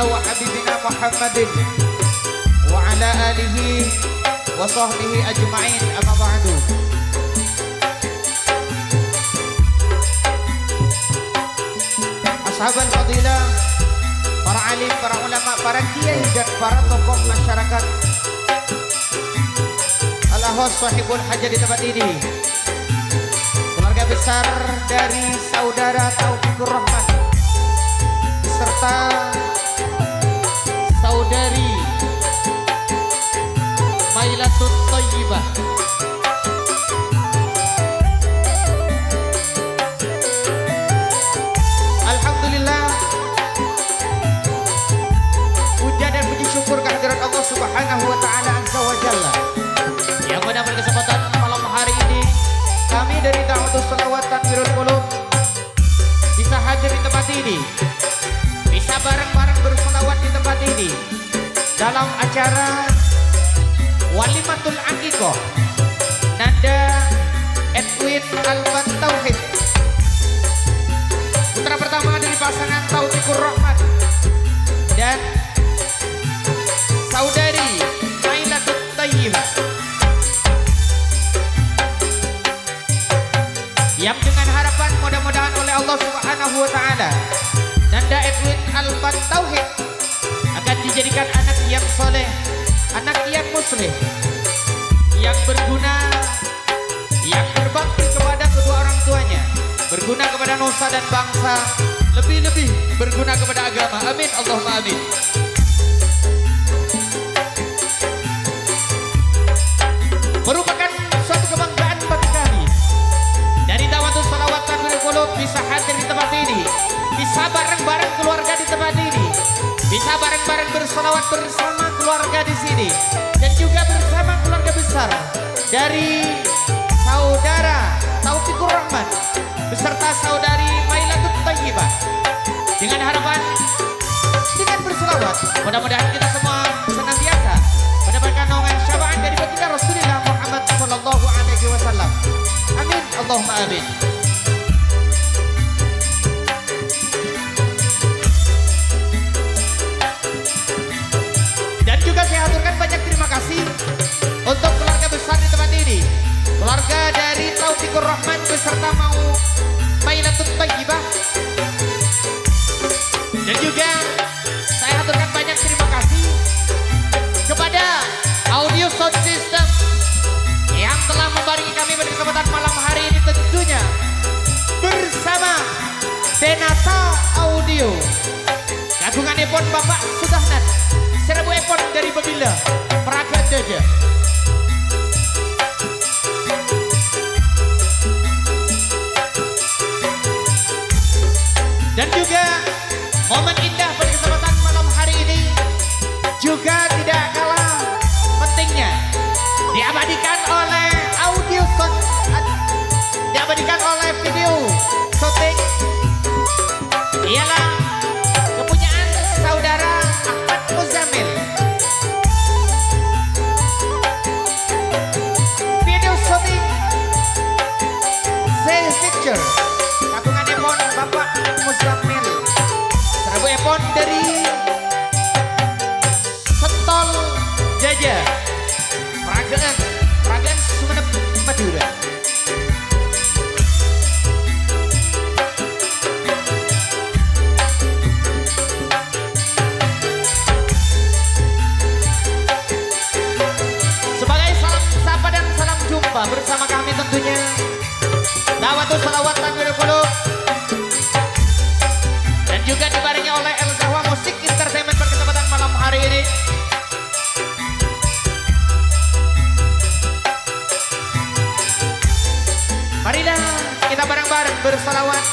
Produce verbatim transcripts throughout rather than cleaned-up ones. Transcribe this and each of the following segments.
wa habibina Muhammadin wa ala alihi wa sahbihi ajma'in, amma ba'du. Ashabal fadilah, para alim, para ulama, para kiai, dan para tokoh masyarakat Al-Akhos Sohibul Hajat di tempat ini. Keluarga besar dari Saudara Taufikur Rahman beserta Saudari Mailatut Thayyibah. Alhamdulillah, puja dan puji syukur kehadirat Allah Subhanahu wa Ta'ala Azza wa Jalla. Yang mana pada kesempatan malam hari ini, kami dari Da'watus Salawat Tanwirul Qulub bisa hadir di tempat ini, bisa bareng-bareng berselawat di tempat ini dalam acara Walimatul Aqiqah Nanda Edwin Alfat Tauhid, putra pertama dari pasangan Taufikur Rahman dan Saudari Mailatut Thayyibah. Yang dengan harapan mudah-mudahan oleh Allah Subhanahu wa Ta'ala, Nanda Edwin Alfat Tauhid akan dijadikan anak yang soleh, anak yang musleh, yang berguna, yang berbakti kepada kedua orang tuanya, berguna kepada nusa dan bangsa, lebih-lebih berguna kepada agama. Amin, Allahumma amin. Merupakan suatu kebanggaan bagi kami. Dari Da'watus Salawat Tanwirul Qulub bisa hadir di tempat ini, bisa bareng-bareng keluarga di tempat ini, bisa bareng-bareng bersolawat bersama keluarga di sini, dan juga bersama keluarga besar dari Saudara Taufikur Rahman beserta Saudari Mailatut Thayyibah. Dengan harapan, dengan berselawat, mudah-mudahan kita semua senantiasa mendapatkan naungan syafaat dari Baginda Rasulullah Muhammad sallallahu alaihi wasallam. Amin, Allahumma amin. Dan juga saya haturkan banyak terima kasih untuk keluarga besar di tempat ini, keluarga dari Taufikur Rahman beserta Mau Mailatut Thayyibah. Dan juga saya haturkan banyak terima kasih kepada Audio Sound System yang telah membarengi kami pada kesempatan malam hari ini, tentunya bersama Denata Audio. Kagunganèpon Bapak Sudahnan, sè rabuèpon dâri Babila, Paraga Jaja. Dan juga momen indah pada kesempatan malam hari ini juga tidak kalah pentingnya diabadikan oleh audio sound, diabadikan oleh video syuting ialah kepunyaan saudara Ahmad Muzamil. Video syuting Zay Picture, kagunganèpon Bapak Muzamil, sè rabuèpon dâri Sentol Jaja, Paragaan, Paragaan Sumenep, Madura. Sebagai salam sapa dan salam jumpa bersama kami tentunya, Da'watus Salawat Tanwirul Qulub, dan juga dibarengi oleh El Zahwa Musik Entertainment pada kesempatan malam hari ini. Marilah kita bareng-bareng bersalawat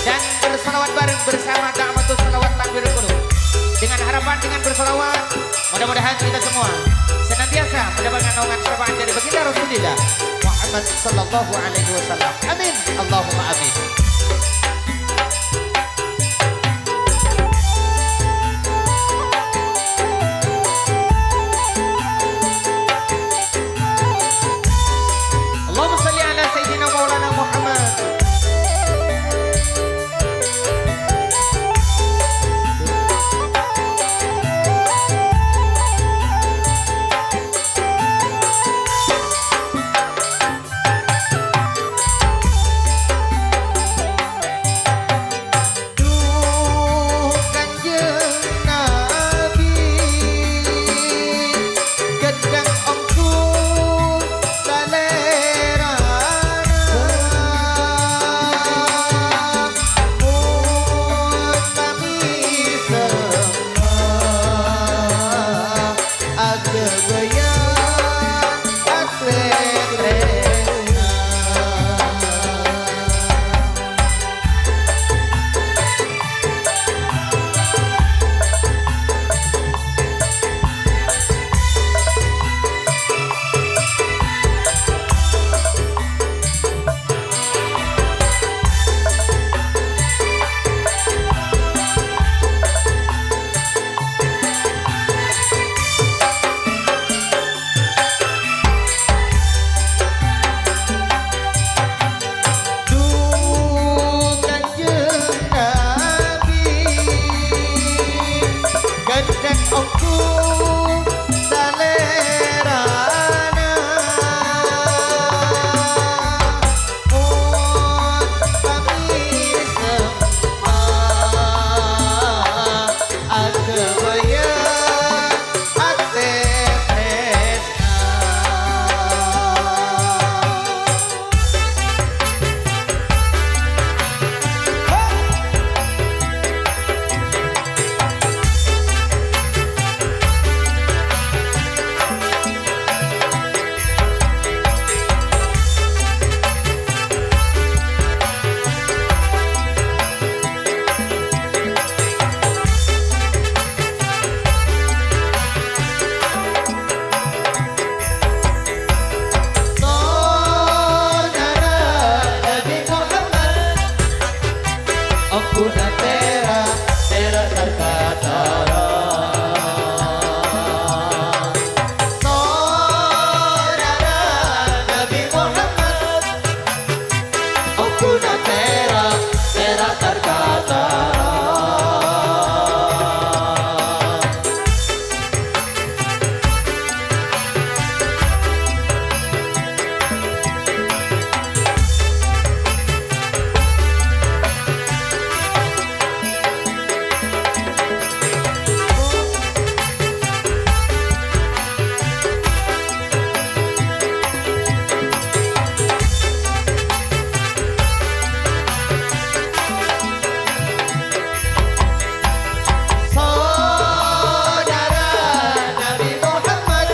dan bersalawat bareng bersama Da'watus Salawat Tanwirul Qulub. Dengan harapan, dengan bersalawat, mudah-mudahan kita semua senantiasa mendapatkan naungan syafaat dari Baginda Rasulullah Muhammad sallallahu alaihi wasallam. Amin. Allahumma amin. Allahumma shalli ala Sayyidina Maulana Muhammad. Ongghu salèrana mon pamisemma aghâbâyâ atè tresna. Saudara Nabi Muhammad, ongghu tèra', tèra' tarkatara. Saudara Nabi Muhammad, ongghu tèra', tèra' tarkatara. Saudara Nabi Muhammad,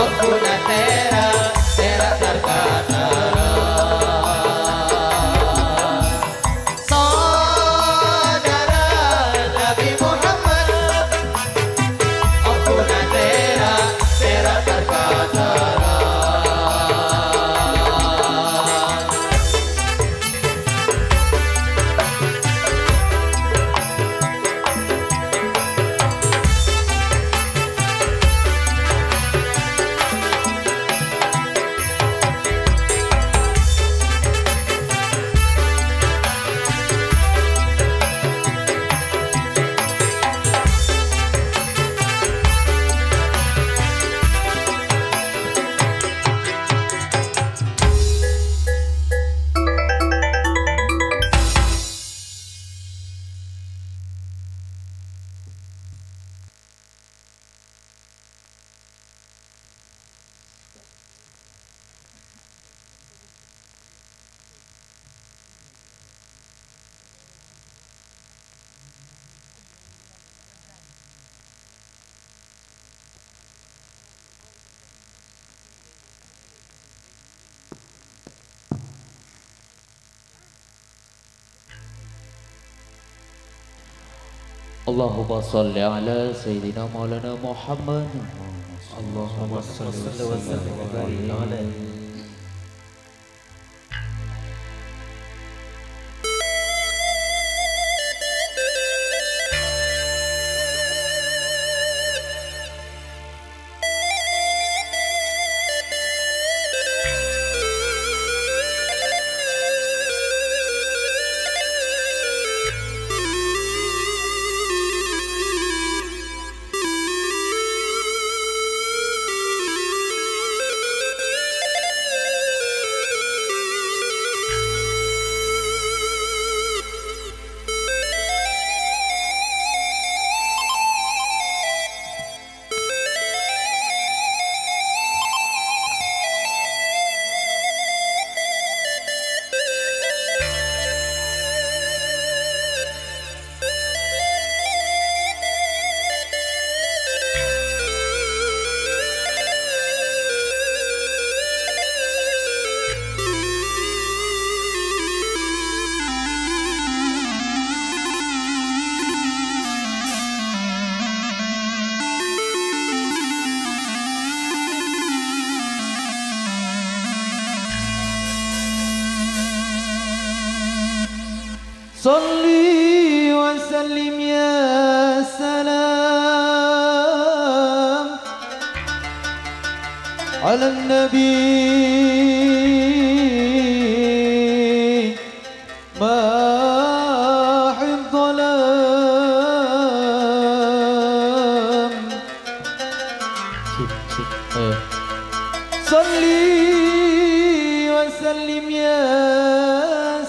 ongghu tèra', tèra' tarkatara. Saudara Nabi Muhammad, ongghu tèra', tèra' tarkatara. Allahumma shalli ala Sayyidina Maulana Muhammad. Allahumma shalli wa sallim wa barik alaihi. Shalli wa sallim ya salam ala nabi mahid dhalam. Eh. Shalli wa sallim ya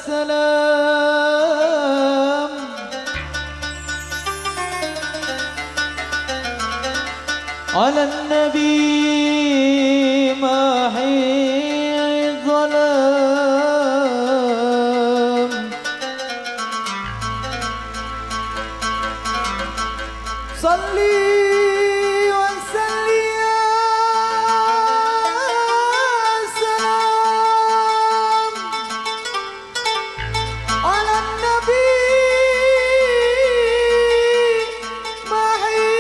salam ala nabi mahi dhalam. Shalli wa sallim ya salam ala nabi mahi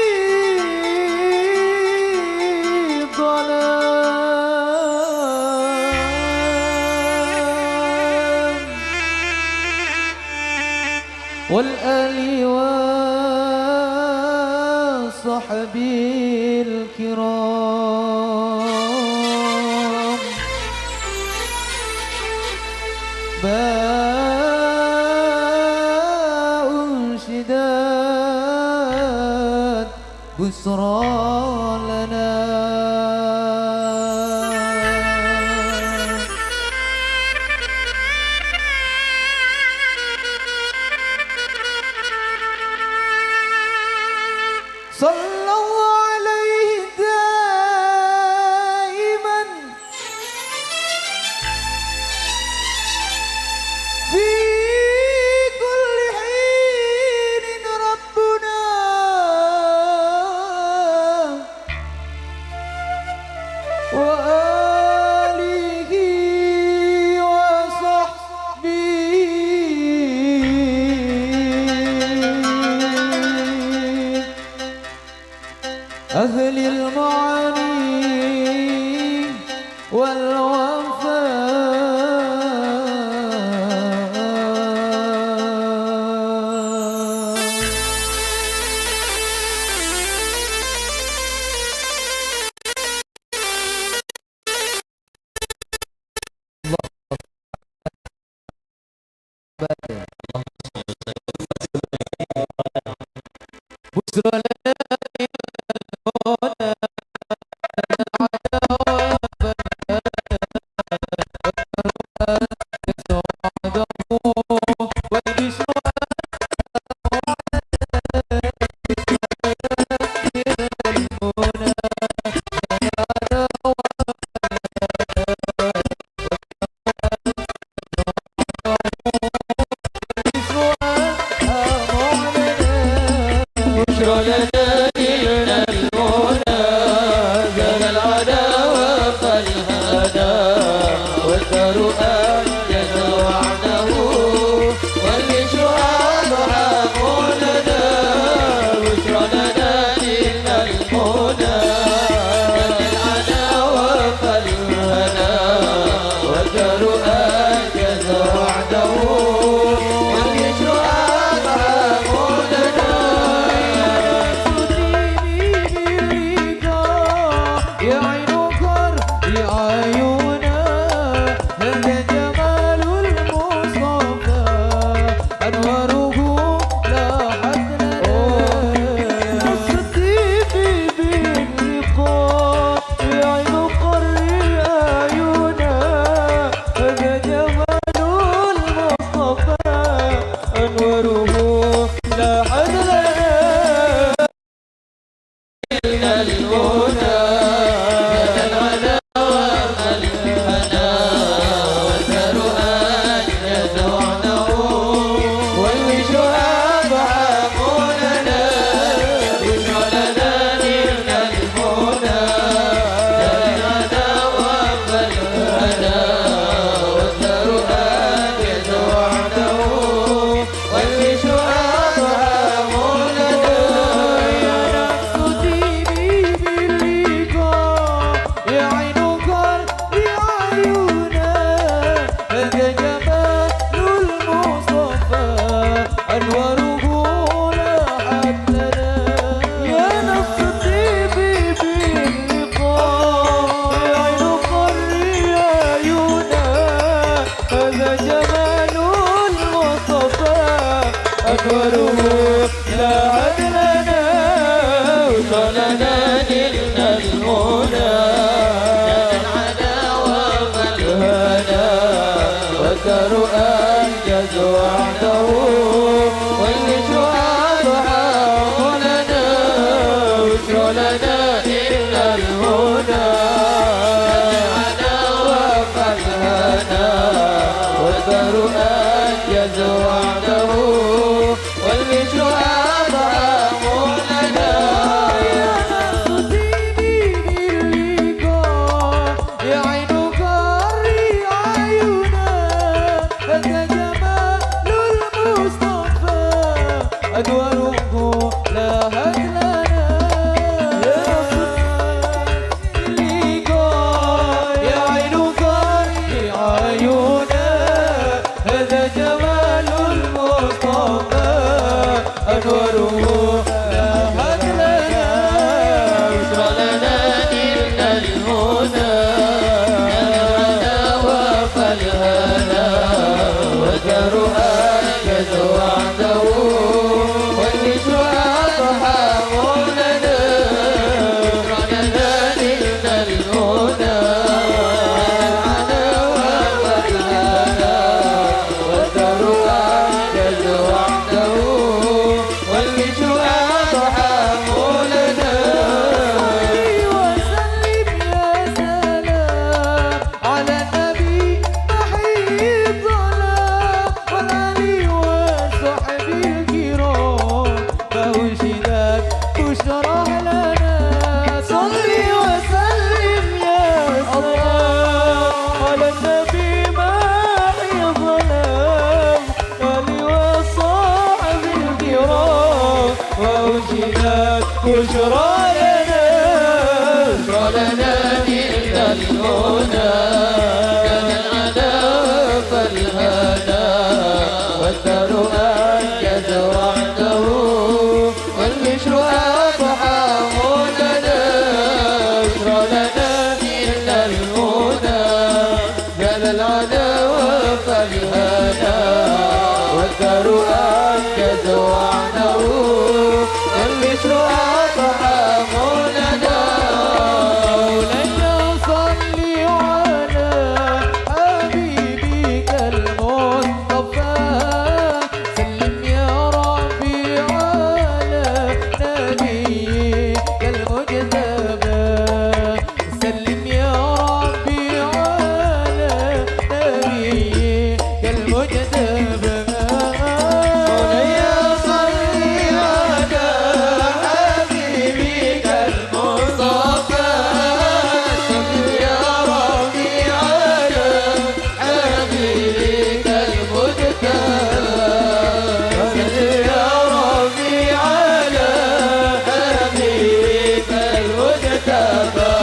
dhalam. Wal ali wa sahbil kiram. Ba'un syidat busra lana. Sallallahu alaihi daiman fi kulli hinin Rabbuna. Wa alihi wa sahbihi ahlil ma'ani wal wafa. بشرى لنا، بشرى لنا عند المنى، كان العدا فالهنا، والدهر أنجز وعده، والبشر أضحى مولانا، بشرى لنا عند المنى. جل العدو فالهنا، والدهر أنجز وعده، والبشر أضحى مولانا. مولاي صل على حبيبك المصطفى، سلم يا ربي على نبيك المجتبى. سلم يا ربي على نبيك المجتبى. مولاي صل على حبيبك المصطفى. سلم يا ربي على حبيبك المجتبى. صل يا ربي على حبيبك المجتبى.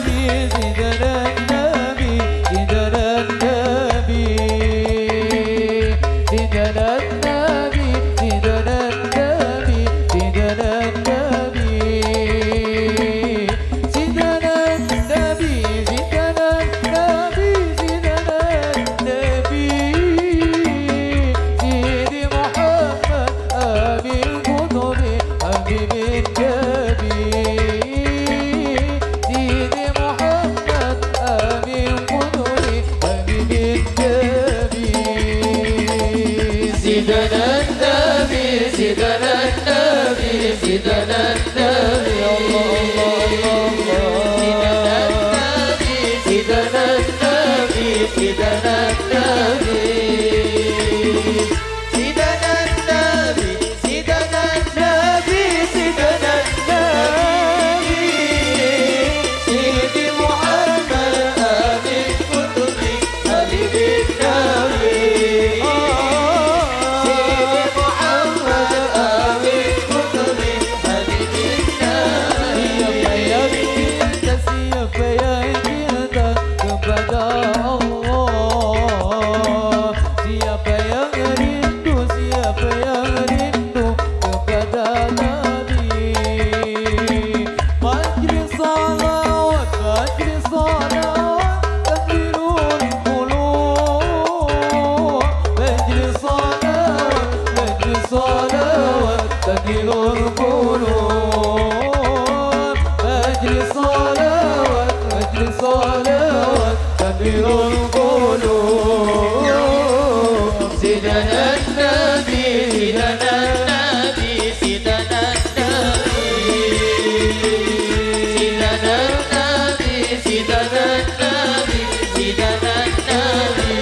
النبي سيدنا النبي، سيدنا النبي، سيدنا النبي، سيدنا النبي، سيدنا النبي. سيدنا النبي، سيدنا النبي، سيدنا النبي. سيدي محمد أبي القطب حبيب النبي. سيدي محمد أبي القطب حبيب النبي. سيدنا النبي، سيدنا النبي، سيدنا النبي. سيدنا النبي، سيدنا النبي، سيدنا النبي. سيدنا النبي، سيدنا النبي، سيدنا النبي. سيدي محمد أبي القطب حبيب النبي. سيدي محمد أبي القطب حبيب النبي. Siapa yang cinta, siapa yang cinta kepada Allah? Siapa yang rindu, siapa yang rindu kepada Nabi? Majlis salawat, majlis salawat, tanwirul qulub. Majlis salawat, majlis salawat, tanwirul qulub. مجلس صلوات، مجلس صلوات، تنوير القلوب. سيدنا النبي، سيدنا النبي، سيدنا النبي. سيدنا النبي، سيدنا النبي، سيدنا النبي.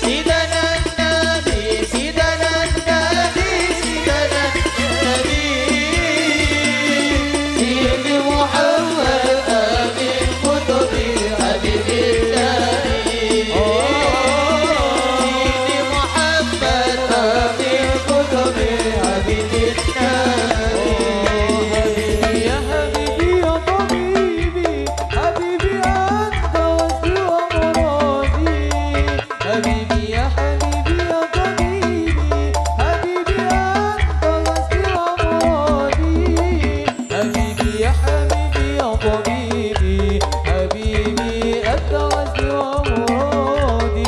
سيدنا النبي، سيدنا النبي، سيدنا النبي. سيدي محمد أبي القطب حبيب النبي. سيدي محمد أبي القطب حبيب النبي. يا حبيبي يا طبيبي، حبيبي أنت غسلي ومرادي. حبيبي يا حبيبي يا طبيبي، حبيبي أنت غسلي ومرادي. حبيبي يا حبيبي يا طبيبي، حبيبي أنت غسلي ومرادي.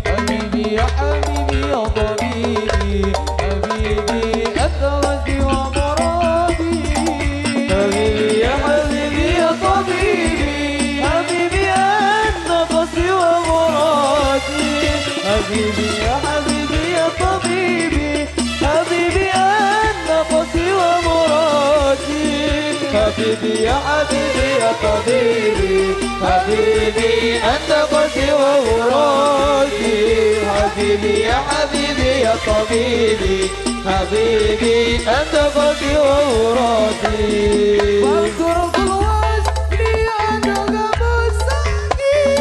حبيبي يا حبيبي يا طبيبي، حبيبي أنت غسلي ومرادي. حبيبي يا حبيبي يا طبيبي، حبيبي أنت غسلي ومرادي. حبيبي يا حبيبي يا طبيبي، حبيبي أنت غسلي ومرادي. حبيبي يا حبيبي يا طبيبي، حبيبي أنت غسلي ومرادي. حبيبي يا حبيبي يا طبيبي، حبيبي أنت غسلي ومرادي. فاذكر الوصل أنه مساكيما،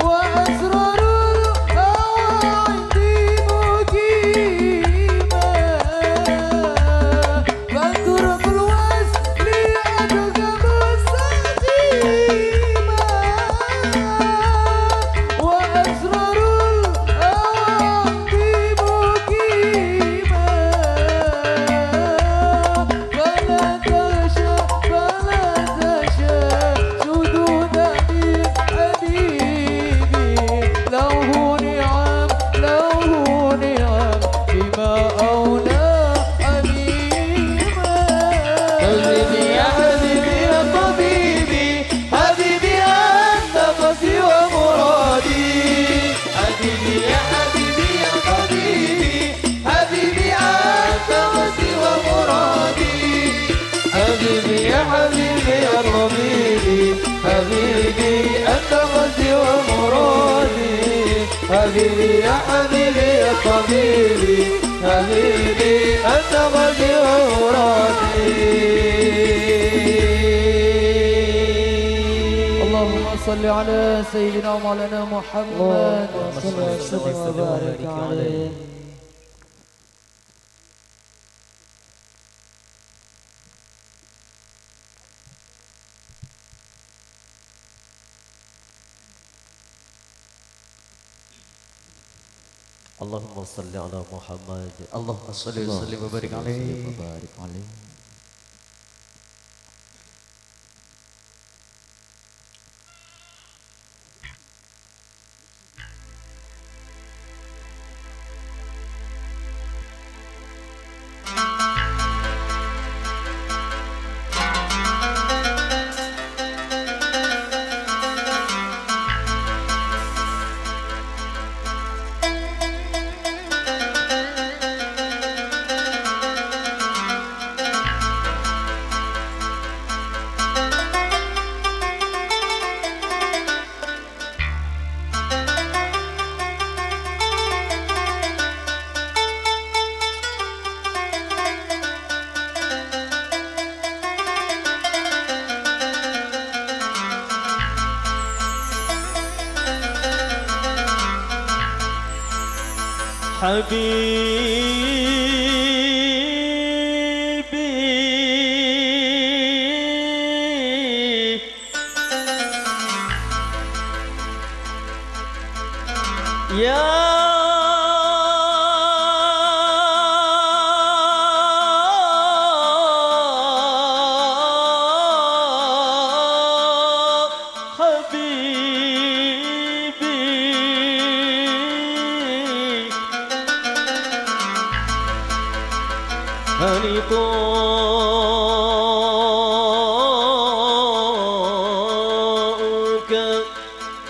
وأسرار الهوى عندي يا حبيبي يا طبيبي، حبيبي أنت غازي عوراتي. اللهم صل على سيدنا ومولانا محمد. اللهم صل وسلم وبارك عليه. اللهم صل على محمد. اللهم صل وسلم وبارك عليه. وبارك عليه. حبيبي. يا حبيبي، هل طاعك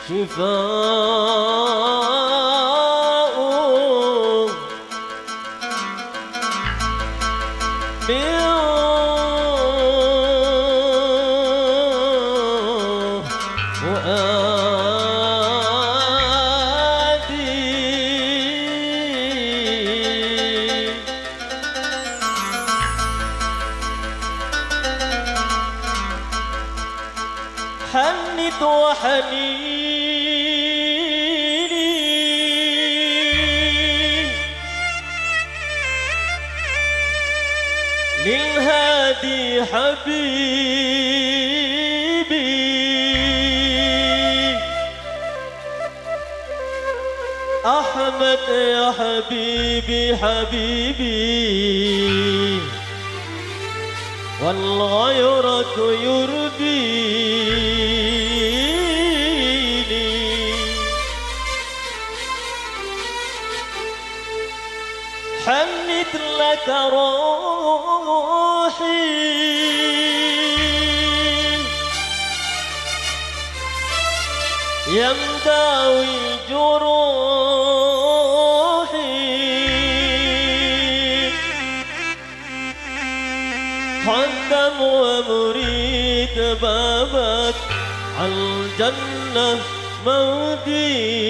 شفاء من فؤادي. حنت وحنيني للهادي حبيبي. أحمد يا حبيبي، حبيبي، والغيرة يرضيني. حنت لك روحي يا مداوي جروحي. خدم ومريد بابك عالجنة موديني.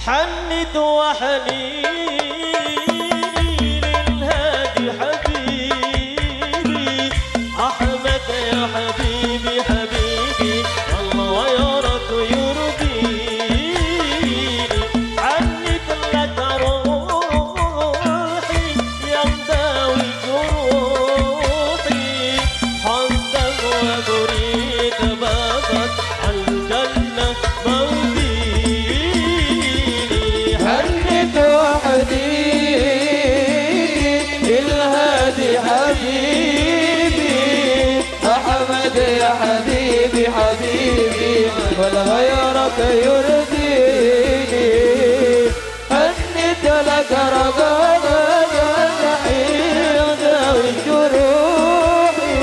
حنت وحنيني للهادي حبيبي، أحمد يا حبيبي، حبيبي، والغيرة يرضيني. حنت لك روحي يا مداوي جروحي، حبك وبريد بابك عالجنة موديني. هنيت وحدي الهادي حبيبي، أحمد يا حبيبي، حبيبي، ولا غيرك يرضيني. هنيت لك رقبة النعيم ذوي جروحي،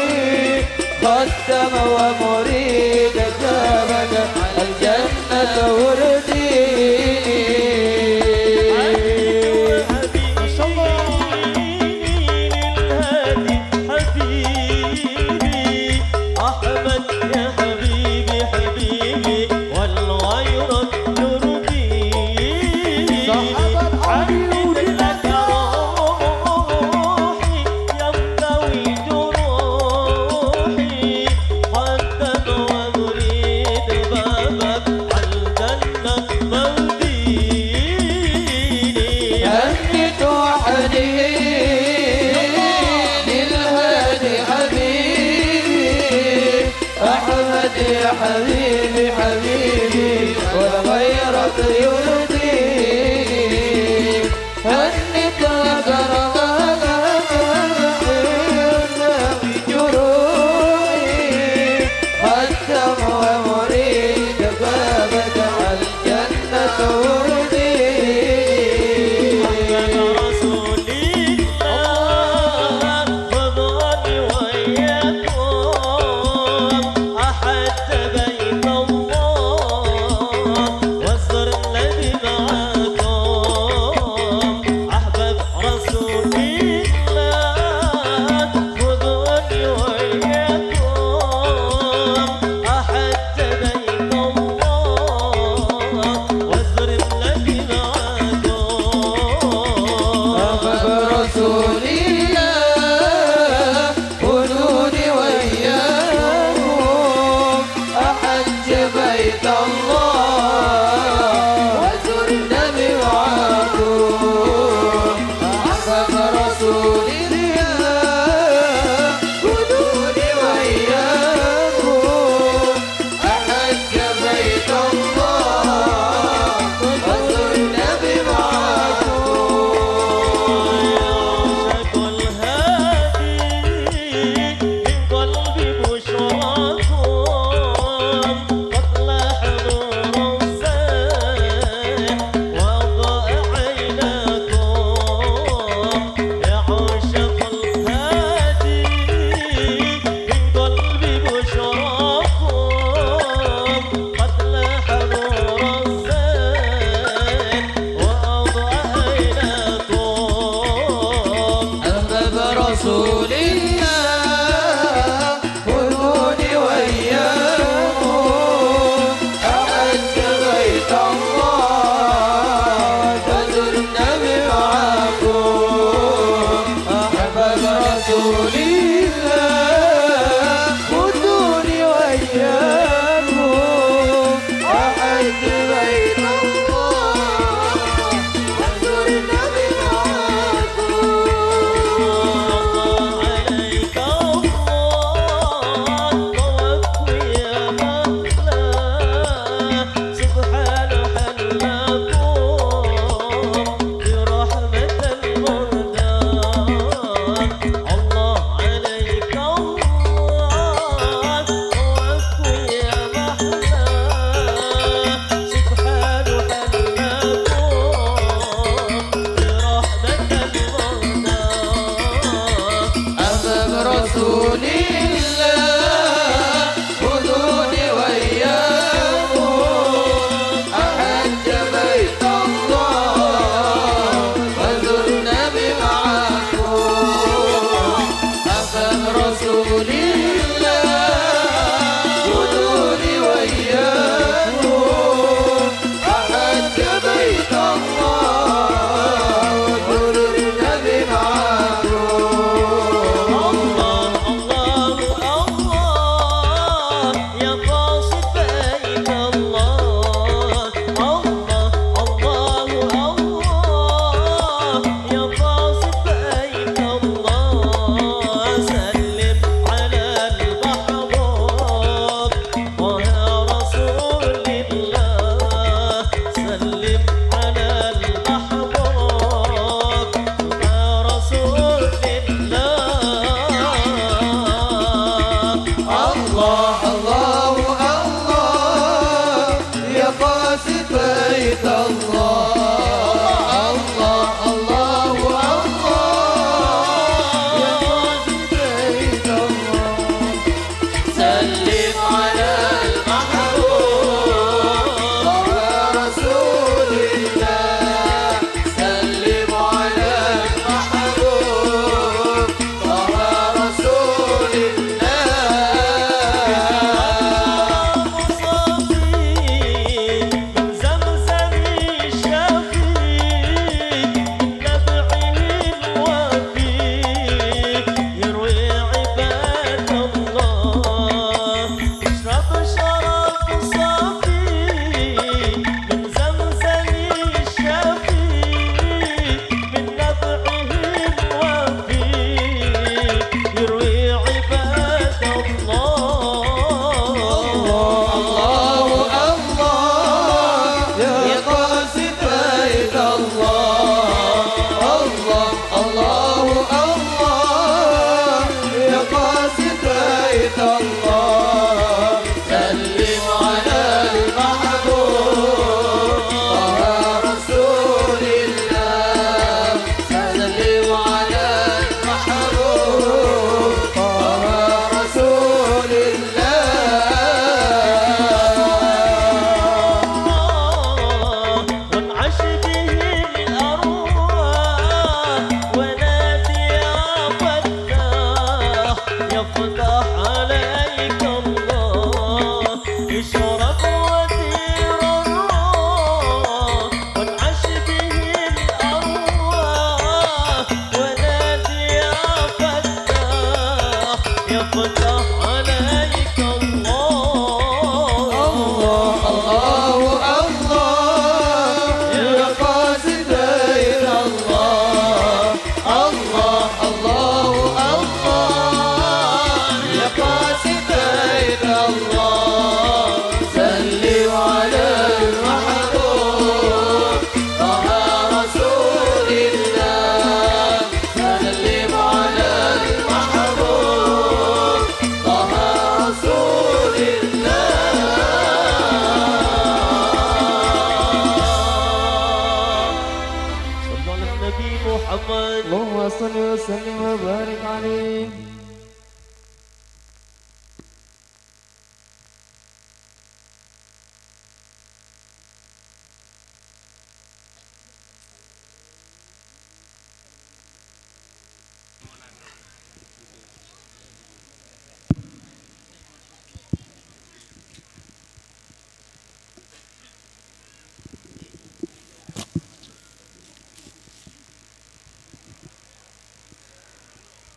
خدم ومريد جابك الجنة. محمد رسول الله، خذوني وياكم أحج بيت الله، وزر النبي اللهم صل وسلم وبارك عليه.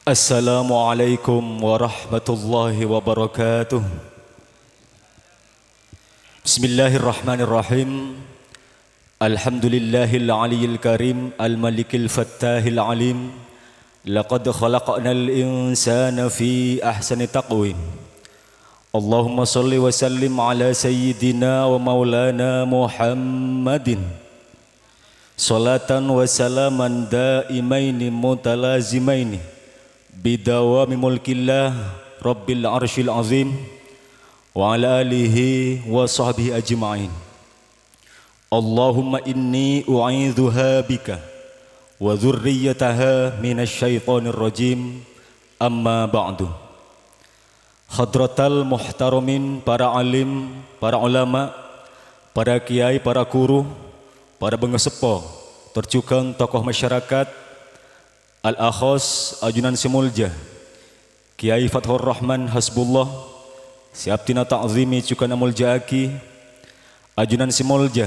Assalamualaikum warahmatullahi wabarakatuh. Bismillahirrahmanirrahim. Alhamdulillahil aliyil karim, al malikil fattahil alim. Laqad khalaqnal insana fi ahsani taqwim. Allahumma shalli wa sallim ala sayyidina wa maulana Muhammadin. Salatan wa salaman daimaini mutalazimaini bidawami mulkillah Rabbil Arsyil Azim wa ala alihi wa sahbihi ajma'in. Allahumma inni u'idzuha bika wa dzurriyyataha minasy syaithanir rajim. Amma ba'du. Hadratal muhtaramin, para alim, para ulama, para kiyai, para guru, para bângaseppo, tor jhughân tokoh masyarakat, al-akhos ajunan sè molja, Kiyai Fathur Rahman Hasbullah, sè abdhina ta'zimi jhughân amolja'aghi, ajunan sè molja,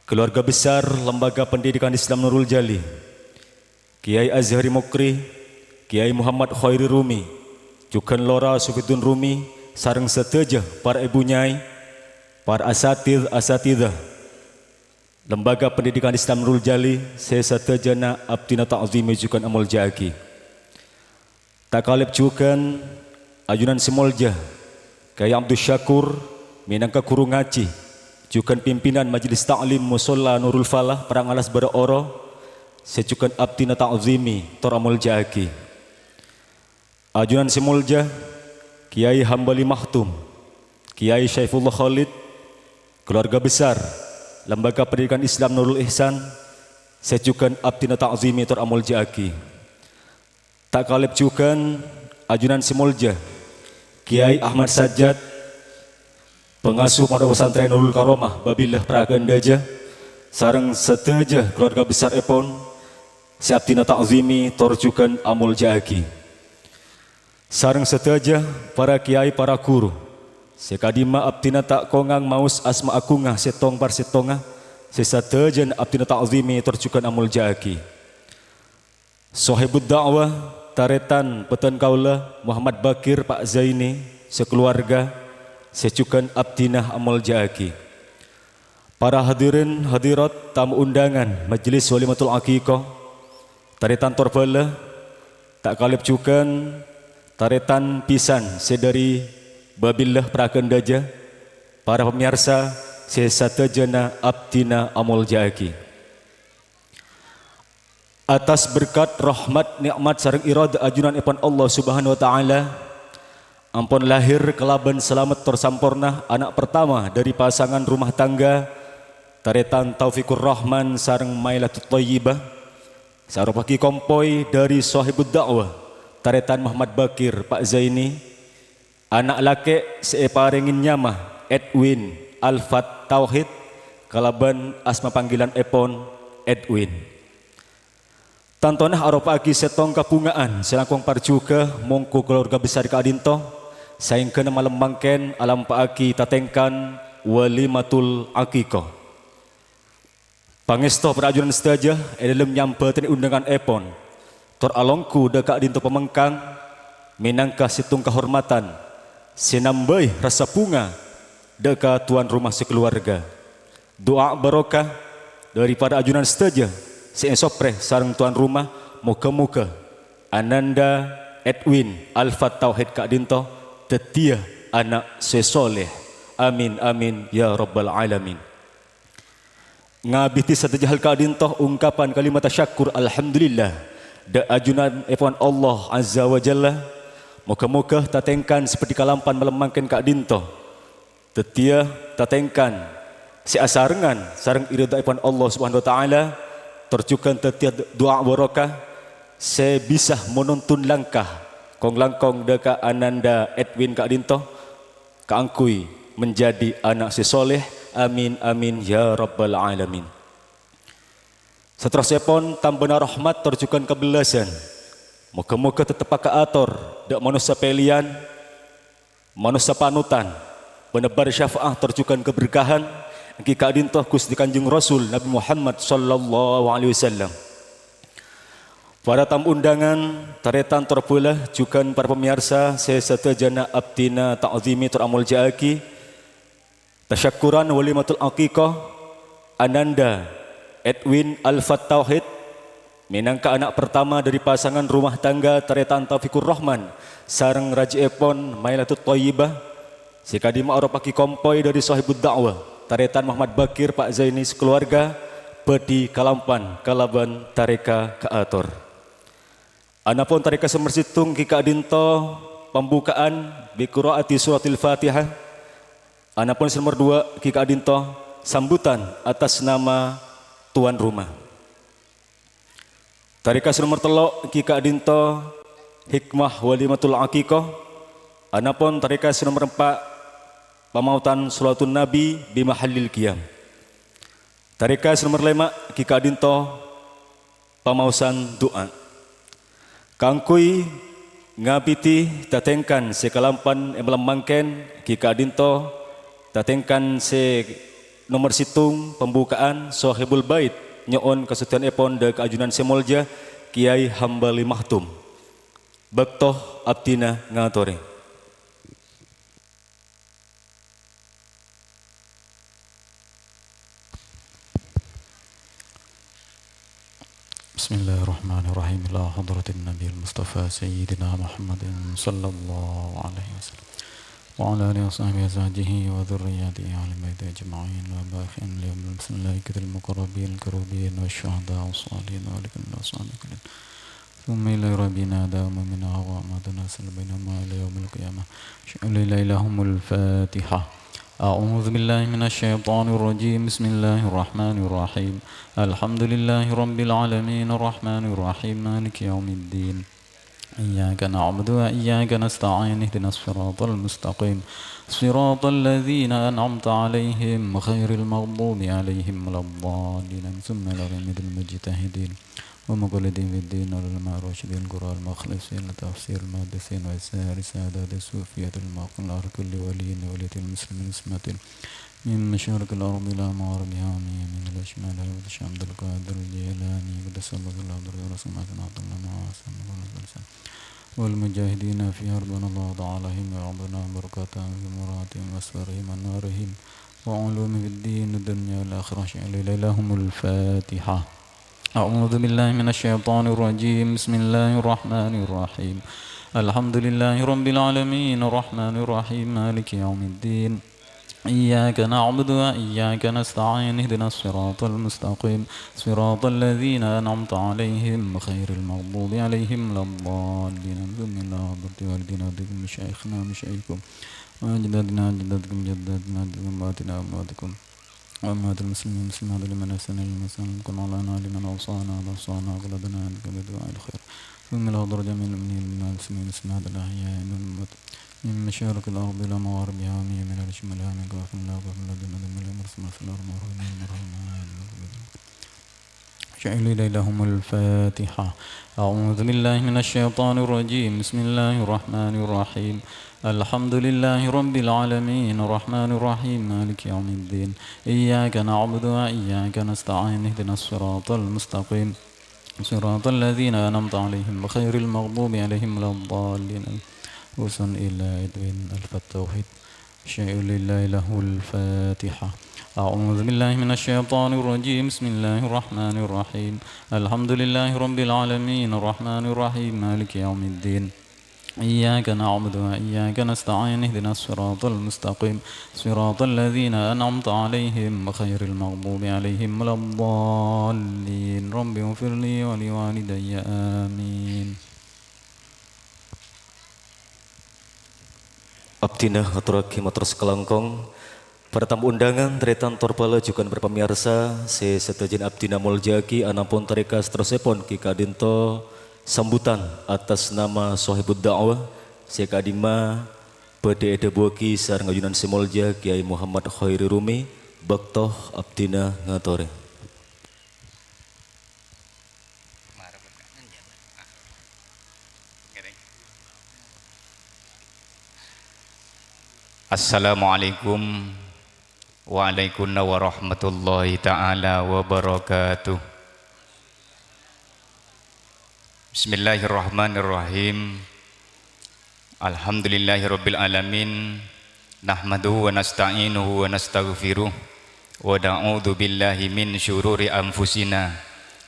Keluarga besar Lembaga Pendidikan Islam Nurul Jali, Kiyai Azhari Mukri, Kiyai Muhammad Khairi Rumi, jhughân Lora Sufiddun Rumi, sareng sadhâjâ para èbhu nyai, para asatidz-asatidzah Lembaga Pendidikan Islam Nurul Jali, sè sadhâjâna abdhina ta'zimi jhughân amolja'aghi. Ta' kalèp jhughân ajunan sè molja, Kiyai Abdus Syakur, mènangka ghuru ngajhi, jhughân pimpinan Majelis Ta'lim Musholla Nurul Falah, Prangalas Bârâ Oro, sè jhughân abdhina ta'zimi tor amolja'aghi. Ajunan sè molja, Kiyai Hambali Mahtum, Kiyai Syaifullah Khalid, keluarga besar Lembaga Pendidikan Islam Nurul Ihsan, sè jhughân abdhina ta'zimi tor amolja'aghi. Ta' kalèp jhughân ajunan sè molja, Kiyai Ahmad Sajjad, pangasuh Pondok Pesantren Nurul Karomah, Babillah Pragandaja, sareng sadhâjâ keluarga besar èpon, sè abdhina ta'zimi tor jhughân amolja'aghi. Sareng sadhâjâ para kiyai, para ghuru, sè ka'dimma abdhina ta' kongang maos asma aghungnga sèttong parsèttongnga, sè sadhâjâna abdhina ta'zimi tor jhughân amolja'aghi. Sohibud da'wah, tarètan bhâdhân kaulâ, Muhammad Bakir, Pak Zaini, sakaluwarga, sè jhughân abdhina amolja'aghi. Para hadirin hadirat, tamu undangan Majelis Walimatul Aqiqah, tarètan tor bhâlâ, ta' kalèp jhughân tarètan bhisan sè dhâri Babillah Pragandaja, para pamèyarsa sè sadhâjâna abdhina amolja'aghi. Atas berkat, rahmat, nè'mat, sareng iradhâ ajunanèpon Allah Subhanahu wa Ta'ala, ampon lahir kalabân salamet tor samporna ana' partama dhâri pasangan rumah tangga tarètan Taufikur Rahman sareng Mailatut Thayyibah, sè aropa'aghi kompoy dhâri sohibud da'wah, tarètan Muhammad Bakir, Pak Zaini, ana' lakè' sè èparèngè nyama Edwin Alfat Tauhid kalabân asma panggilanèpon Edwin. Tantona aropa'aghi sèttong kabhunga'an sè langkong parjhughâ mongghu kalowarga besar ka'dinto, saèngghâna malem mangkèn alampa'aghi tatèngkan walimatul aqiqah. Pangèsto para ajunan sadhâjâ è dhâlem nyambhâtènè undanganèpon, tor alongghu dhâ' ka'dinto pamengkang mènangka sèttong kahormadhân sè nambâi rassa bhunga dhâ' ka towan roma sakaluwarga. Du'a barokah dhâri para ajunan sadhâjâ sè èsoprè sareng towan roma, moghâ-moghâ ananda Edwin Alfat Tauhid ka'dinto dhâddhiyâ ana' sè sholeh. Amin, amin, ya rabbal alamin. Ngabidhi sadhâjâ hal ka'dinto ungkapan kalimat tasyakkur alhamdulillah dhâ' ajunanèpon Allah Azza wa Jalla. Moghâ-moghâ tatèngkan sè bhâdhi kalampan malem mangkèn ka'dinto dhâddhiyâ tatèngkan sè asarengngan sareng iridhâèpon Allah Subhanahu wa Ta'ala, tor jhughân dhâddhiyâ du'a barokah sè bisa monontun langkah kong-langkong dhâ' ka Ananda Edwin ka'dhinto kaangghuy menjadi ana' sè soleh. Amin, amin, ya rabbal alamin. Saterrossèpon, tambâna rahmat tor jhughân kabellâsân moghâ-moghâ tetteppa kaator dhâ' manossa pèlèyan, manossa panotan, bân nebbhâr syafa'ah tor jhughân kaberkahan èngghi ka'dhinto Ghustè Kanjeng Rasul Nabbhi Muhammad sallallahu alaihi wasallam. Para tamoy undangan, tarètan tor bhâlâ, jhughân para pamèyarsa sè sadhâjâna abdhina ta'zimi tor amoljâ'aghi, tasyakkuran walimatul aqiqah Ananda Edwin Al-Fattauhid, mènangka ana' partama dhâri pasangan rumah tangga tarètan Taufikur Rahman sareng rajina èpon Mailatut Thayyibah, sè kadhi ma'aroppaghi kompoy dhâri Sohibud Da'wah, tarètan Muhammad Bakir, Pa' Zaini sakalowarga, bhâdhi kalampan kalabân tarèka kaator. Anapon tarèka sè nomer sèttong ghi' ka'dhinto pambuka'an bi qira'ati suratil Fatihah. Anapon sè nomer duwâ' ghi' ka'dhinto sambutan atas nama tuan rumah. Tarèka sè nomer tello' ghi' ka'dhinto hikmah walimatul aqiqah. Anapon tarèka sè nomer empa' pamaotan shalatun Nabi bi mahallil qiyam. Tarèka sè nomer lèma' ghi' ka'dhinto pamaosan du'a. Kaangghuy ngabidhi tatèngkan sè kalampan è malem mangkèn ghi' ka'dhinto tatèngkan sè nomer sèttong pambuka'an Sohibul Bait nyo'on kasoddhiyan èpon dhâ' ka ajunan sè moljâ Kiai Hambali Makhtum. Bâkto abdhina ngatorè. بسم الله الرحمن الرحيم. إلى حضرة النبي المصطفى سيدنا محمد صلى الله عليه وسلم وعلى آله وصحبه وأزواجه وذرياته وأهل بيته أجمعين. وبارك لهم بالملائكة المقربين الكربين والشهداء والصالحين ولكل أصحاب كل ثم إلى ربنا دائما منا وأمواتنا سل بينهما إلى يوم القيامة. شأن لا إله إلا هم الفاتحة. أعوذ بالله من الشيطان الرجيم. بسم الله الرحمن الرحيم. الحمد لله رب العالمين. الرحمن الرحيم. مالك يوم الدين. إياك نعبد وإياك نستعين. اهدنا الصراط المستقيم. صراط الذين أنعمت عليهم غير المغضوب عليهم ولا الضالين. ثم إلى ربنا المجتهدين. ومقلدين في الدين والعلماء الراشدين الغراء المخلصين التفسير المحدثين وسائر السادات الصوفية المعقول على كل ولي ولية المسلمين اسمة من مشارق الأرض إلى مغاربها ومن يمين إلى شمالها وجه عبد القادر الجيلاني قدس الله سره ورسوله ما سمعت الله ما واسع والمجاهدين في أرضنا الله تعالى هم وأرضنا بركاتهم في مراتهم وأسفارهم وأنوارهم وعلوم في الدين والدنيا والآخرة. شأن لا إله إلا هم الفاتحة. أعوذ بالله من الشيطان الرجيم. بسم الله الرحمن الرحيم. الحمد لله رب العالمين. الرحمن الرحيم. مالك يوم الدين. إياك نعبد وإياك نستعين. اهدنا الصراط المستقيم. صراط الذين أنعمت عليهم غير المغضوب عليهم ولا الضالين. آمين. إلى حضرة والدينا ووالديكم مشايخنا ومشايخكم وأجدادنا وأجدادكم وجداتنا وأمهاتنا وأمهاتكم وأمهات المسلمين والمسلمات لمن أحسن إلينا وأحسن القول علينا لمن أوصانا وأوصانا وأقلدنا عندك بدعاء الخير. ثم إلى حضرة جميع المؤمنين والمؤمنات المسلمين والمسلمات الأحياء منهم والأموات من مشارق الأرض إلى مغاربها ومن يمينها إلى شمالها من كفاف إلى كفاف إلى جملة الملأ مرسل مرسل الأرض مرحومين مرحومين. شأن لا إله إلا هم الفاتحة. أعوذ بالله من الشيطان الرجيم. بسم الله الرحمن الرحيم. الحمد لله رب العالمين. الرحمن الرحيم. مالك يوم الدين. إياك نعبد وإياك نستعين. اهدنا الصراط المستقيم. صراط الذين أنعمت عليهم غير المغضوب عليهم ولا الضالين. Usun ila Edwin Al-Fattauhid. شأن لا إله إلا هم الفاتحة. أعوذ بالله من الشيطان الرجيم. بسم الله الرحمن الرحيم. الحمد لله رب العالمين. الرحمن الرحيم. مالك يوم الدين. إياك نعبد وإياك نستعين. اهدنا الصراط المستقيم. صراط الذين أنعمت عليهم غير المغضوب عليهم ولا الضالين. رب اغفر لي ولوالدي. آمين. Abdhina ngaturraghi mator sakalangkong, Para tamu undangan, tarètan tor bhâlâ jhughân para pamèyarsa sè sadhâjâna abdhina molja'aghi, anapon tarèka saterrossèpon ghi' ka'dinto sambutan atas nama Sohibud Da'wah sè ka'dimma bhâdhi èdhâbuwâghi sareng ajunan sè molja Kyai Muhammad Khairi Rumi, bâkto abdhina ngatorè. Assalamualaikum waalaikumsalam warahmatullahi taala wabarakatuh. Bismillahirrahmanirrahim. Alhamdulillahirabbil alamin. Nahmaduhu wa nasta'inuhu wa nastaghfiruh. Wa na'udzu billahi min syururi anfusina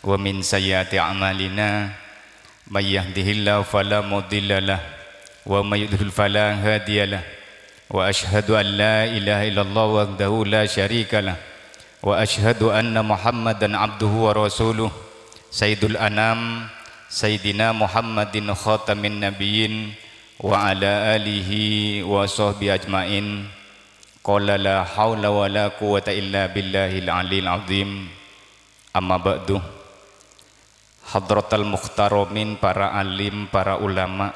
wa min sayyiati a'malina. May yahdihillahu fala mudhillalah, wa may yudhlil fala hadiyalah. Wa asyhadu an la ilaha illallah wahdahu la syarikalah. Wa asyhadu anna Muhammadan abduhu wa rasuluh, sayyidul anam, sayyidina Muhammadin khatamin nabiyyin, wa ala alihi wa sahbihi ajmain. Qala la haula wa la quwwata illa billahil aliyil azim. Amma ba'du. Hadratal muhtaramin, para alim, para ulama,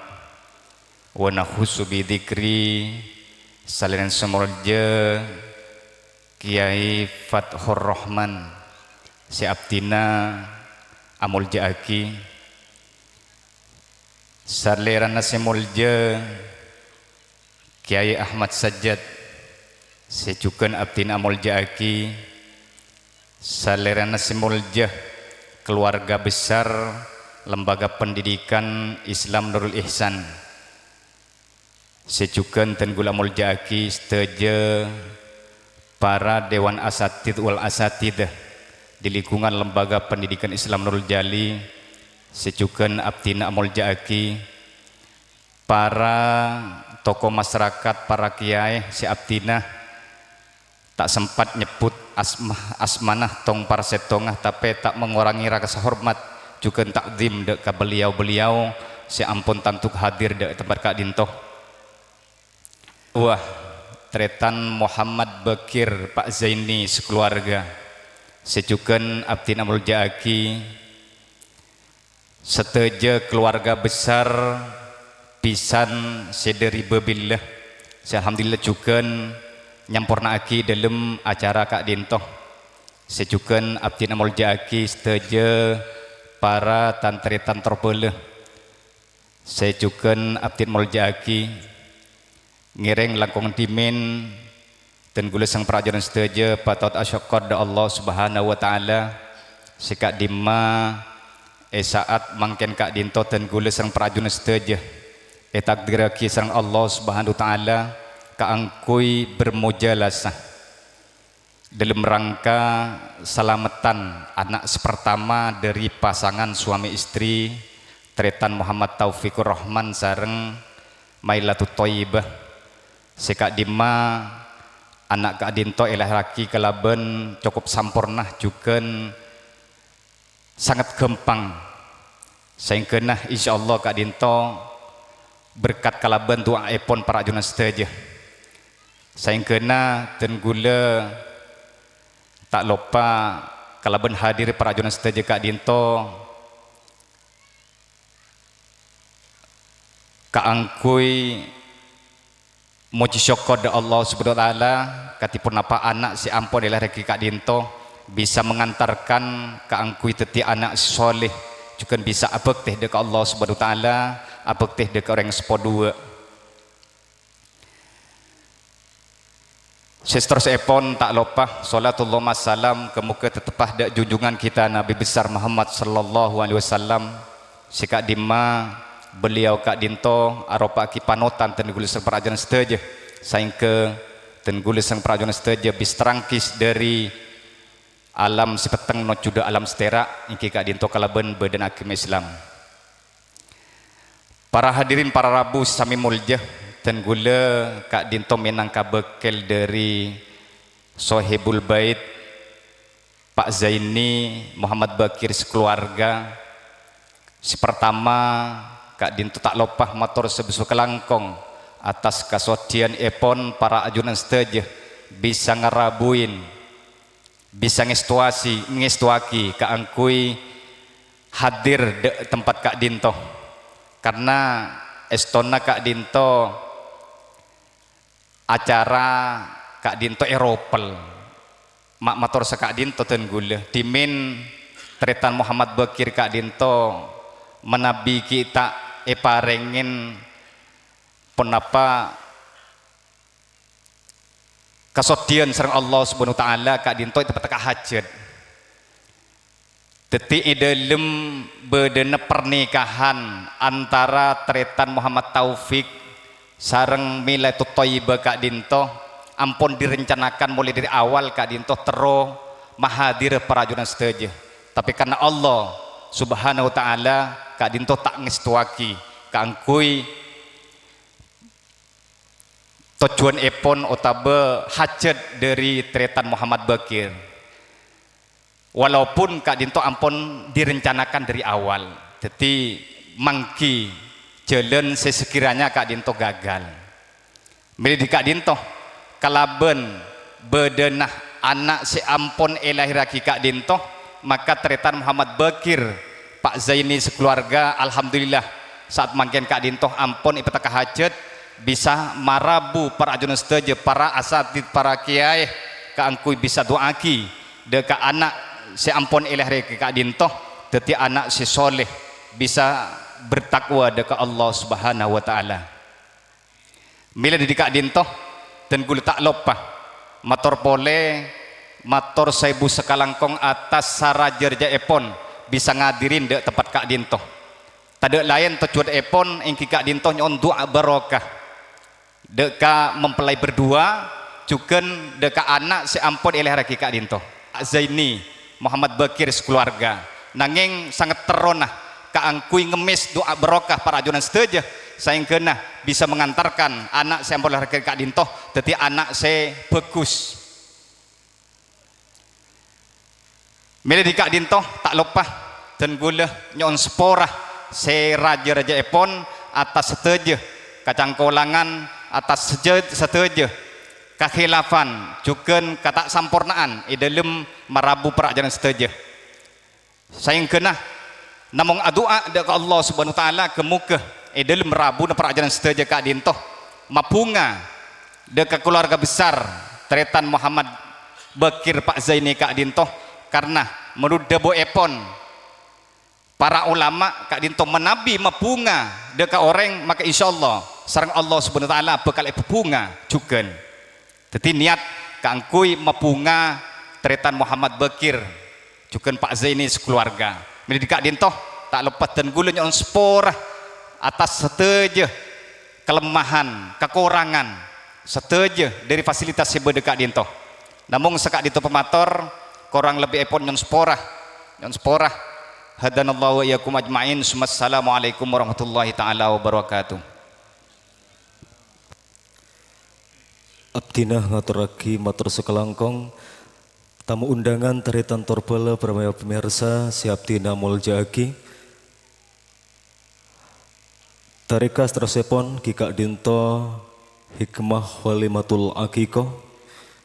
wa nakhussu bi dzikri, salèrana sè molja Kyai Fathur Rahman sè abdhina amolja'aghi, salèrana sè molja Kyai Ahmad Sajjad sè jhughân abdhina amolja'aghi, salèrana sè molja keluarga besar Lembaga Pendidikan Islam Nurul Ihsan, sè jhughân dhân kaulâ amolja'aghi sadhâjâ para dewan asatidz wal asatidzah di lingkungan Lembaga Pendidikan Islam Nurul Jali, sè jhughân abdhina amolja'aghi, para tokoh masyarakat, para kiyaè sè abdhina ta' sempat nyebbhut asma-, asmana tong-parsettonga, tapè ta' mangorangè rasa hormat jhughân ta'dzim dâ' ka beliau-beliau sè ampon tanto hadir dâ' tempat ka'dinto. Wah, tarètan Muhammad Bakir, Pak Zaini sakalowarga, sè jhughân abdhina amolja'aghi, sadhâjâ keluarga besar bhisan sè dâri Babilla, sè alhamdulillah jhughân nyamporna'aghi dhâlem acara ka'dinto, sè jhughân abdhina amolja'aghi sadhâjâ para tan-tarètan tor bhâlâ, sè jhughân abdhina amolja'aghi. Ngèrèng langkong dhimèn, dhân kaulâ sareng para ajunan sadhâjâ patot asokkor dâ' Allah Subhanahu wa Ta'ala, sè ka'dimma è sa'at mangkèn ka'dinto dhân kaulâ sareng para ajunan sadhâjâ ètakdirraghi sareng Allah Subhanahu wa Ta'ala kaangghuy bermujalasah. Dhâlem rangka salameddhân ana' sè partama dâri pasangan suami istri, tarètan Muhammad Taufikur Rahman sareng Mailatut Thayyibah, sè ka'dimma ana' ka'dinto èlaèrraghi kalabân cokop samporna jhughân sanget ghâmpang. Saèngghâna insyaallah ka'dinto berkat kalabân du'aèpon para ajunan sadhâjâ. Saèngghâna dhân kaulâ ta' loppa kalabân hadir para ajunan sadhâjâ ka'dinto kaangghuy mojhi sokkor dâ' Allah Subhanahu wa Ta'ala, kadhi ponapa ana' sè ampon èlaèrraghi ka'dinto bisa mengantarkan kaangghuy dhâddhi ana' sè sholeh, jhughân bisa abhâktè dâ' ka Allah Subhanahu wa Ta'ala, abhâktè dâ' ka orèng sè poduwâ'. Sè saterrossèpon ta' loppa, sholatullah wassalam ka moghâ tetteppa dâ' junjungan kita Nabi besar Muhammad sallallahu alaihi wasallam, sè ka'dimma beliau ka'dinto aropa'aghi panotan dhân kaulâ sareng para ajunan sadhâjâ, saèngghâ dhân kaulâ sareng para ajunan sadhâjâ bis terangkis dâri alam sè petteng nojjhu dâ' alam sè tèra', èngghi ka'dinto kalabân bâdâna aghâma Islam. Para hadirin, para rabu sè samè molja, dhân kaulâ ka'dinto mènangka bâkkèl dâri Sohibul Bait, Pak Zaini Muhammad Bakir sakalowarga. Sè partama, ka'dinto ta' loppa mator sabâ-, kalangkong atas kasoddhiyânèpon para ajunan sadhâjâ bisa ngarabuin, bisa ngèstowasi, ngèstowaghi kaangghuy hadir dâ' tempat ka'dinto. Karna èstona ka'dinto acara ka'dinto èropel. Ma' mator saka'dinto dân ghulâ, dhimèn tarètan Muhammad Baqir ka'dinto manabi ghi' ta' èparèngè ponapa kasoddhiyân sareng Allah Subhanahu wa Ta'ala ka'dinto èteppa' ka hajat. Dhâddhi, è dhâlem bâdâna parnikahan antara tarètan Muhammad Taufik sareng Milaitut Thayyibah ka'dinto ampon direncanakan molaè dâri awal ka'dinto terro mahadhir para ajunan sadhâjâ. Tapè karna Allah Subhanahu wa Ta'ala ka'dinto ta' ngèstowaghi kaangghuy tojjhuwânnèpon otabâ hajat dâri tarètan Muhammad Baqir. Walaupun ka'dinto ampon direncanakan dâri awal. Dhâddhi, mangghi jhâlân sè sakiranya ka'dinto gagal. Mèlè dâri ka'dinto, kalabân bâdâna ana' sè ampon èlahèrraghi ka'dinto, maka tarètan Muhammad Baqir, Pak Zaini sakalowarga, alhamdulillah, saat mangkèn ka'dinto ampon èpateka hajat, bisa marabu para ajunan sadhâjâ, para asatid, para kèyaè, kaangghuy bisa du'aaghi dâ' ka ana' sè ampon èlahèrraghi ka'dinto, dhâddhi ana' sè sholeh, bisa bertakwa dâ' ka Allah Subhanahu wa Ta'ala. Mèlè dâri ka'dinto, dân ghulâ ta' loppa mator polè, mator saèbu sakalangkong atas sarajâ-rajâèpon bisa ngadhirin dâ' tempat ka'dinto. Tadâ' laèn tojjhuwânnèpon èngghi ka'dinto nyo'on du'a barokah dâ' ka mempelai berdua, jhughân dâ' ka ana' sè ampon èlahèrraghi ka'dinto. Zaini, Muhammad Baqir sakalowarga, nangèng sanget terrona kaangghuy ngemmès du'a barokah para ajunan sadhâjâ, saèngghâna bisa mengantarkan ana' sè ampon lahir ka'dinto dhâddhi ana' sè bhâghus. Mèlè dâri ka'dinto, ta' loppa, dân ghulâ nyo'on sapora sè rajâ-rajâèpon atas sadhâjâ kacangkolangan, atas sadhâ-, sadhâjâ kakhilafan, jhughân kata' samporna'an è dhâlem marabu para ajunan sadhâjâ. Saèngghâna namong adu'a dâ' ka Allah Subhanahu wa Ta'ala, ghâ-moghâ è dhâlem rabuna para ajunan sadhâjâ ka'dinto mabhunga dâ' ka kalowarga besar tarètan Muhammad Baqir Pak Zaini ka'dinto, karna menurut dhâbuèpon para ulama ka'dinto manabi mabhunga dâ' ka orèng, maka insyaallah sareng Allah Subhanahu wa Ta'ala bhâkal èbhubhunga jhughân. Dhâddhi, niyat kaangghuy mabhunga tarètan Muhammad Baqir, jhughân Pak Zaini sakalowarga. Mèlè dâri ka'dinto, ta' loppa dân ghulâ nyo'on sapora atas sadhâjâ kalemahan, kakorangan, sadhâjâ dâri fasilitas sè bâdâ ka'dinto. Namong saka'dinto pamator, korang lebbièpon nyo'on sapora. Nyo'on sapora. Hadanallahu wa iyyakum ajma'in. Summa assalamualaikum warahmatullahi ta'ala wabarakatuh. Abdhina ngatorraghi mator sakalangkong, tamu undangan tarètan torbâlâ, para pamèyarsa sè abdhina molja'aghi. Tarèka saterrossèpon ghi' ka'dinto hikmah walimatul aqiqah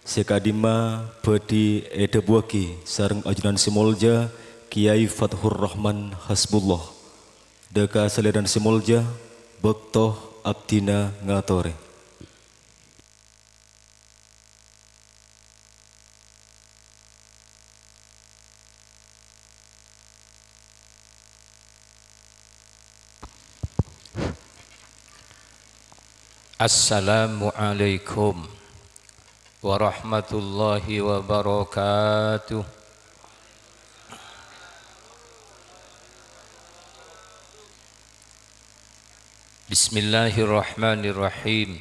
sè ka'dimma bhâdhi èdhâbuwâghi sareng ajunan sè molja Kèyaè Fathur Rahman Hasbullah. Dâ' ka salèrana sè molja, bâkto abdhina ngatorè. Assalamualaikum warahmatullahi wabarakatuh. Bismillahirrahmanirrahim.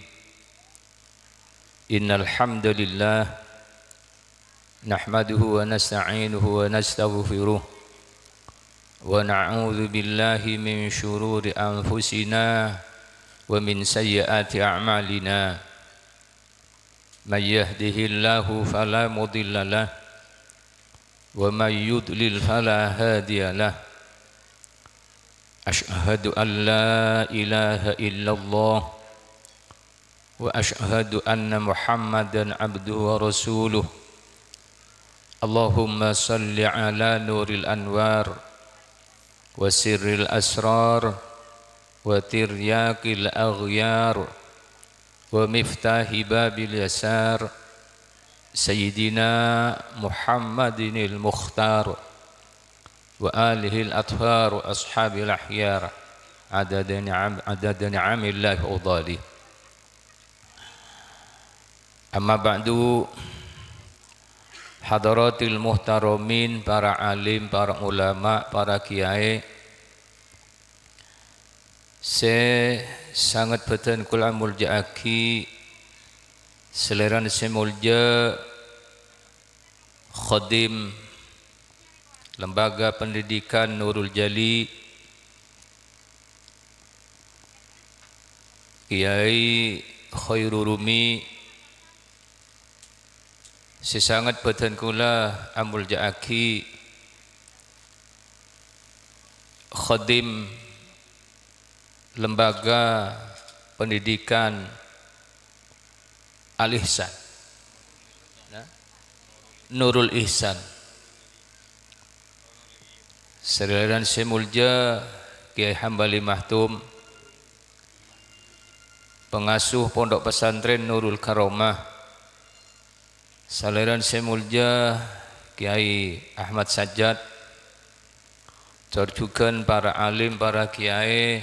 Innal hamdalillah, nahmaduhu wa nasta'inuhu wa nastaghfiruh, wa na'udzu billahi min syururi anfusina wa min sayyiati a'malina. May yahdihillahu fala mudhillalah, wa may yudlil fala hadiyalah. Asyhadu an la ilaha illallah وأشهد أن محمدا عبده ورسوله. اللهم صل على نور الأنوار وسر الأسرار وترياق الأغيار ومفتاح باب اليسار سيدنا محمد المختار وآله الأطهار وأصحابه الأخيار عدد نعم، عدد نعم الله وفضله. Amma ba'du, hadaratil muhtaramin, para alim, para ulama, para kiai sè sanget bhâdhân kaulâ molja'aghi, salèrana sè molja Khadim Lembaga Pendidikan Nurul Jali, Kiai Khairul Rumi, sè sanget bhâdhân kaulâ amolja'aghi, Khadim Lembaga Pendidikan Al-Ihsan. Nah, Nurul Ihsan. Salèrana sè molja Kiai Hambali Mahtum, pangasuh Pondok Pesantren Nurul Karomah. Salèrana sè molja Kiai Ahmad Sajjad, tor jhughân para alim, para kiai,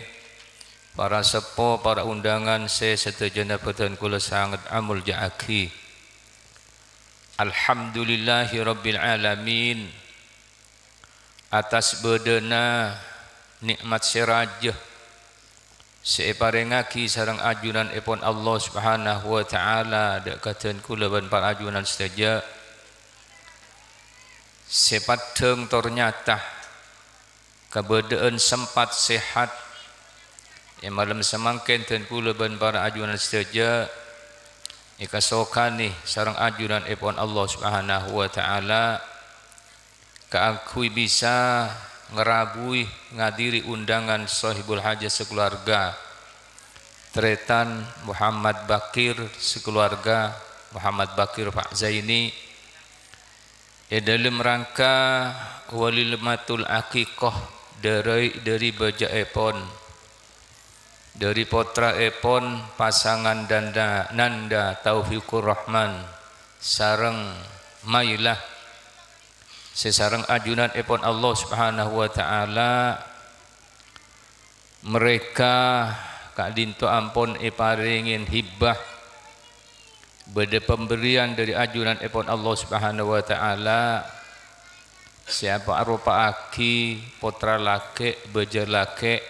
para seppo, para undangan sè sadhâjâna bhâdhân kaulâ sanget amolja'aghi. Alhamdulillahirabbil alamin, atas bâdâna nè'mat sè rajâ sè èparèngaghi sareng ajunanèpon Allah Subhanahu wa Ta'ala dâ' ka dhân kaulâ bân para ajunan sadhâjâ, sè paddhâng tor nyata kabâdâ'ân sempat sehat è malem samangkèn dhân kaulâ bân para ajunan sadhâjâ èkasokanè sareng ajunanèpon Allah Subhanahu wa Ta'ala, kaangghuy bisa ngarabuwi ngadhiri undangan sohibul hajat sakalowarga, tarètan Muhammad Bakir sakalowarga, Muhammad Bakir Pak Zaini, è dâlem rangka walimatul aqiqah dhâri, dhâri bhâjâèpon, dhâri pottraèpon pasangan Danda, Nanda Taufikur Rahman sareng Mailah, sè sareng ajunanèpon Allah Subhanahu wa Ta'ala, mareka ka'dinto ampon èparèngè hibah, bâdâ pemberian dhâri ajunanèpon Allah Subhanahu wa Ta'ala, sè èparopa'aghi pottra lakè', bhâjâ lakè',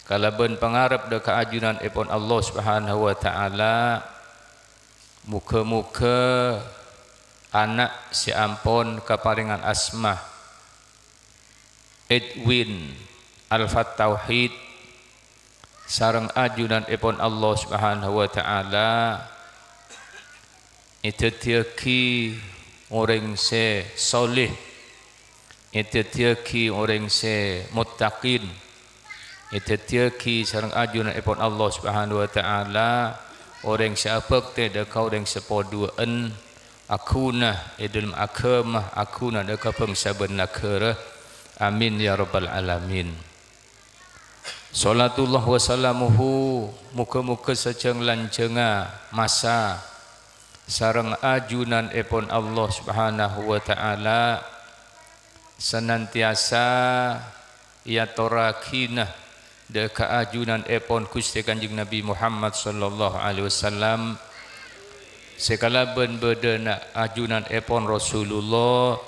kalabân pangarep dâ' ka ajunanèpon Allah Subhanahu wa Ta'ala, moghâ-moghâ ana' sè ampon kaparèngan asma Edwin Alfat Tauhid sareng ajunanèpon Allah Subhanahu wa Ta'ala èdhâddhiyâghi orèng sè sholèh, èdhâddhiyâghi orèng sè muttaqin, èdhâddhiyâghi sareng ajunanèpon Allah Subhanahu wa Ta'ala orèng sè abhâktè dâ' ka orèng sè paduwâ'ân, aghuna è dâlem aghâma, aghuna dâ' ka bhângsa bân naghârâ. Amin ya rabbal alamin. Shalatullah wa salamuhu, moghâ-moghâ sajâng-lanjhângnga masa sareng ajunanèpon Allah Subhanahu wa Ta'ala sanantiyasa èatorraghina dâ' ka ajunanèpon Ghustè Kanjeng Nabi Muhammad sallallahu alaihi wasallam, sè kalabân bâdâna ajunanèpon Rasulullah,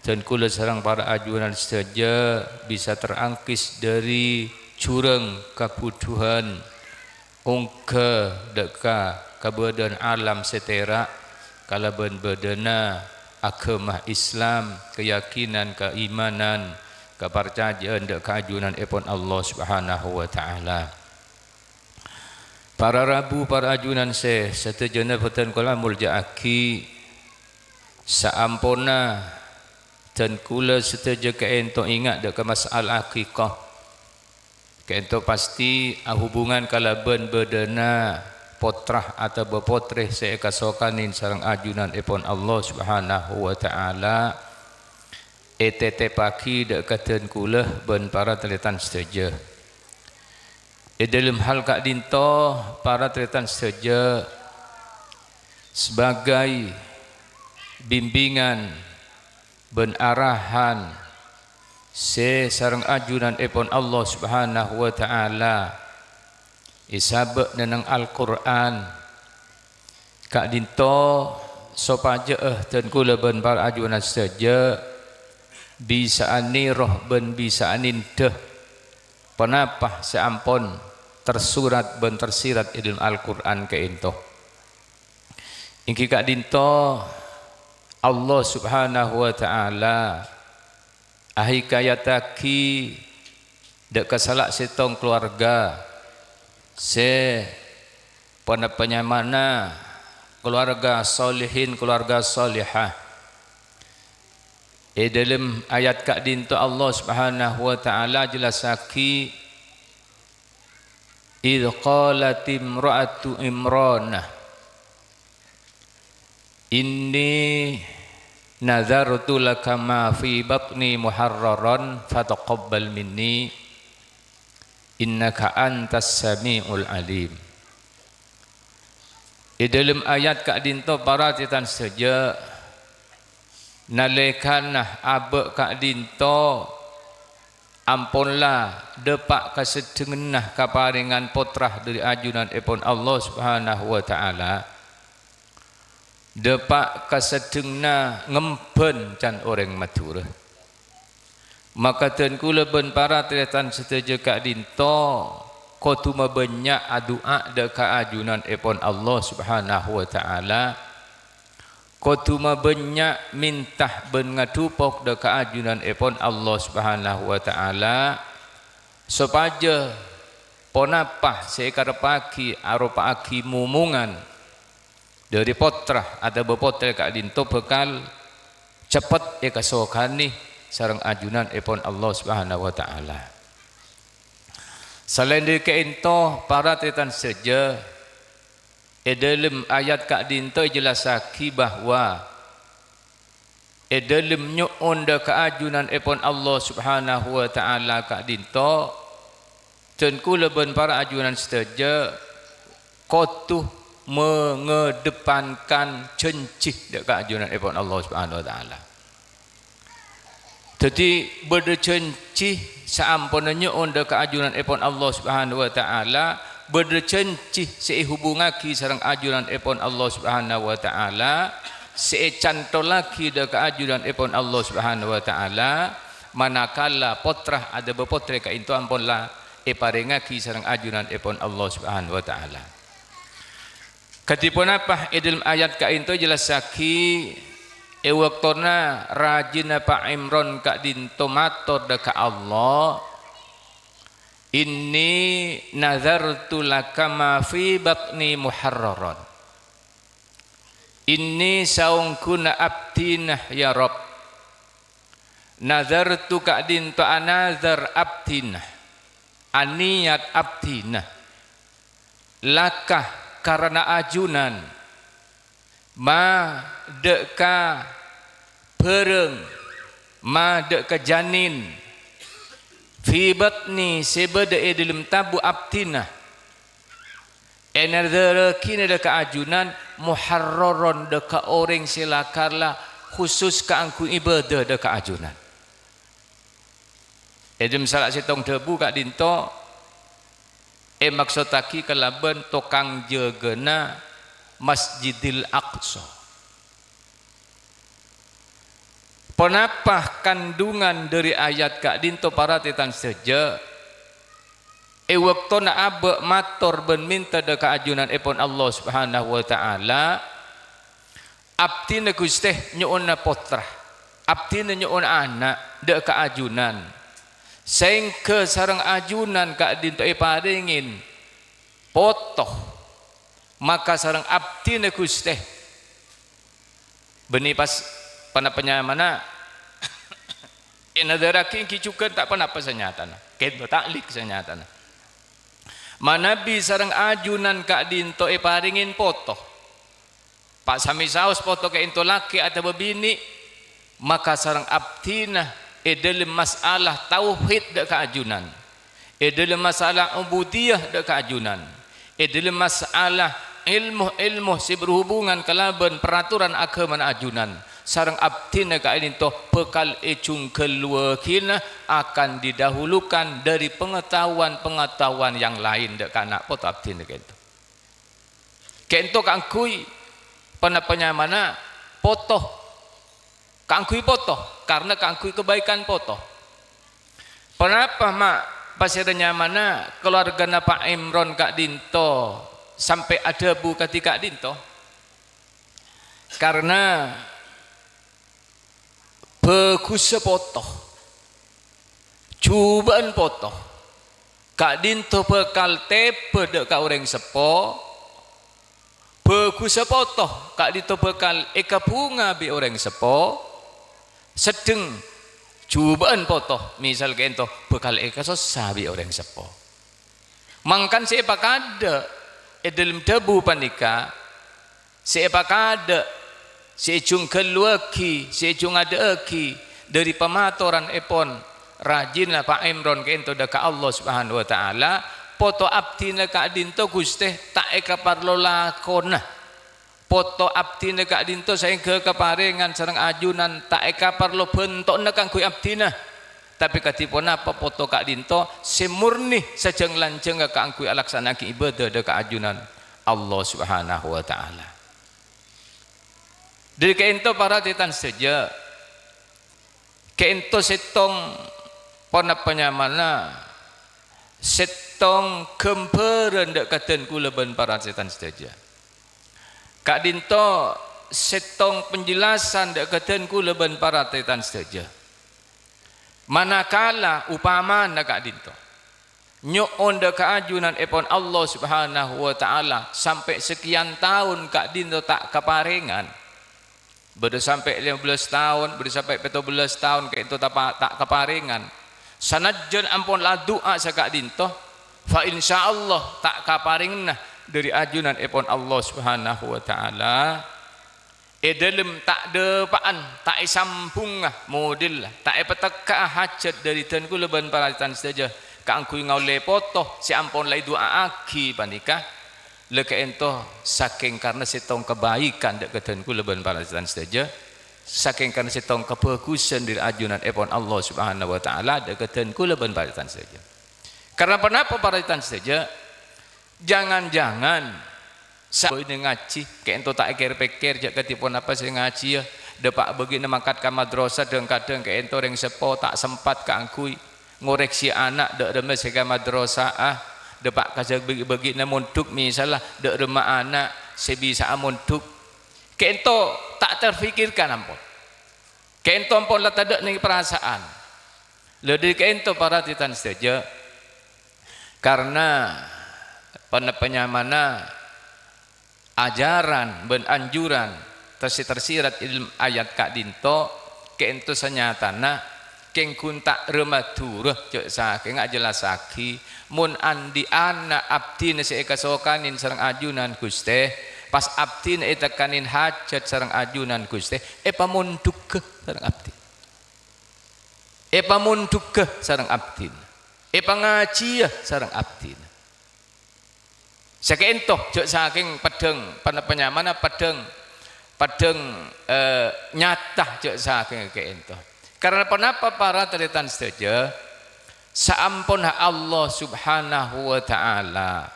dhân kaulâ sareng para ajunan sadhâjâ bisa terangkis dhâri jurang kabhudhuwân, ongghâ dâ' ka kabâdâ'ân alam sè tèra' kalabân bâdâna aghâma Islam, kayakinan, kaimanan, kaparcajâ'ân dâ' ka ajunanèpon Allah Subhanahu wa Ta'ala. Para rabu, para ajunan sè sadhâjâna bhâdhân kaulâ molja'aghi, saamponna dhân kaulâ sadhâjâ kaènto enga' dâ' ka mas'alah aqiqah. Kaènto pastè ahubungan kalabân bâdâna pottra atabâ pottrè sè èkasokanè sareng ajunanèpon Allah Subhanahu wa Ta'ala, ètètèpaghi dâ' ka dân kaulâ bân para tarètan sadhâjâ. È dhâlem hal ka'dinto, para tarètan sadhâjâ, sabagai bimbingan bân arahan sè sareng ajunanèpon Allah Subhanahu wa Ta'ala èsabâ' neng Al-Qur'an. Ka'dinto sopajâ'â dân kaulâ bân para ajunan sadhâjâ bisa'a nèro bân bisa'a nèndhâ ponapa sè ampon tersurat bân tersirat è dhâlem Al-Qur'an ka'dinto. Èngghi ka'dinto Allah Subhanahu wa Ta'ala ahikayattaghi dâ' ka sala sèttong kalowarga sè ponapa nyamana kalowarga solihin, kalowarga solihah. È dhâlem ayat ka'dinto Allah Subhanahu wa Ta'ala jellassaghi, "Idz qalat imra'atu Imrana, inni nadzartu laka ma fi batni muharraran fataqabbal minni, innaka antas sami'ul alim." È dhâlem ayat ka'dinto, para tarètan sadhâjâ, nalèkana abâ' ka'dinto ampon la dâpa' ka seddhengnganna kaparèngan pottra dâri ajunanèpon Allah Subhanahu wa Ta'ala, dâpa' ka seddhengnganna ngembhân can orèng Madhurâ. Maka dân kaulâ bân para tarètan sadhâjâ ka'dinto kodhu mabânnya' adu'a dâ' ka ajunanèpon Allah Subhanahu wa Ta'ala. Kodhu mabânnya' mènta bân ngadhupok dâ' ka ajunanèpon Allah Subhanahu wa Ta'ala, sopajâ ponapa sè èkarebbhâghi aropa'aghi momongan dâri pottra atabâ pottrè ka'dinto bhâkal ceppet èkasokanè sareng ajunanèpon Allah Subhanahu wa Ta'ala. Salaèn dâri ka'dinto, para tarètan sadhâjâ, è dhâlem ayat ka'dinto èjellassaghi bahwa è dhâlem nyo'on dâ' ka ajunanèpon Allah Subhanahu wa Ta'ala ka'dinto, dân kaulâ bân para ajunan sadhâjâ kodhu mengedepankan janji dâ' ka ajunanèpon Allah Subhanahu wa Ta'ala. Dhâddhi, bâdâ janji saamponna nyo'on dâ' ka ajunanèpon Allah Subhanahu wa Ta'ala, bâdâ janji sè èhubungngaghi sareng ajunanèpon Allah Subhanahu wa Ta'ala, sè ècantollaghi dâ' ka ajunanèpon Allah Subhanahu wa Ta'ala, manakala pottra atabâ pottrè ka'dinto ampon la èparèngaghi sareng ajunanèpon Allah Subhanahu wa Ta'ala. Kadhi ponapa è dhâlem ayat ka'dinto èjellassaghi, è bâktona rajina Pa' Imron ka'dinto mator dâ' ka Allah, "Inni nadzartu laka ma fi batni muharraran." Inni saongghuna abdhina, ya Rabb. Nadzartu ka'dinto anadzar abdhina, aniyat abdhina. Laka karana ajunan, ma dâ' ka bhârâng, ma dâ' ka janin, fi batni sè bâdâ è dhâlem tabu abdhina. Ènadzârrâghina dâ' ka ajunan muharraran dâ' ka orèng sè la-, kala khusus kaangghuy ibâdâ dâ' ka ajunan. È dhâlem sala sèttong dhâbu ka'dinto èmaksoddhâghi kalabân tokang jâgâna Masjidil Aqsa. Ponapa kandungan dhâri ayat ka'dinto, para tarètan sadhâjâ? È bâktona abâ' mator bân mènta dâ' ka ajunanèpon Allah Subhanahu wa Ta'ala, abdhina Ghustè nyo'ona pottra, abdhina nyo'ona ana' dâ' ka ajunan, saèngghâ sareng ajunan ka'dinto èparèngè poto, maka sareng abdhina Ghustè bânnè pas ponapa nyamana ènadzârrâghi èngghi jhughân ta' ponapa sanyatana, kènto ta'lik sanyatana. Manabi sareng ajunan ka'dhinto' èparèngè poto, pa' samè saos poto ka'dhinto' lakè' atabâ binè', maka sareng abdhina è dhâlem masalah tauhid dâ' ka ajunan, è dhâlem masalah ubudiyah dâ' ka ajunan, è dhâlem masalah èlmo-èlmo sè berhubungan kalabân peraturan aghâmana ajunan, sareng abdhina ka'dhinto' bhâkal èjhungghâlluwâghina akan didahulukan dhâri pengetahuan-pengetahuan yang lain dâ' ka ana' poto abdhina ka'dhinto'. Ka'dhinto' kaangghuy ponapa nyamana poto. Kaangghuy poto, karna kaangghuy kabaikan poto. Ponapa ma' pasèra nyamana kalowargana Pa' Imron ka'dhinto' sampè' adhâbu kadhi ka'dhinto'? Karna bhâghussa poto, jhubâ'ân poto, ka'dhinto' bhâkal tèbâ dâ' ka orèng seppo, bhâghussa poto, ka'dhinto' bhâkal èkabhunga bi' orèng seppo, seddheng jhubâ'ân poto, misal ka'dhinto', bhâkal èkasossa bi' orèng seppo. Mangkana sè èpakadâ' è dhâlem dhâbu panèka, sè èpakadâ', sè èjhungghâlluwâghi, sè èjhungadâ'âghi dhâri pamatorannèpon rajina Pa' Imron ka'dhinto' dâ' ka Allah Subhanahu wa Ta'ala, poto abdhina ka'dhinto', Ghustè, ta' èkaparlo lakona. Poto abdhina ka'dhinto' saèngghâ kaparèngan sareng ajunan ta' èkaparlo bhânto'na kaangghuy abdhina. Tapè kadhi ponapa poto ka'dhinto' sè morni sajâng-lanjhângnga kaangghuy alaksana'aghi ibâdâ dâ' ka ajunan Allah Subhanahu wa Ta'ala. Dhâri ka'dhinto' para tarètan sadhâjâ, ka'dhinto' sèttong ponapa nyamana, sèttong ghâmbhârân dâ' ka dân kaulâ bân para tarètan sadhâjâ. Ka'dhinto' sèttong penjelasan dâ' ka dân kaulâ bân para tarètan sadhâjâ. Manakala upamana ka'dhinto' nyo'on dâ' ka ajunanèpon Allah Subhanahu wa Ta'ala sampè' sakèyan taon ka'dhinto' ta' kaparèngan, bâdâ sampè' lèma bellâs taon, bâdâ sampè' pètto bellâs taon ka'dhinto' tapa-, ta' kaparèngan. Sanajjhân ampon la du'a saka'dhinto', fa insyaallah ta' kaparèngana dhâri ajunanèpon Allah Subhanahu wa Ta'ala. È dhâlem ta' dâpa'an, ta' èsambhungnga model, ta' èpatekka'a hajhât dhâri dân kaulâ bân para tarètan sadhâjâ kaangghuy ngaollè poto sè ampon la èdu'a'aghi panèka. La ka'dhinto' sakèng karna sèttong kabaikan dâ' ka dân kaulâ bân para tarètan sadhâjâ, sakèng karna sèttong kabhâghusân dhâri ajunanèpon Allah Subhanahu wa Ta'ala dâ' ka dân kaulâ bân para tarètan sadhâjâ. Karna ponapa para tarètan sadhâjâ? Jangan-jangan sa-, bâdâ ngajhi, ka'dhinto' ta' èkèr-pèkkèr jhâ' kadhi ponapa sè ngajhiyâ, dâpa' bâgina mangkat ka madrasah, dhâng-kadhâng ka'dhinto' rèng seppo ta' sempat kaangghuy ngoreksi ana' dâ' remma sè ka madrasah, ah, dâpa' ka sè bâgi-bâgina mondhuk misalla dâ' remma ana' sè bisa'a mondhuk. Ka'dhinto' ta' terfikirkan ampon. Ka'dhinto' ampon la tadâ' neng parasa'an. La dhâri ka'dhinto' para tarètan sadhâjâ, karna ponapa nyamana ajaran bân anjuran ter-, sè tersirat è dhâlem ayat ka'dhinto', ka'dhinto' sanyatana kèng ghun ta' rèma dhurâ jhâ' sakènga ajhellassaghi, mon andi' ana' abdhina sè èkasokanè sareng ajunan Ghustè, pas abdhina ètekkanè hajhât sareng ajunan Ghustè, èpamondhugghâ sareng abdhina. Èpamondhugghâ sareng abdhina. Èpangajhiyâ sareng abdhina. Saka'dhinto', jhâ' sakèng peddhâng, pana-, panyamana peddhâng, peddhâng, eh, nyata jhâ' sakèng ka'dhinto'. Karna ponapa para tarètan sadhâjâ? Saamponna Allah Subhanahu wa Ta'ala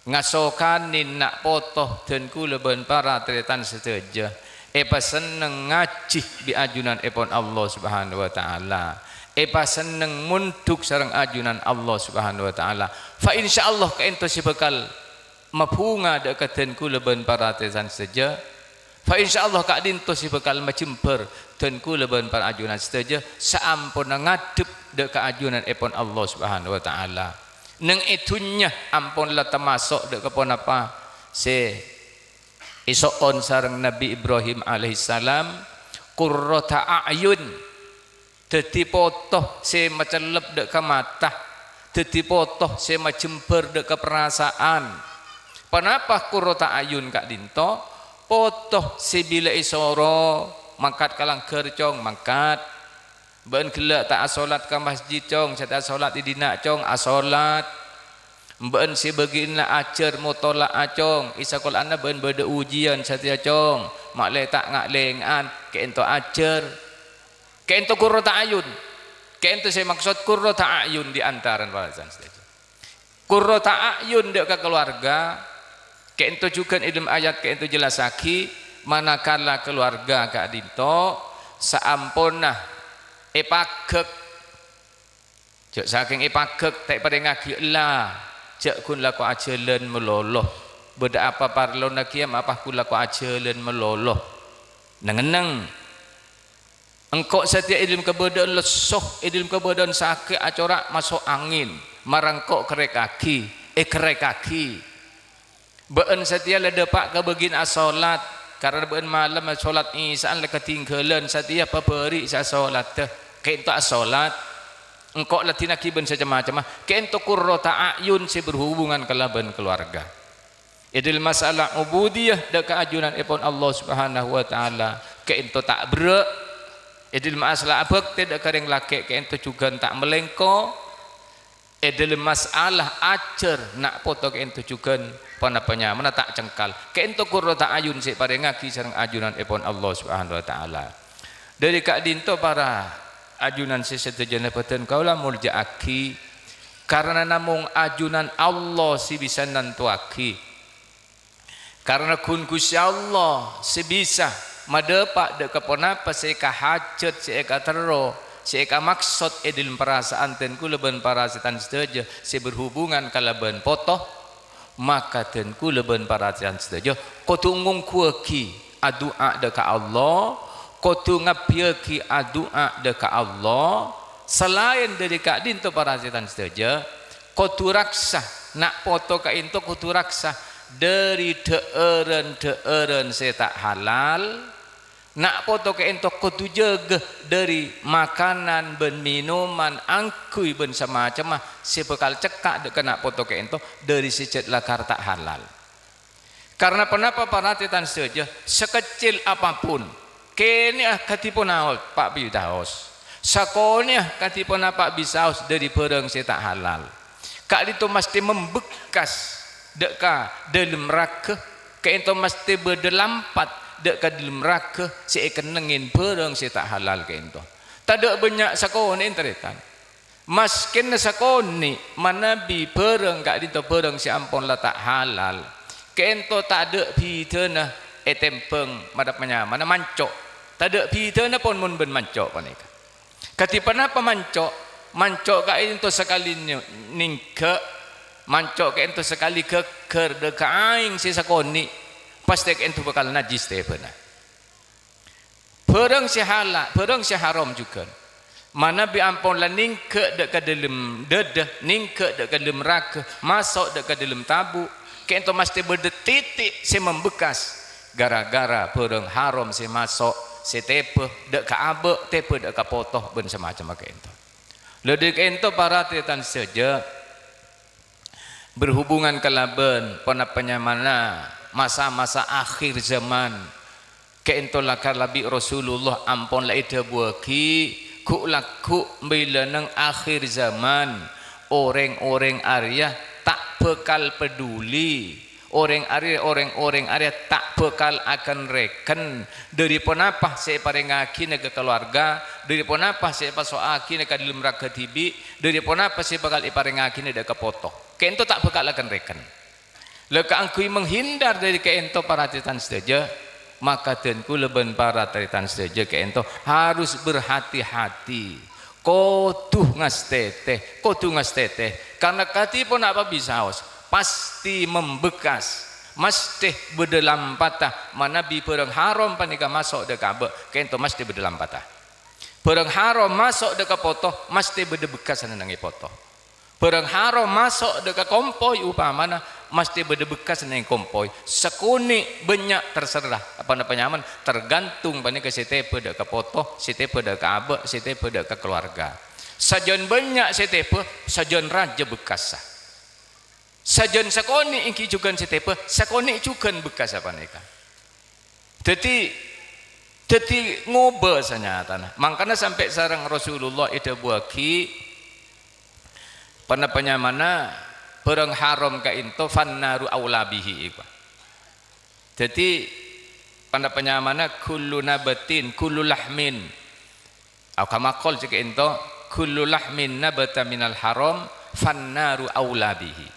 ngasokanè na' poto dân kaulâ bân para tarètan sadhâjâ èpasenneng ngajhi bi' ajunanèpon Allah Subhanahu wa Ta'ala, èpasenneng mondhuk sareng ajunan Allah Subhanahu wa Ta'ala. Fa insyaallah ka'dhinto' sè bhâkal mabhunga dâ' ka dân kaulâ bân para tarètan sadhâjâ. Fa insyaallah ka'dhinto' sè bhâkal majembhâr dân kaulâ bân para ajunan sadhâjâ saamponna ngadhep dâ' ka ajunanèpon Allah Subhanahu wa Ta'ala. Neng è dhunnya ampon la tamaso' dâ' ka ponapa sè èso'on sareng Nabbhi Ibrahim alaihissalam, qurrata a'yun, dhâddhi poto sè macellep dâ' ka mata, Dhâddhi poto sè majembhâr dâ' ka parasaan. Ponapa qurrata a'yun ka'dinto? Poto sè bilâ èsoro, "Mangkat ka langghâr, Cong," mangkat. "Bâ'ân ghellâ' ta' asolat ka masjid, Cong, satèya asolat è dinna', Cong," asolat. "Bâ'ân sè bâgiânna ajhâr motola'a, Cong, è sakola'anna bâ'ân bâdâ ujiyân satèya, Cong, ma'lè ta' nga'-lènga'an, ka'ento ajhâr." Ka'ento qurrata a'yun. Ka'ento sè maksod qurrata a'yun di antarana parasaan sadhâjâ. Qurrata a'yun dâ' ka kalowarga, ka'ento jhughân è dâlem ayat ka'ento jellassaghi, manakala kalowarga ka'dinto saamponna èpaghek. Jhâ' sakèng èpaghek ta' èparèngaghi ella, jhâ' ghun lako ajhâlân malolo. Bâdâ apa parlona kèya ma' apa ghun lako ajhâlân malolo. Neng-enneng. Engko' satèya è dâlem kabâdâ'ân lesso, è dâlem kabâdâ'ân sakè' acora' maso' angèn, mara engko' kerrèkaghi, èkerrèkaghi. Bâ'ân satèya la dâpa' ka bâgiyân asolat, karana bâ'ân malem asolat Isa'an la kadhingghâlân, satèya pabâri' sè asolatta, ka'ento asolat. Engko' la dinaghi bân sè cem-macemma, ka'ento qurrata a'yun sè berhubungan kalabân kalowarga. È dâlem masalah ubudiyah dâ' ka ajunanèpon Allah Subhanahu wa Ta'ala, ka'ento ta' berrâ'. È dâlem masalah abhâktè dâ' ka rèng lakè', ka'ento jhughân ta' malèngko. È dâlem masalah ajhâr na' poto ka'ento jhughân ponapa nyamana ta' cengkal. Ka'ento qurrata a'yun sè èparèngaghi sareng ajunanèpon Allah Subhanahu wa Ta'ala. Dâri ka'dinto para ajunan sè sadhâjâna bhâdhân kaulâ molja'aghi, karana namong ajunan Allah sè bisa nantowaghi. Karana ghun Ghustè Allah sè bisa madâpa' dâ' ka ponapa sè èkahajhât, sè èkaterro, sè èkamaksod è dâlem parasaan dhân kaulâ bân para sètan sadhâjâ sè berhubungan kalabân poto, maka dhân kaulâ bân para sètan sadhâjâ kodhu ngongghuwâghi adu'a dâ' ka Allah, kodhu ngabbhiyâghi adu'a dâ' ka Allah. Salaèn dâri ka'dinto para sètan sadhâjâ, kodhu raksa, na' poto ka'ento kodhu raksa dâri dhâ'ârân-dhâ'ârân sè ta' halal. Na' poto ka'ento kodhu jâgâ dâri makanan bân mènoman, angghuy bân samacemma sè bhâkal cekka' dâ' ka na' poto ka'ento dâri sè jhât lakar ta' halal. Karana ponapa para sètan sadhâjâ, sakecil apapun, kènè'a kadhi ponapa bisaos, sakonè'a kadhi ponapa bisaos dâri bhârâng sè ta' halal. Ka'dinto mastè membekkas dâ' ka dâlem raghâ, ka'ento mastè bâdâ lampat dâ' ka dâlem raghâ sè èkennengngè bhârâng sè ta' halal ka'ento. Tadâ' bânnya' sakonè', tarètan. Maskèna sakonè' manabi bhârâng ka'dinto bhârâng sè ampon la ta' halal, ka'ento tadâ' bhidhâna ètèmbhâng manabi nyamana manco'. Tadâ' bhidhâna pon mon bân manco' panèka. Kadhi ponapa manco'? Manco' ka'dinto sakalè nè-, nèngghâ', manco' ka'dinto sakalè ghâgghâr dâ' ka aèng sè sakonè', pastè ka'dinto bhâkal najjhis tèbâna. Bhârâng sè hala-, bhârâng sè haram jhughân. Manabi ampon la nèngghâ' dâ' ka dâlem dâdâ, nèngghâ' dâ' ka dâlem raghâ, maso' dâ' ka dâlem tabu', ka'dinto mastè bâdâ tètè' sè membekkas ghârâ-ghârâ bhârâng haram sè maso', sè tèbâ dâ' ka abâ', tèbâ dâ' ka poto, bân samacemma ka'dinto. La dâri ka'dinto para tarètan sadhâjâ, berhubungan kalabân ponapa nyamana masa-masa akhir zaman. Ka'dinto lakar labi Rasulullah ampon la èdhâbuwâghi, ghu'-lagghu' bilâna akhir zaman, orèng-orèng arèya ta' bhâkal paduli. Orèng arè-, orèng-orèng arèya ta' bhâkal aken-rèken dâri ponapa sè èparèngaghina ka kalowarga, dâri ponapa sè èpaso'aghina ka dâlem raghâ dhibi', dâri ponapa sè bhâkal èparèngaghina dâ' ka poto. Ka'dinto ta' bhâkal aken-rèken. La kaangghuy menghindar dâri ka'dinto para tarètan sadhâjâ, maka dhân kaulâ bân para tarètan sadhâjâ ka'dinto harus berhati-hati. Kodhu ngastètè, kodhu ngastètè. Karna kadhi ponapa bisaos, pasti membekkas. Mastè bâdâ lampatta, manabi bhârâng haram panèka maso' dâ' ka abâ', ka'dinto mastè bâdâ lampatta. Bhârâng haram maso' dâ' ka poto, mastè bâdâ bekkasna neng è poto. Bhârâng haram maso' dâ' ka kompoy, upamana, mastè bâdâ bekkasna neng kompoy. Sakonè' bânnya' terserah, apa napa nyaman, tergantung panèka sè tèbâ dâ' ka poto, sè tèbâ dâ' ka abâ', sè tèbâ dâ' ka kalowarga. Sajân bânnya' sè tèbâ, sajân rajâ bekkassa. Sajân sakonè' ènggi jhughân sè tèbâ, sakonè' jhughân bekkassa panèka. Dhâddhi, dhâddhi ngobâ sanyatana. Mangkana sampè' sareng Rasulullah èdhâbuwâghi, ponapa nyamana bhârâng haram ka'dinto, "Fannaru aula bihi," èkowa. Dhâddhi, ponapa nyamana kullu nabatin, kullu lahmin, Au kama qol cè' ka'dinto, "Kullu lahmin nabata minal haram, fannaru aula bihi."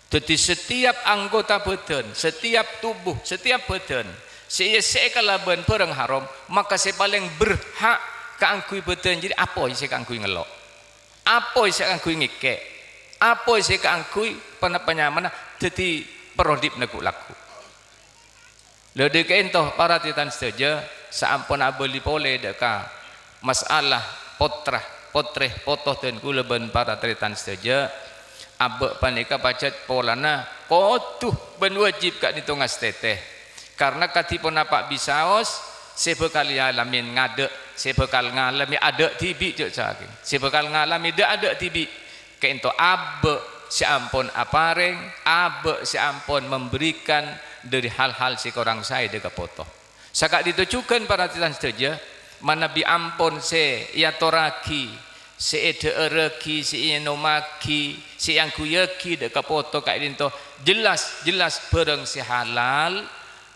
Dhâddhi, setiap anggota bhâdhân, setiap tubuh, setiap bhâdhân sè èyessè'è kalabân bhârâng haram, maka sè palèng berhak kaangghuy bhâdhân jârèya apoy sè kaangghuy ngello', apoy sè kaangghuy ngèkkè', apoy sè kaangghuy pana-, panyamana dhâddhi parodi'na ghu'-lagghu'. Lha, dhâ' ka'dinto, para tarètan sadhâjâ, saampon abâli polè dhâ' ka masalah potra, potrè, poto dân kaulâ bân para tarètan sadhâjâ, abâ' panèka pajhât polana kodhu bân wajib ka'dinto ngastètè. Karna kadhi ponapa bisaos sè bhâkal èalamè adâ', sè bhâkal ngalamè adâ' dhibi', jhâ' sakèng, sè bhâkal ngalamè dhâ'-adâ' dhibi'. Ka'dinto abâ' sè ampon aparèng, abâ' sè ampon memberikan dhâri hal-hal sè korang saè dhâ' ka poto. Saka'dinto jhughân para tarètan sadhâjâ, manabi ampon sè èatorraghi, sè èdhâ'ârraghi, sè ènommaghi, sè èangghuyâghi dhâ' ka poto ka'dinto jelas-jelas bhârâng sè halal,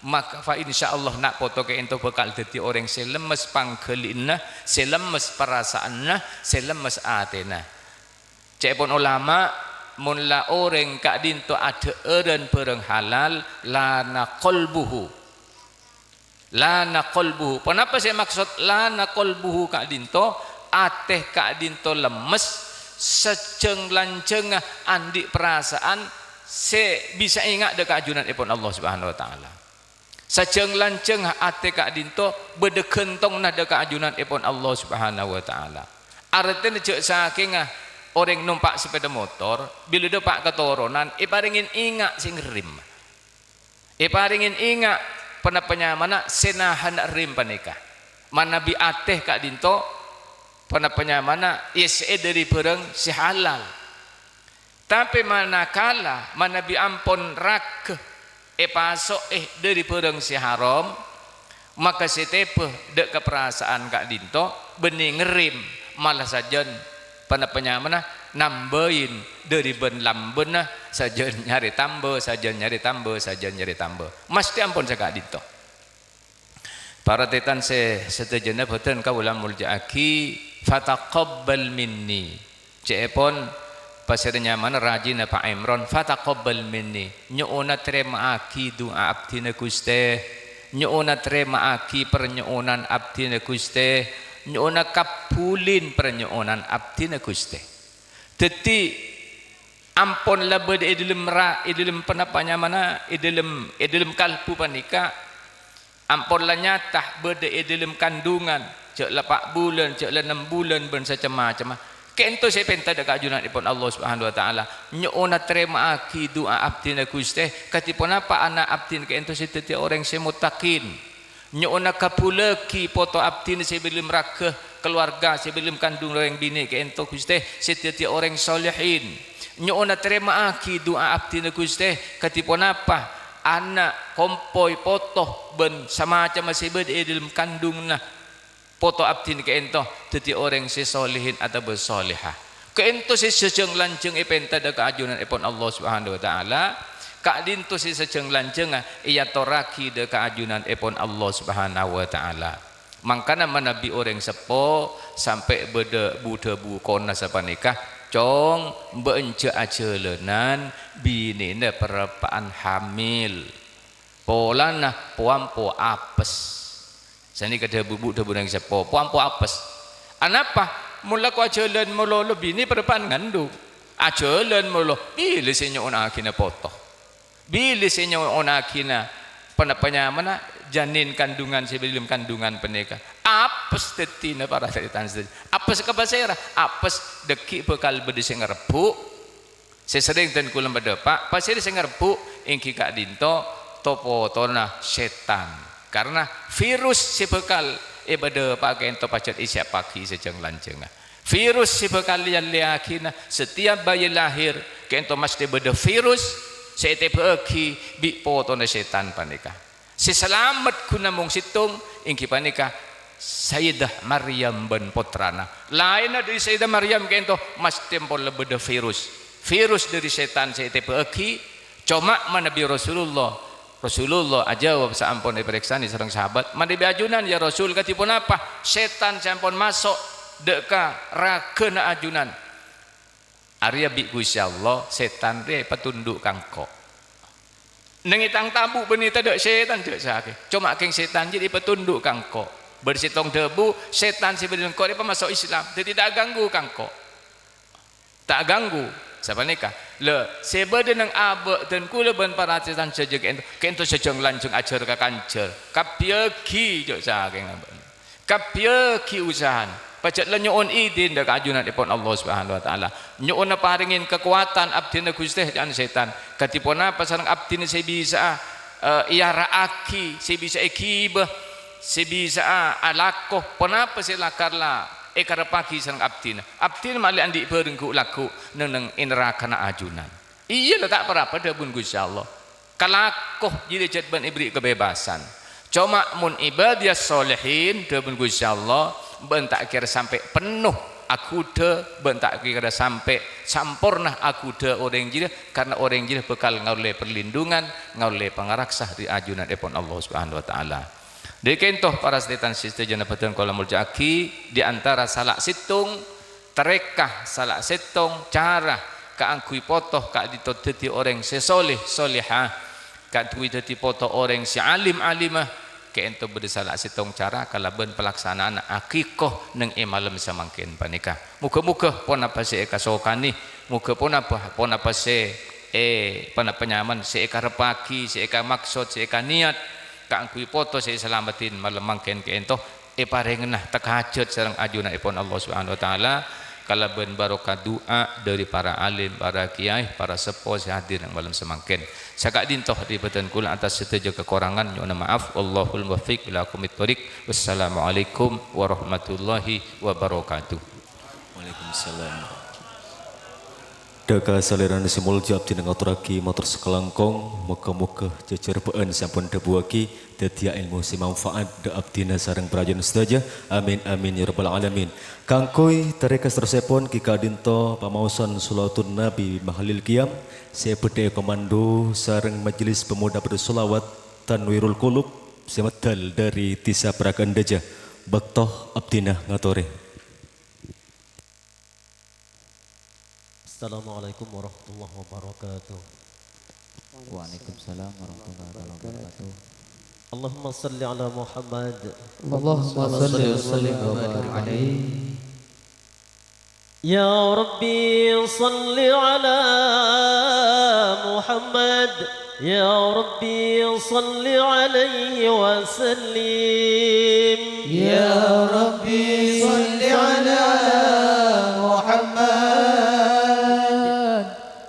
maka fa insyaallah na' poto ka'dinto bhâkal dhâddhi orèng sè lemmes pangghâli'ânna, sè lemmes parasaanna, sè lemmes atèna. Ca'èpon olama, mon la orèng ka'dinto adhâ'ârân bhârâng halal, lana qalbuhu. Lana qalbuhu. Ponapa sè maksod lana qalbuhu ka'dinto? Atè ka'dinto lemmes, sajâng-lanjhângnga andi' parasaan sè bisa enga' dhâ' ka ajunanèpon Allah Subhanahu wa Ta'ala. Sajâng-lanjhângnga atè ka'dinto bâdâ ghântongnga dhâ' ka ajunanèpon Allah Subhanahu wa Ta'ala. Artèna jhâ' sakènga orèng nompa' sapèda motor, bilâ dâpa' ka toronan, èparèngè enga' sè ngerrèm. Èparèngè enga' pana-, panyamana sè nahana rèm panèka. Manabi atè ka'dinto pana-, panyamana èyessè'è dhâri bhârâng sè halal. Tapè manakala manabi ampon raghâ èpaso'è dhâri bhârâng sè haram, maka sè tèbâ dhâ' ka parasaan ka'dinto bânnè ngerrèm, mala sajân pana-, panyamana nambâi dhâri bân-lambâna, sajân nyarè tambâ, sajân nyarè tambâ, sajân nyarè tambâ. Masthè ampon saka'dinto. Para tarètan sè sadhâjâna bhâdhân kaulâ molja'aghi, "Fataqabbal minni." Ca'èpon pasèra nyamana rajina Pa' Imron, "Fataqabbal minni." Nyo'ona tarèma'aghi du'a abdhina, Ghustè. Nyo'ona tarèma'aghi parnyo'onan abdhina, Ghustè. Nyo'ona kabbhulin parnyo'onan abdhina, Ghustè. Dhâddhi, ampon la bâdâ è dhâlem ra-, è dhâlem panapa nyamana, è dhâlem, è dhâlem kalbu panèka, ampon la nyata bâdâ è dhâlem kandungan, jhâ' la pa' bulân, jhâ' la nem bulân, bân sacem-macemma. Ka'dinto sè èpènta dhâ' ka ajunanèpon Allah Subhanahu wa Ta'ala. Nyo'ona tarèma'aghi du'a abdhina, Ghustè, kadhi ponapa ana' abdhina ka'dinto sè dhâddhi orèng sè muttaqin. Nyo'ona kabbhulâghi poto abdhina sè è dhâlem raghâ, kalowarga sè è dhâlem kandung orèng binè' ka'dinto, Ghustè, sè dhâddhi orèng solehin. Nyo'ona tarèma'aghi du'a abdhina, Ghustè, kadhi ponapa ana', kompoy, poto, bân samacemma sè bâdâ è dhâlem kandunganna poto abdhina ka'dinto dhâddhi orèng sè solehin atabâ soleha. Ka'dinto sè sajâng-lanjhâng èpènta dhâ' ka ajunanèpon Allah Subhanahu wa Ta'ala, ka'dinto sè sajâng-lanjhângnga èyatorraghi dhâ' ka ajunanèpon Allah Subhanahu wa Ta'ala. Mangkana manabi orèng seppo sampè' bâdâ bu-dhâbu kona sapanèka, "Cong, bâ'na jhâ' ajhâlânan, binèna parappa'na hamil. Polana po-ampo apes." Sanèka dhâbu bu-dhâbuna orèng seppo, "Po-ampo apes." Anapa? Mon la ko ajhâlân malolo binè parappa'na ngandung. Ajhâlân malolo, bilâ sè nyo'onaghina poto? Bilâ sè nyo'onaghina pana-, panyamana janin kandungan sè è dhâlem kandungan panèka? Apes dhâddhina, para tarètan sadhâjâ. Apes ka pasèra? Apes dhâggi' bhâkal bâdâ sè ngarebbhu'. Sè serrèng dân kaulâ madhâpa', pasèra sè ngarebbhu'? Èngghi ka'dinto to-potona sètan. Karna virus sè bhâkal èpadhâpa'a ka'dinto pajhât èsiappaghi sajâng-lanjhângnga. Virus sè bhâkal èyallèyaghina, setiap bayi lahir, ka'ento masthè bâdâ virus sè ètèbâ'âghi bi' potona sètan panèka. Sè salamet ghu namong sèttong, èngghi panèka Sayyidah Maryam bân pottrana. Laènna dhâri Sayyidah Maryam ka'ento, masthè pon la bâdâ virus. Virus dhâri sètan sè ètèbâ'âghi, coma manabi Rasulullah. Rasulullah ajâwâb saampon èparèksanè sareng sahabat, "Manabi ajunan, ya Rasul, kadhi ponapa sètan sè ampon maso' dâ' ka ragana ajunan?" "Arèya bi' Ghustè Allah, sètan rèya èpatondhu' ka engko'." "Neng è tang tabu' bânnè tadâ' sètan," jâ' sakèng. "Coma kèng sètan jârèya èpatondhu' ka engko'." Bâdâ sèttong dhâbu, "Sètan sè bâdâ neng engko' rèya pamaso' Islam, dhâddhi ta' ganggu ka engko'." Ta' ganggu, sapanèka. Lè, sè bâdâ neng abâ' dân kaulâ bân para sètan sadhâjâ ka'ento, ka'ento sajâng lanjhâng ajhâr ka kanjhâr. Kabbhiyâghi, jâ' sakèng abâ'na. Kabbhiyâghi usahana. Pajhât la nyo'on idin dâ' ka ajunanèpon Allah Subhanahu wa Ta'ala. Nyo'ona parèngè kakowadhân abdhina Ghustè, ca'na sètan. Kadhi ponapa sareng abdhina sè bisa'a, eh, èara'aghi, sè bisa èghibâ, sè bisa'a alako, ponapa sè lakar la èkarepaghi sareng abdhina? Abdhina ma'lè andi' bhâreng ghu'-lagghu' neng-neng è narakana ajunan. Iyâ la, ta' pa-rapa dhâbuna Ghustè Allah. Kalako jârèya jhât bân èberri' kabèbasan. Coma mon ibadiyas shalihin, dhâbuna Ghustè Allah, bân ta' kèra sampè' penno aghudhâ, bân ta' kèra sampè' samporna aghudhâ orèng jârèya, karna orèng jârèya bhâkal ngaollè perlindungan, ngaollè pangaraksa dhâri ajunanèpon Allah Subhanahu wa Ta'ala. Dhâri ka'ento, para sè tan-, sè sadhâjâna bhâdhân kaulâ molja'aghi, di antara sala sèttong tarèka, sala sèttong cara kaangghuy poto ka'dinto dhâddhi orèng sè soleh, solehah, kaangghuy dhâddhi poto orèng sè alim, alimah, ka'ento bâdâ sala sèttong cara kalabân palaksana'anna akikah neng è malem samangkèn panèka. Moghâ-moghâ ponapa sè èkasokanè, moghâ ponapa, ponapa sè è-, ponapa nyamana sè èkarepaghi, sè èkamaksod, sè èkaniyat, kaangghuy poto sè èsalameddhi malem mangkèn ka'ento èparèngana takajhât sareng ajunanèpon Allah Subhanahu wa Ta'ala, kalabân barokah du'a dhâri para alim, para kèyaè, para seppo sè hadir neng malem samangkèn. Saka'dinto dhâri bhâdhân kaulâ atas sadhâjâ kakorangan, nyo'ona ma'af. Wallahul muwaffiq ila aqwamit thoriq. Wassalamualaikum warahmatullahi wabarakatuh. Waalaikumsalam. Dhâ' ka salèrana sè molja abdhina ngatorraghi mator sakalangkong, moghâ-moghâ jhâjhâr bâ'ân sè ampon dhâbuwaghi dhâddhiyâ èlmo sè manfaat dhâ' abdhina sareng parajâna sadhâjâ. Amin, amin, ya rabbal alamin. Kaangghuy tarèka saterrossèpon, ghi' ka'dinto pamaosan Shalawatun Nabi Mahalil Qiyam sè bhâdhi èkomando sareng Majelis Pemuda Pondok Shalawat Tanwirul Qulub sè meddhâl dhâri Dhisa Prakan Dâjâ. Bâkto abdhina ngatorè. Assalamualaikum warahmatullahi wabarakatuh. Waalaikumsalam warahmatullahi wabarakatuh. Allahumma salli ala Muhammad. Allahumma salli wa sallim wa barik alaihi. Ya Rabbi, salli ala Muhammad. يا ربي صل عليه وسلم. يا ربي صل على محمد.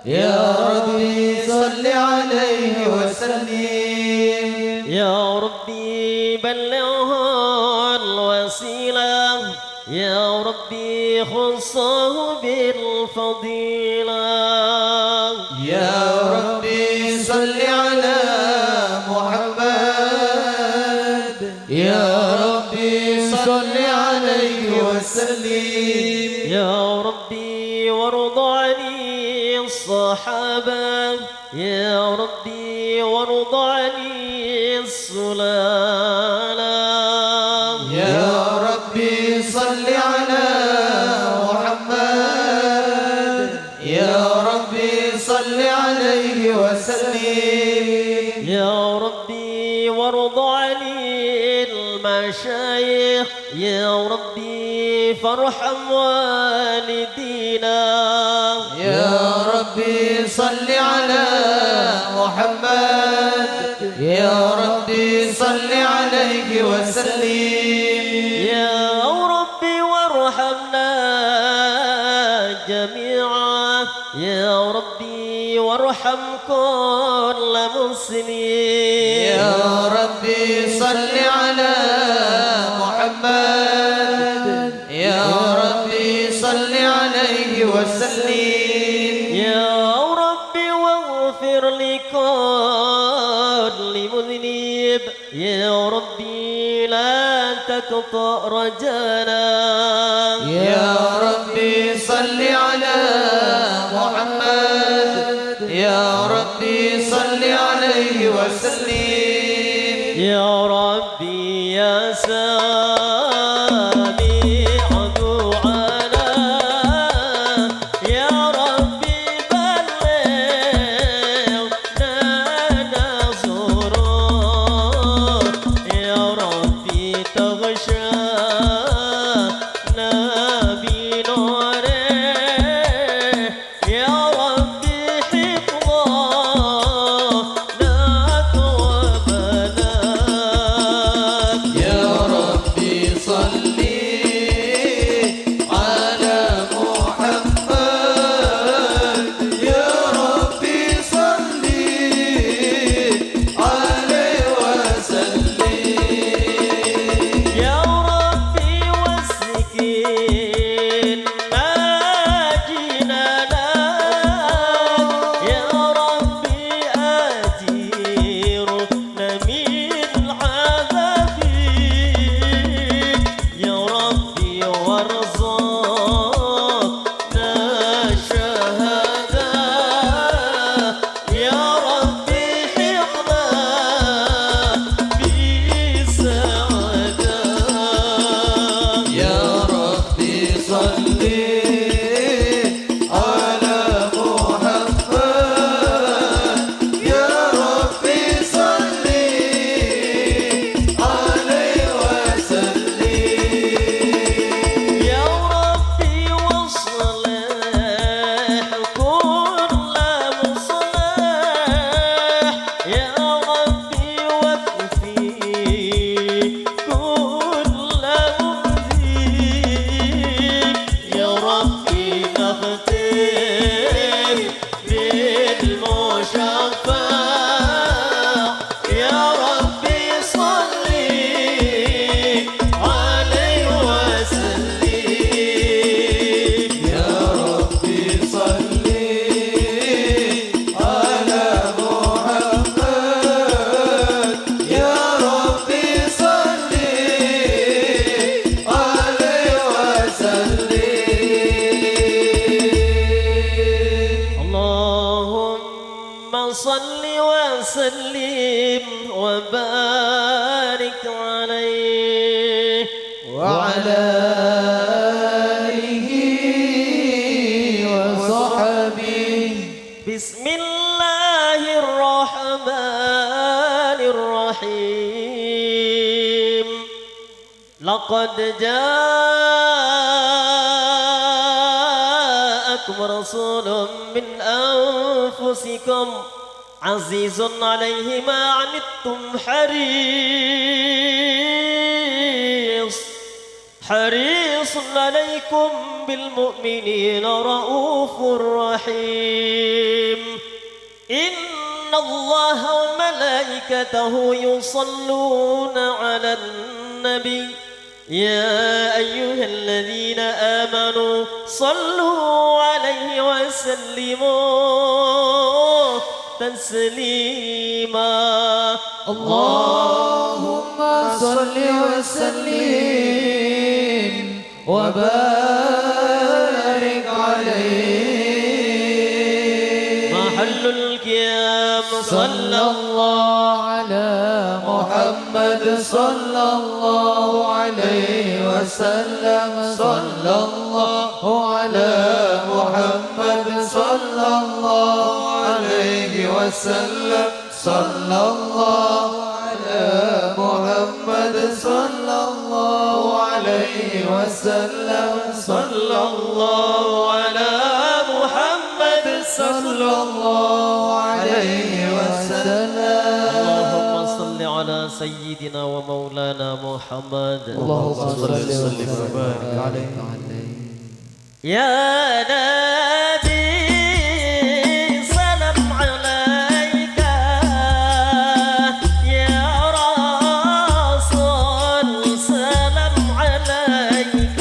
يا ربي صل عليه وسلم. يا ربي بلغه الوسيلة. يا ربي خصه بالفضيلة. يا ربي صل على محمد. يا ربي صل عليه وسلم. يا ربي وارض عن الصحابة. يا ربي وارض عن السلالة. يا ربي صل على محمد. يا ربي صل عليه وسلم. يا ربي وارض عن المشايخ. يا ربي فارحم والدينا. يا ربي صل على محمد. يا ربي صل عليه وسلم. يا ربي وارحمنا جميعا. يا ربي وارحم كل مسلم. يا ربي صل على محمد. يا ربي صل وسلم. يا رب واغفر لكل مذنب. يا رب لا تقطع رجانا. يا رب صل على محمد. يا رب صل عليه وسلم. يا رب يا سميع دعانا، يا ربي بلغنا نصره، يا ربي تغشانا بنوره. يا ربي حفظنا ثوابنا. يا ربي صل على محمد. يا ربي صل عليه وسلم. يا ربي وسع ناجينا لك يا ربي أجيرنا من عذابك يا ربي وارزقنا شهادة يا ربي حفظا بسعادة. يا ربي صل على محمد. يا ربي صل عليه وسلم. يا ربي واصلح كل مصلح يا ربي واكفي كل مؤذي يا ربي نختم بالمشفع يا ربي صل عليه وسلم. يا ربي صل على محمد. يا ربي صل عليه وسلم. اللهم صل وسلم وبارك عليه وعلى آله وصحبه. بسم الله الرحمن الرحيم. لقد جاءكم رسول من أنفسكم عزيز عليه ما عنتم حريص حريص عليكم بالمؤمنين رءوف رحيم. إن الله وملائكته يصلون على النبي يا أيها الذين آمنوا صلوا عليه وسلموا تسليما. اللهم صل وسلم وبارك عليه. محل القيام صلى الله على محمد صلى الله عليه وسلم. صلى الله على محمد صلى الله عليه وسلم. صلى الله على محمد صلى الله عليه وسلم. صلى الله على محمد صلى الله عليه وسلم. اللهم صل على سيدنا ومولانا محمد. اللهم صل وسلم وبارك عليه. يا نبي سلام عليك يا رسول سلام عليك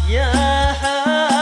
يا حبيب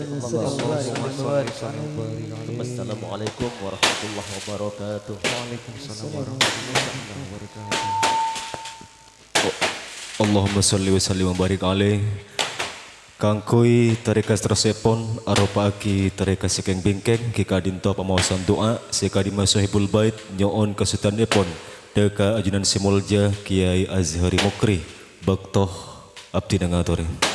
Assalamualaikum warahmatullahi wabarakatuh. Waalaikumsalam warahmatullahi wabarakatuh. Allahumma shalli wa sallim wa barik alaih. Kaangghuy tarèka saterrossèpon, aropa'aghi tarèka sè kèng-bingkèng, ghi' ka'dinto pamaosan du'a sè ka'dimma Sohibul Bait nyo'on kasutanèpon dhâ' ka ajunan sè molja Kèyaè Azhari Mukri. Bâkto abdhina ngatorè.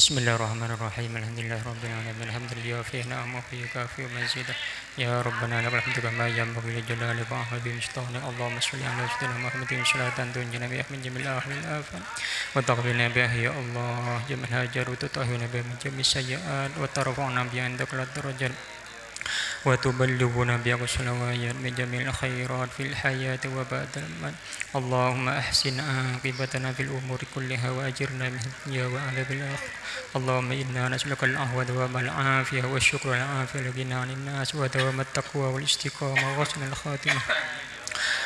بسم الله الرحمن الرحيم. الحمد لله رب العالمين. حمدا يوافي نعمه ويكافئ مزيده. يا ربنا لك الحمد كما ينبغي لجلال وجهك وعظيم سلطانك. اللهم صل على سيدنا محمد صلاة تنجينا بها من جميع الأهوال والآفات وتقضي لنا بها يا الله جميع الحاجات وتطهرنا بها من جميع السيئات وترفعنا بها عندك الأعلى الدرجات وتبلغنا بها أقصى الغايات من جميع الخيرات في الحياة وبعد الممات. اللهم أحسن عاقبتنا في الأمور كلها وأجرنا من الدنيا وعذاب الآخرة. اللهم إنا نسألك العفو والعافية والشكر والعافية والغنى عن الناس ودوام التقوى والاستقامة وحسن الخاتمة.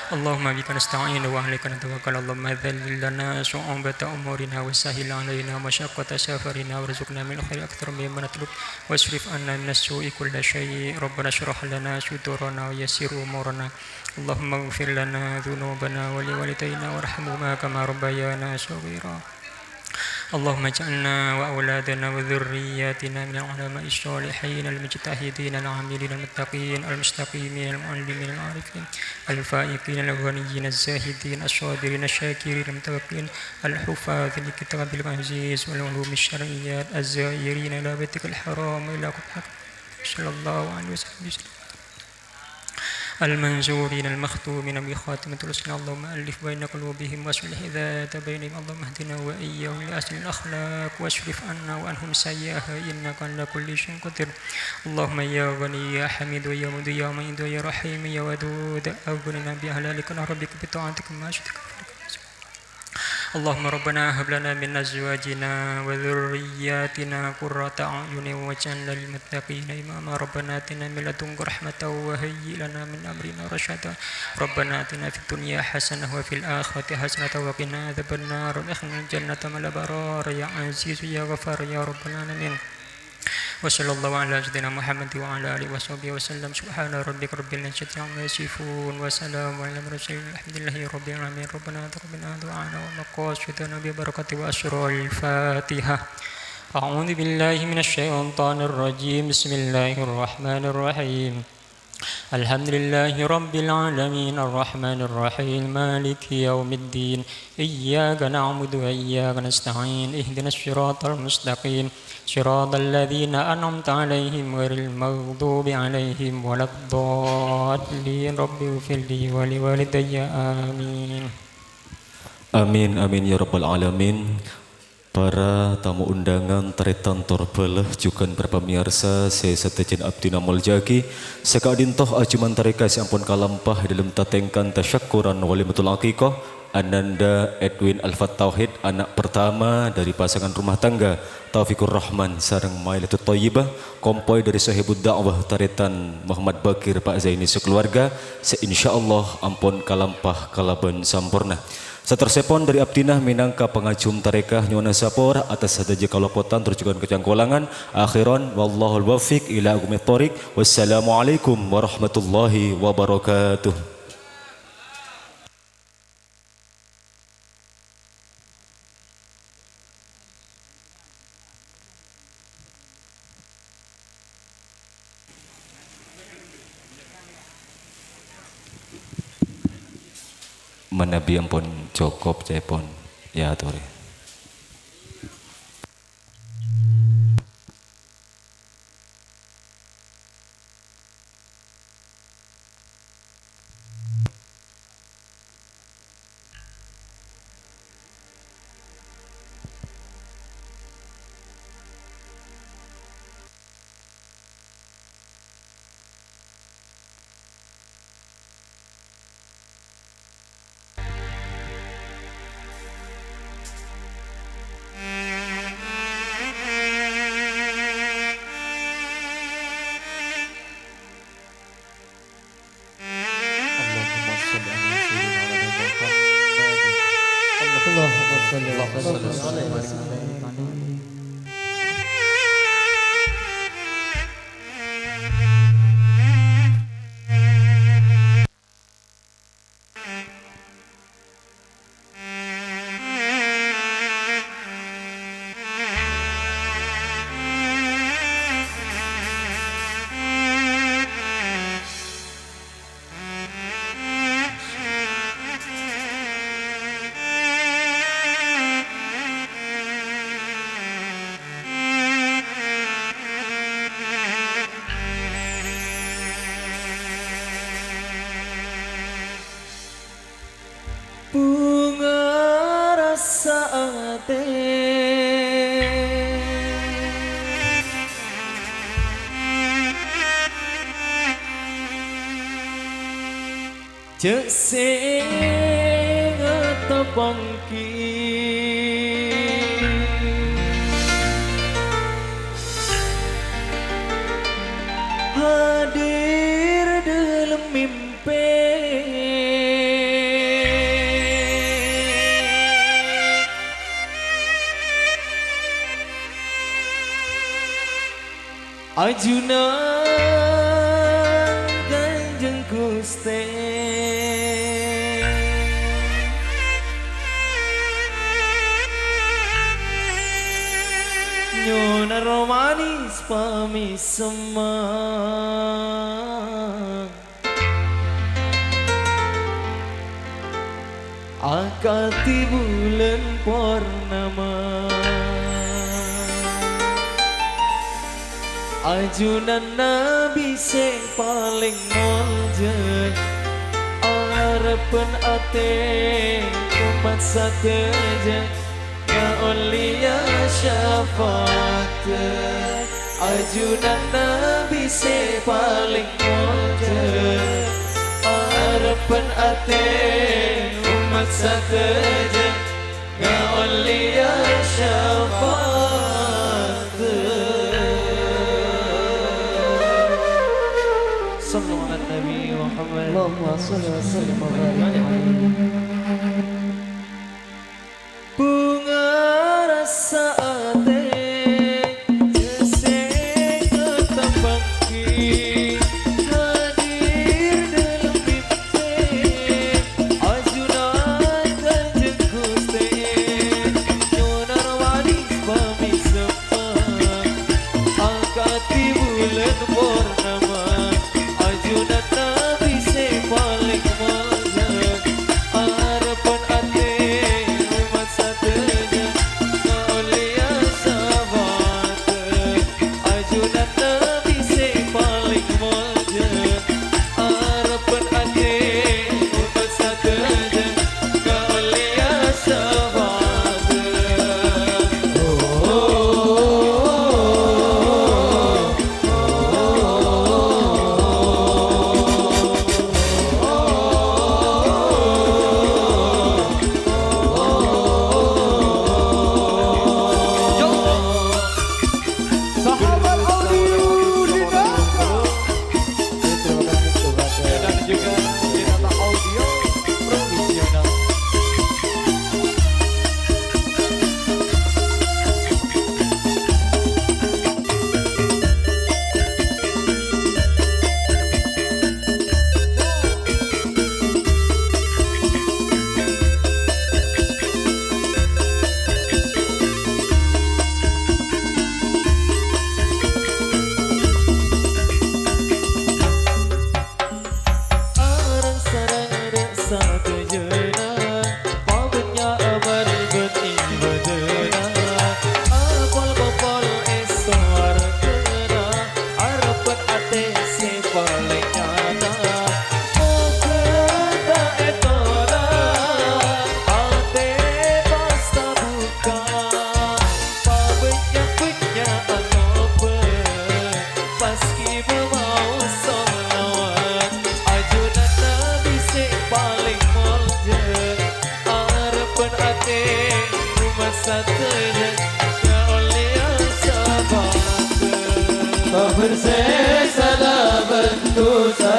اللهم بك نستعين وعليك نتوكل. اللهم ذلل لنا صعوبة أمورنا وسهل علينا مشقة سفرنا وارزقنا من الخير أكثر مما نطلب واصرف عنا من السوء كل شيء. ربنا اشرح لنا صدورنا ويسر أمورنا. اللهم اغفر لنا ذنوبنا ولوالدينا وارحمهما كما ربيانا صغيرا. اللهم اجعلنا وأولادنا وذرياتنا من العلماء الصالحين المجتهدين العاملين المتقين المستقيمين المعلمين العارفين الفائقين الغنيين الزاهدين الصابرين الشاكرين المتوكلين الحفاظ لكتابك العزيز والعلوم الشرعيات الزائرين إلى بيتك الحرام إلى قبحك صلى الله عليه وسلم. المنصورين المختومين بخاتمة الحسنى. اللهم ألف بين قلوبهم وأصلح ذات بينهم. اللهم اهدنا وإياهم لأحسن الأخلاق واصرف عنا وعنهم سيئها إنك على كل شيء قدير. اللهم يا غني يا حميد يا مبدئ يا معيد يا رحيم يا ودود أغننا بحلالك عن حرامك بطاعتك ومعصيتك. اللهم ربنا هب لنا من أزواجنا وذرياتنا قرة أعين واجعلنا للمتقين إماما. ربنا آتنا من لدنك رحمة وهيئ لنا من أمرنا رشدا. ربنا آتنا في الدنيا حسنة وفي الآخرة حسنة وقنا عذاب النار وأدخلنا الجنة مع الأبرار يا عزيز يا غفار يا رب العالمين. وصلى الله على سيدنا محمد وعلى آله وصحبه وسلم. سبحان ربك رب العزة عما يصفون. وسلام على المرسلين. الحمد لله رب العالمين. ربنا تقبل منا دعاءنا ومقاصدنا ببركة وأسرار الفاتحة. أعوذ بالله من الشيطان الرجيم. بسم الله الرحمن الرحيم. الحمد لله رب العالمين، الرحمن الرحيم، مالك يوم الدين، إياك نعبد وإياك نستعين، اهدنا الصراط المستقيم، صراط الذين أنعمت عليهم غير المغضوب عليهم ولا الضالين. رب اغفر لي ولوالدي. آمين. Amin, amin, ya rabbal alamin. Para tamu undangan, tarètan tor bhâlâ, jhughân para pamèyarsa sè sadhâjâna abdhina molja'aghi, saka'dinto ajhuman tarèka sè ampon kalampa è dhâlem tatèngkan tasyakkuran walimatul aqiqah, Ananda Edwin Al-Fattauhid, anak pertama dari pasangan rumah tangga Taufikur Rahman sareng Mailatut Thayyibah, kompoy dhâri Sohibud Da'wah, tarètan Muhammad Bakir, Pak Zaini, sakaluarga, sè insyaallah ampon kalampa kalabân samporna. Saterrossèpon dhâri abdhina mènangka pangajhum tarèka nyo'ona sapora atas sadhâjâ kalopotan tor jhughân kacangkolangan. Akhiran, wallahul muwaffiq ila aqwamit thoriq. Wassalamualaikum warahmatullahi wabarakatuh. Manabi ampon cokop, ca'èpon, ya, atorè. Jhâ' sè ngatapanggi. Hadir dâlem mimpi. Ajunan Kanjeng Ghustè. Nyo'on aro manis pamèsemma. Akadhi bulân pornama. Ajunan Nabi sè palèng molja. Areppan atè ommat sadhâjâ. Ngaollèya syafa'at ajunan Nabi sè palèng molja. Areppan atè ommat sadhâjâ ngaollèya syafa'at. Shallu ala Nabi Muhammad. Allahumma shalli wa sallim wa barik alaihi. Bhunga rassa atè, jhâ' sè ngatapanggi, hadir dâlem mimpi, ajunan Kanjeng Ghustè, nyo'on aro manis pamèsemma, akadhi bulân pornama. Ajunan Nabi sè palèng molja, areppan atè ommat sadhâjâ, ngaollèya syafa'at. Ajunan Nabi sè palèng molja, areppan atè ommat sadhâjâ, ngaollèya syafa'at. Sahabat audio di neraka. Dan juga Jenata Audio Profesional. Areng-sareng rè' sadhâjâna, pabânnya' bârbât ibâdâna, apol-popol è sowarghâna, areppan atè sè palèng nyata. Moghâ ta' ètolak, atè pas tabukka', pabânnya'-bânnya'an tobât. Pas ghibâ maos sholawat, ajunan Nabi sè palèng molja, areppan atè ommat sadhâjâ, ngaollèya syafa'at. Pabârsè sala bân dusa,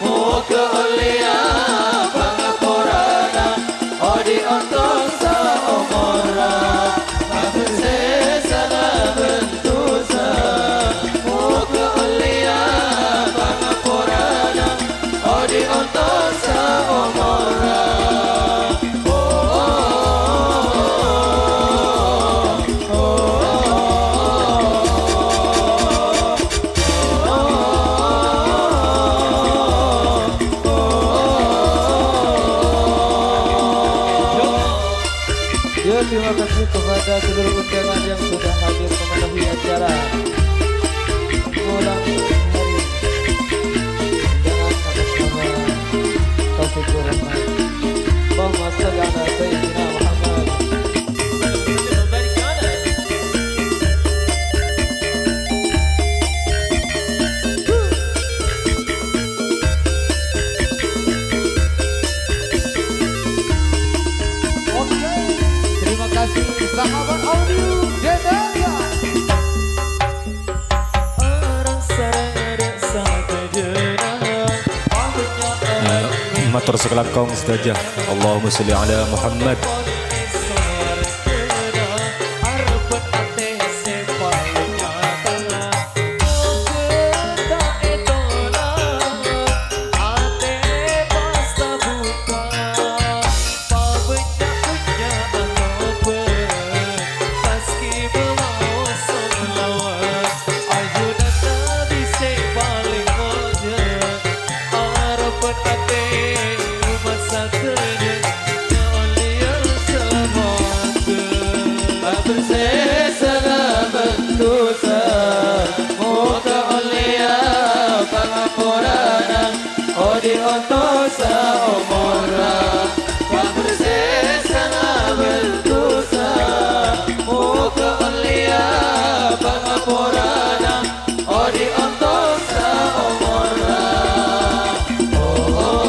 moghâ ollèya pangaporana. Odi' ontos saomorra, abârsè sala bân dusa. Moghâ ollèya pangaporana, odi' ontos saomorra. Oh, oh, oh, oh, oh. Terus kalangkong sadhâjâ. Allahumma sholli ala Muhammad. Ajunan Nabi sè palèng mojâ, areppa atè ommat sadhâjâ, ngaollèya sapato. Abersè salamet dusa, moghâ ollèya pangaporana. Odi' onto' saomorra, pabersè salamet dusa, moghâ ollèya pangaporana. Odi' onto' saomorra. Oh, oh,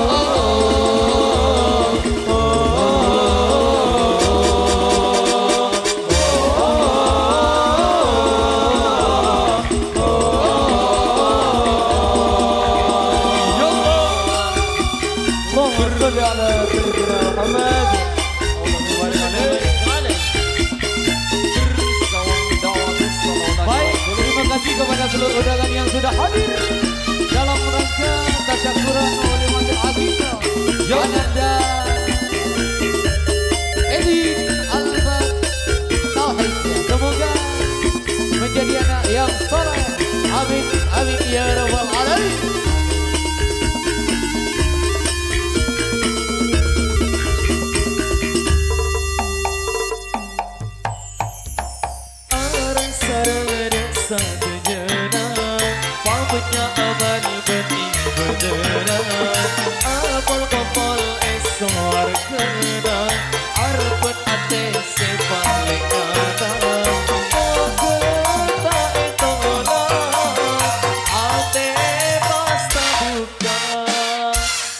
oh, oh, oh, oh, oh. Allahumma sholli ala sayyidina Muhammad. Baik, terima kasih kepada seluruh undangan yang sudah hadir dalam rangka tasyakuran walimatil aqid. Ananda Edi Alfat Tauhid. Semoga menjadi anak yang saleh. Amin, amin, ya rabbal alamin. Areng-sareng sadhâjâna, pabânnya' amal bhâdhi bhâdhâna, apol-kopol è sowarghâna, areppa atè sè palèng nyata. Moghâ ta' ètolak, atè pas tabukka.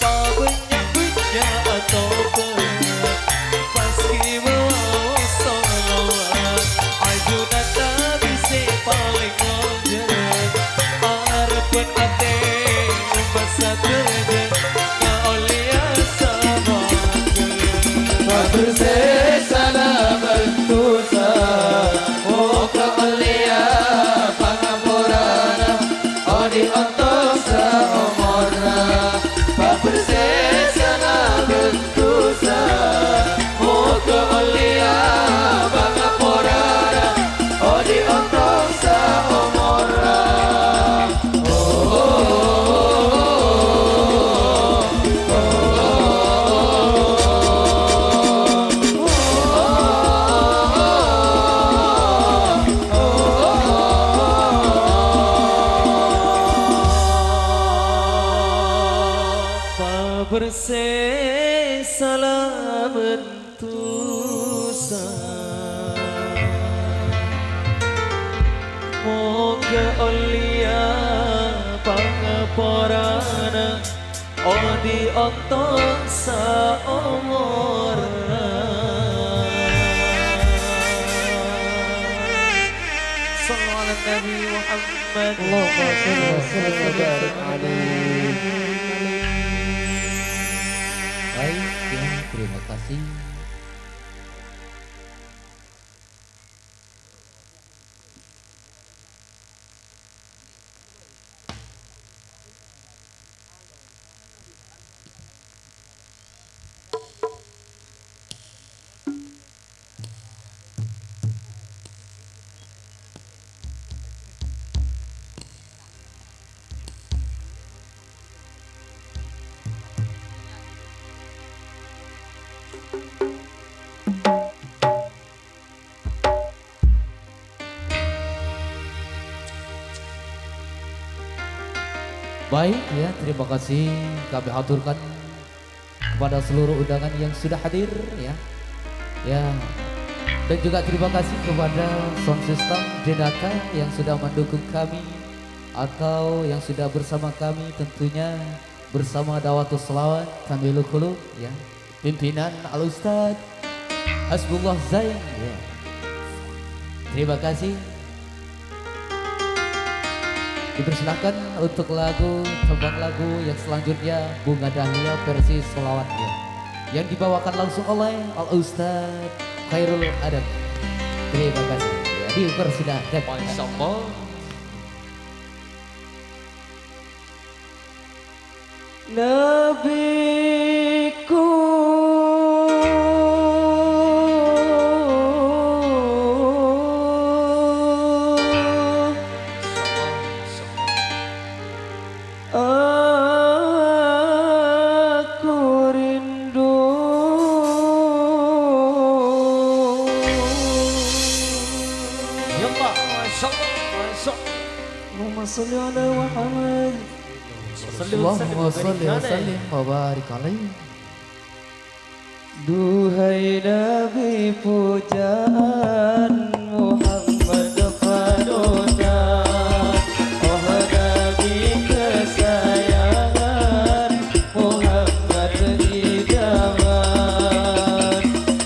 Pabânnya'-bânnya' atobhât, pas ghibâ sholawat. Ajunan Nabi sè palèng mojâ, areppa atè ommat sadhâjâ, ngaollèya sapato. Pabersè salamet dusa, moghâ ollèya pangaporana. Odi' onto' saomorra, pabersè salamet dusa, moghâ ollèya pangaporana. Odi' onto' saomorra. Oh, oh, oh, oh, oh. Pabersè salamet dusa. Moghâ ollèya pangaporana. Odi' onto' saomorra. Shallu ala Nabi Muhammad. Allahumma shalli wa sallim wa barik alaihi. Baik, ya, terima kasih. Baik, ya, terima kasih kami haturkan kepada seluruh undangan yang sudah hadir, ya. Ya. Dan juga terima kasih kepada sound system Denata yang sudah mendukung kami atau yang sudah bersama kami tentunya. Bersama Dawatus Shalawat Tanwirul Qulub, ya, pimpinan Al Ustadz Hasbullah Zain, ya. Terima kasih. Dipersilakan untuk lagu, tembang lagu yang selanjutnya, Bunga Dahlia versi sholawatnya, yang dibawakan langsung oleh Al Ustaz Khairul Adab. Terima kasih. Ya, dipersilakan. Masya Allah. Nabiku, aku rindu. Ya Allah, Masya Allah, Masya Allah. Allahumma sholli ala Muhammad. Allahumma sholli wa sallim alaihi. Duhai Nabi pujaan, Muhammad panutan, oh Nabi kesayangan, Muhammad idaman,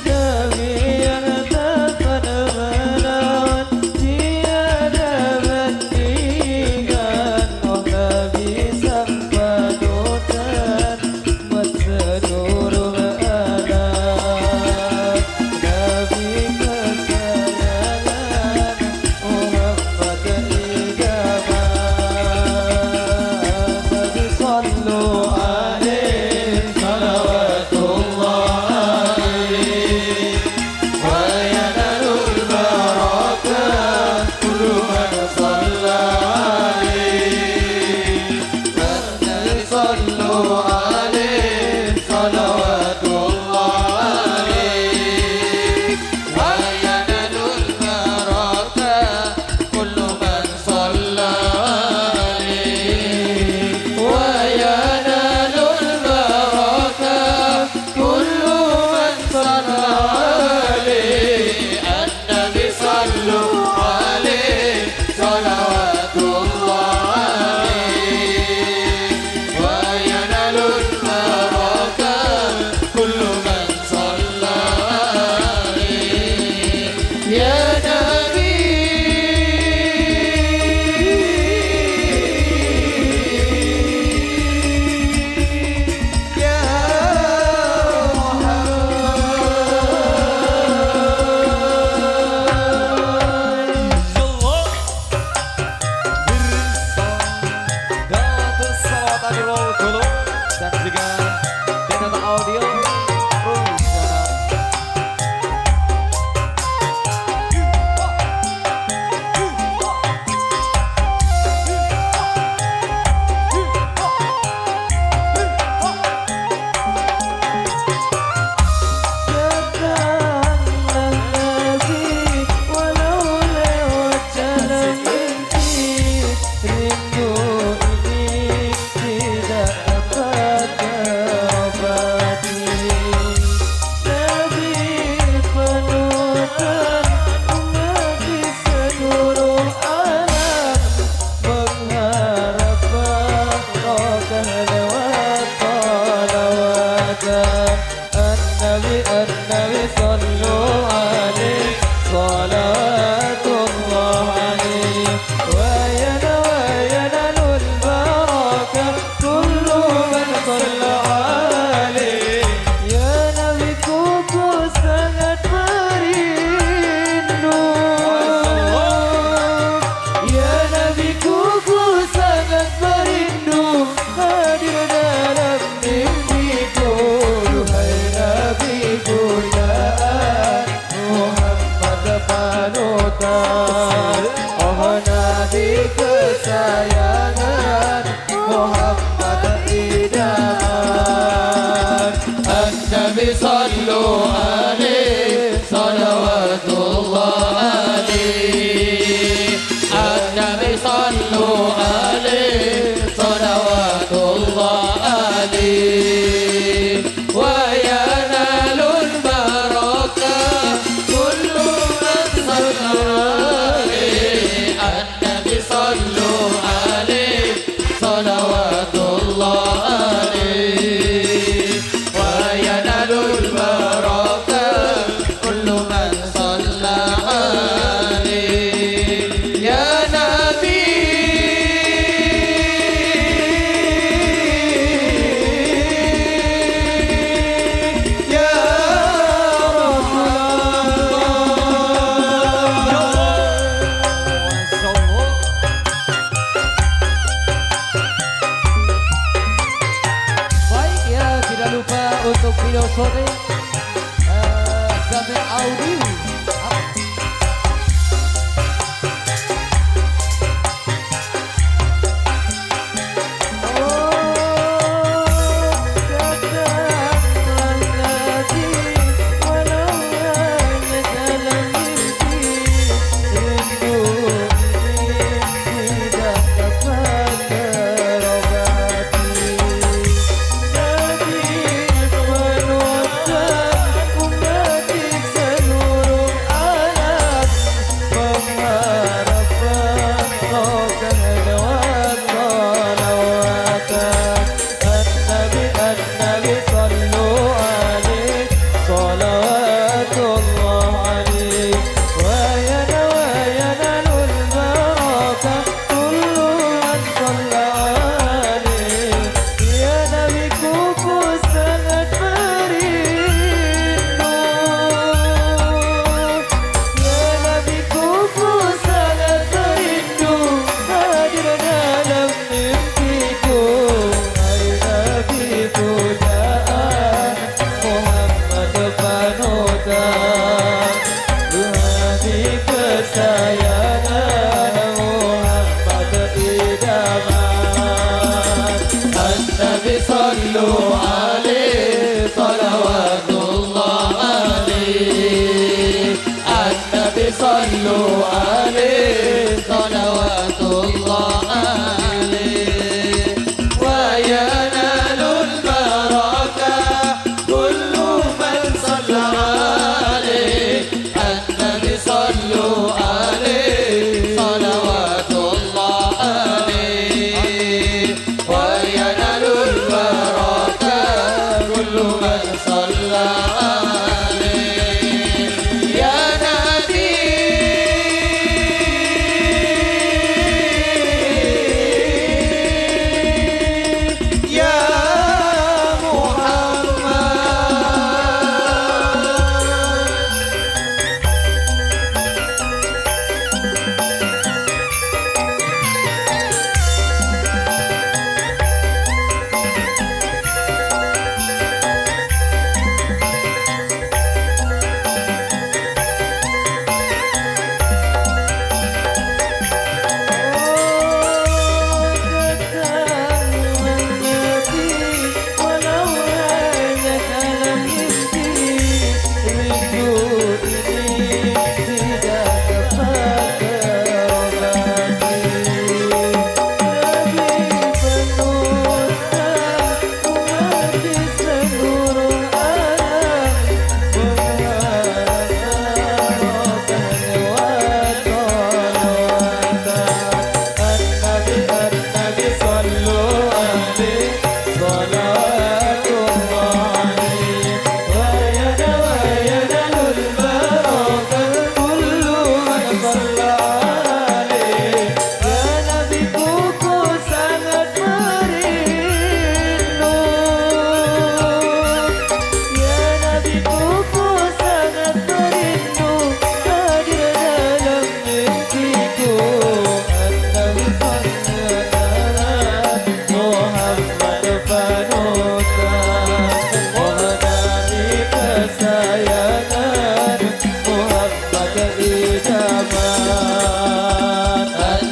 Nabi yang tampan menawan, tiada bandingan, oh Nabi sang panutan, mat seluruh alam, Nabi kesayangan. Muhammad idaman. Nabi sallu alaihi, salawatullah alaihi. Wa yanalul barakah kullu man salla alaihi. Nabi sallu alaihi, salawatullah alaihi. Wa yanalul barakah kullu man salla alaihi. Wa yanalul barakah kullu man salla alaihi. An-Nabi sallu alaihi, salawatullah alaihi. Wa yanalul barakah kullu man salla alaihi. Ya Nabi, ya Muhammad. Datus Salawat Amirul Qulub dan juga Denata Audio Production. Datanglah Nabi walau lewat jalan inti, rindu ini tidak dapat terobati. Nabi panutan umat di seluruh alam, mengharap barokah lewat sholawatan. An-Nabi, An-Nabi, sallu alaihi, salawatullah alaihi. Wa yana, wa yanalul barakah kullu man salla alaihi. Ya Nabiku, ku sangat merindu. Ya Nabiku, ku sangat merindu. Hadir dalam mimpiku, duhai Nabi pujaan, Muhammad panutan. Oh Nabi kesayangan, Muhammad idaman. An-Nabi sallu alaihi, salawatullah alaihi. An-Nabi sallu alaihi, salawatullah alaihi. Wa yanalul barakah kullu man salla alaihi. An-Nabi sallu alaihi, salawatullah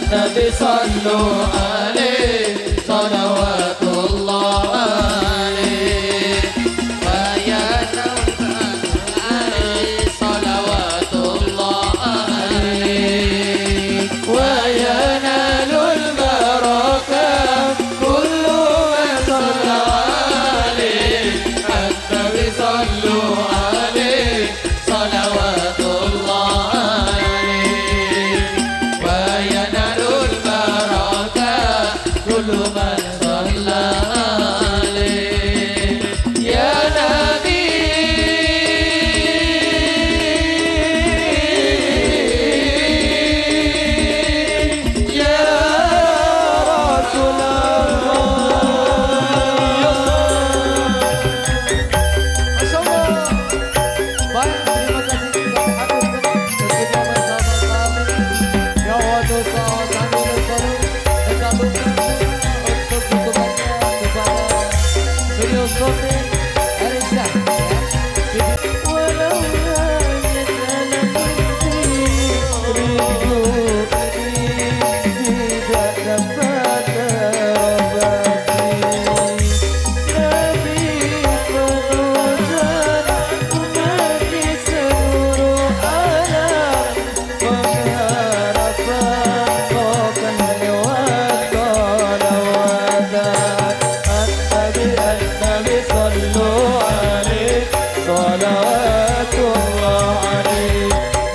Nabi sallu alaihi, salawatullah alaihi. Wa ya Nabi alaihi, salawatullah alaihi. Wa yanalul barakah kullu man salla alaihi. An-Nabi sallu alaihi. صلوات الله عليه وينال البركة كل من صلى عليه يا نبي يا رسول الله. Masya Allah. Baik, terima kasih juga hadir tentunya bersama kami. Ya Allah, dosa kami bersama. Kita aturkan untuk dukungannya kepada Studio Syuting Erisa, ya. Walau hanya dalam mimpi, rindu ini tidak dapat terobati. Nabi penuh dan umat di seluruh alam. Pengharapan bukan lewat sholawatan. An-Nabi, An-Nabi, sallu alaihi, salawatullah alaihi.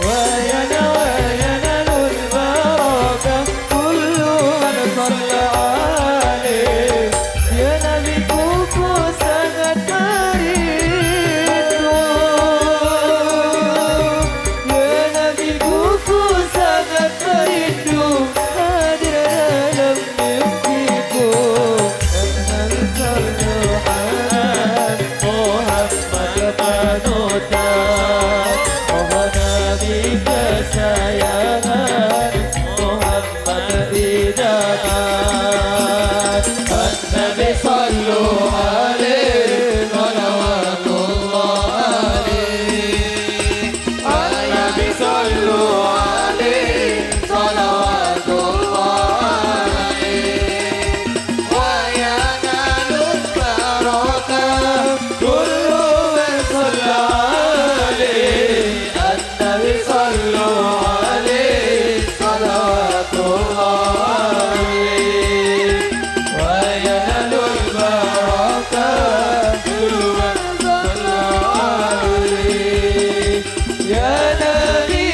Wa yana, wa yanalul barakah kullu man salla alaihi. Ya Nabiku, ku sangat merindu. Ya Nabiku, ku sangat merindu hadir dalam mimpiku. Karena selalu Muhammad panutan, oh Nabi kesayangan, Muhammad idaman. An-Nabi sallu alaihi, salawatullah alaihi. An-Nabi sallu alaihi, salawatullah alaihi. Wa yanalul barakah kullu man salla alaihi. Nabi sallu alaihi, salawatullah alaihi. Wa yanalul barakah kullu man salla alaihi. Ya Nabi,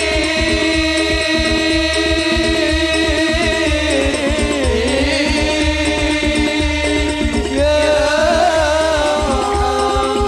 ya Muhammad.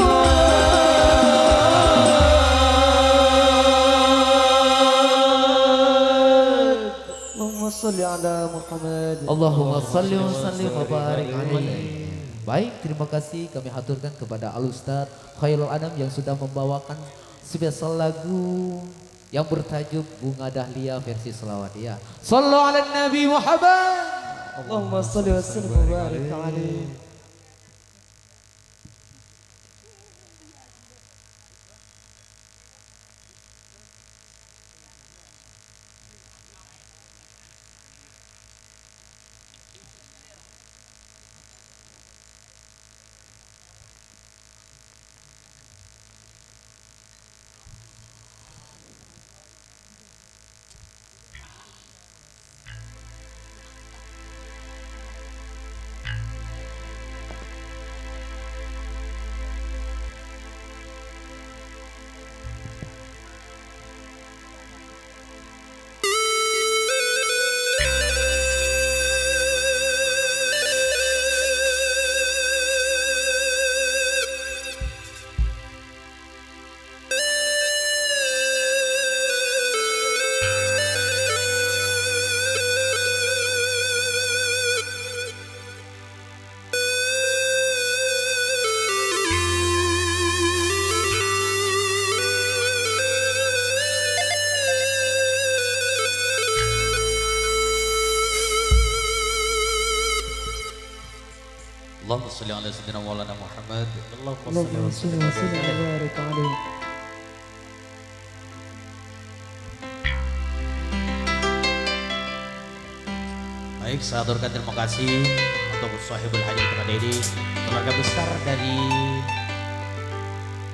Allahumma shalli ala Muhammad. Allahumma shalli wa sallim wa barik alaihi. Baik, terima kasih kami haturkan kepada Al Ustaz Khairul Anam yang sudah membawakan spesial lagu yang bertajuk Bunga Dahlia versi Salawat, ya. Sallu ala Nabi Muhammad. Allahumma shalli wa sallim wa barik alaihi. Allahumma shalli ala sayyidina maulana Muhammad. Allahumma shalli wa sallim wa barik alaihi. Baik, saya aturkan terima kasih untuk sahibul hajat kepada ini, keluarga besar dari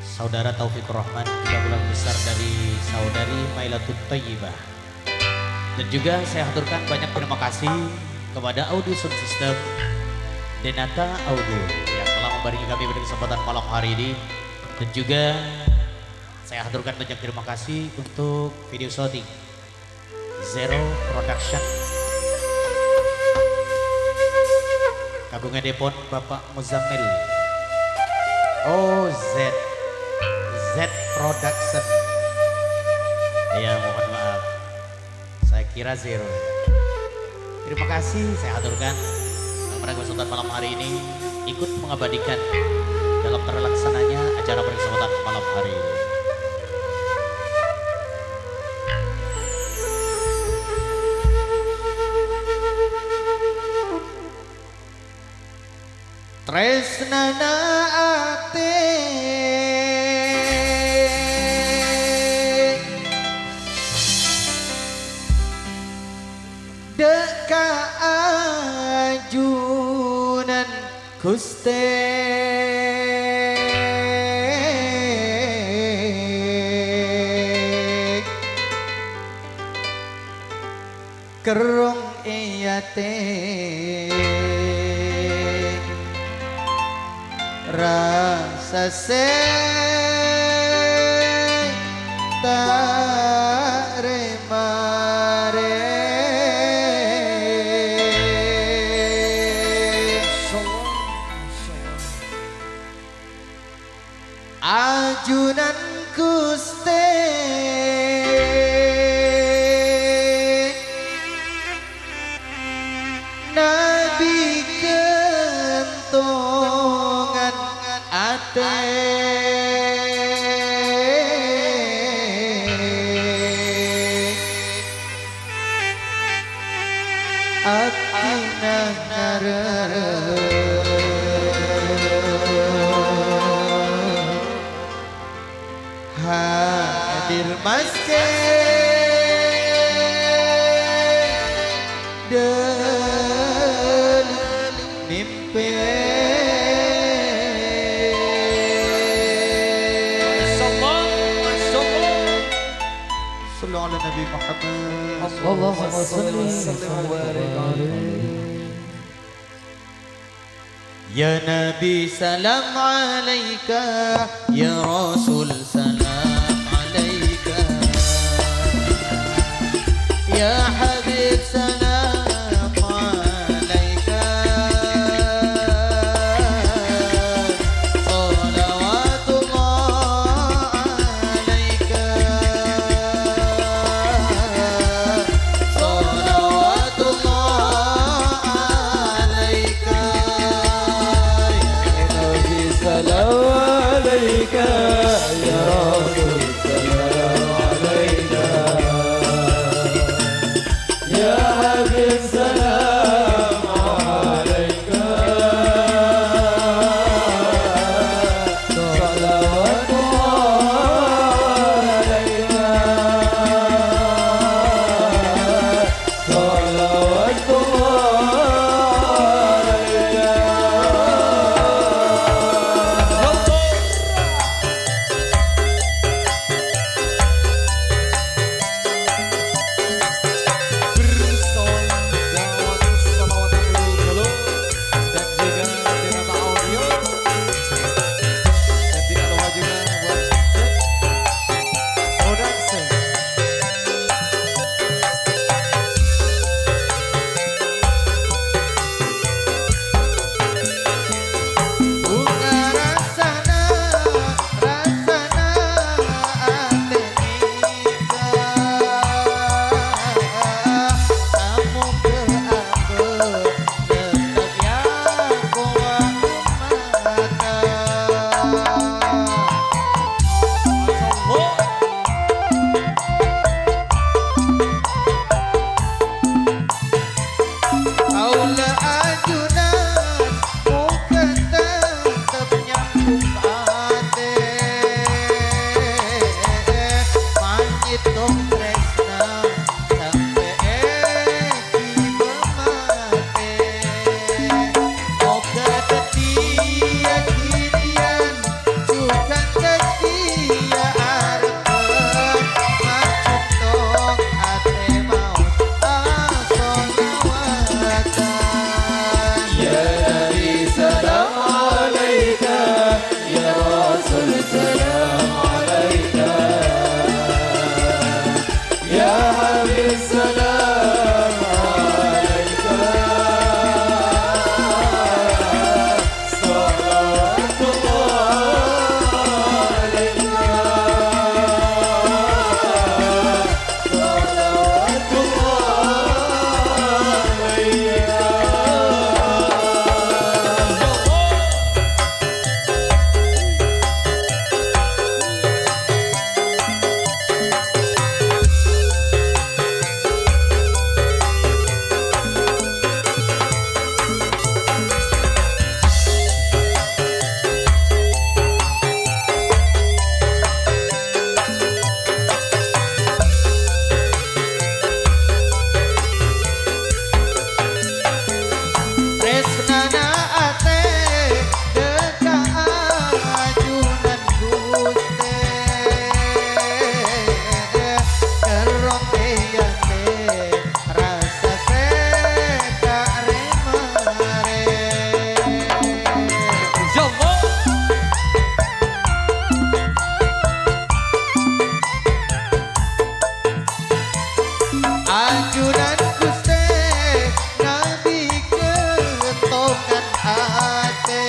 Saudara Taufikur Rahman, juga keluarga besar dari Saudari Mailatut Thayyibah. Dan juga saya aturkan banyak terima kasih kepada Audio Sound System Denata Audio yang telah membarengi kami pada kesempatan malam hari ini. Dan juga saya aturkan banyak terima kasih untuk video shooting Zero Production. Kagungannèpon Bapak Muzammil. Oh, Z. Z Production. Ya, mohon maaf. Saya kira Zero. Terima kasih saya aturkan. Karena kesempatan malam hari ini ikut mengabadikan dalam terlaksananya acara pada kesempatan malam hari ini. Tresnana atè dâ' ka ajunan Ghustè. Kerrong è atè, rassa sè ta' rè-marè. Ajunan Ghustè, Nabi ghântongan atè. Atèna ngarep hadir maskè dâlem mèmpè. Masyaallah, masyaallah. Shallu ala Nabi Muhammad. Allahumma shalli wa sallim wa barik alaihi. Ya Nabi, salam alaika. Ya Rasul, salam alaika. Ya Habib, salam alaika. Shalawatullah alaika. Shalawatullah alaika. Ya Nabi, salam alaika. Ya Rasul, salam alaika. Ya Habib, salam alaika. Shalawatullah alaika. Shalawatullah alaika. Ana atè dâ' ka ajunan Ghustè, terro è atè rasa sè ta' rè-marè. Insyaallah. Ajunan Ghustè Nabi kettongan atè.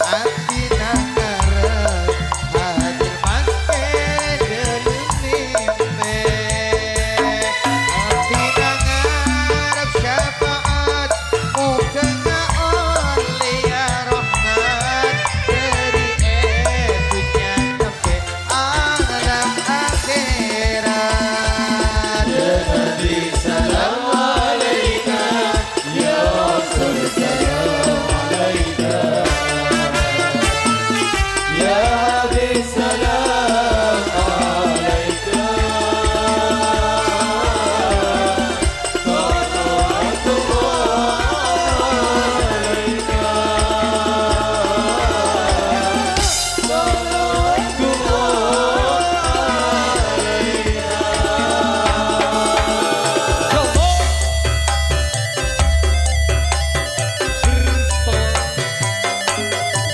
Abdhina ngarep hadir mangkè dâlem mèmpè. Abdhina ngarep syafaat, moghâ ngaollèya rahmat dâri è dhunnya sampè' alam akhèrat. Ya Nabi, salam alaika, ya Rasul, salam alaika, ya Habib, salam alaika.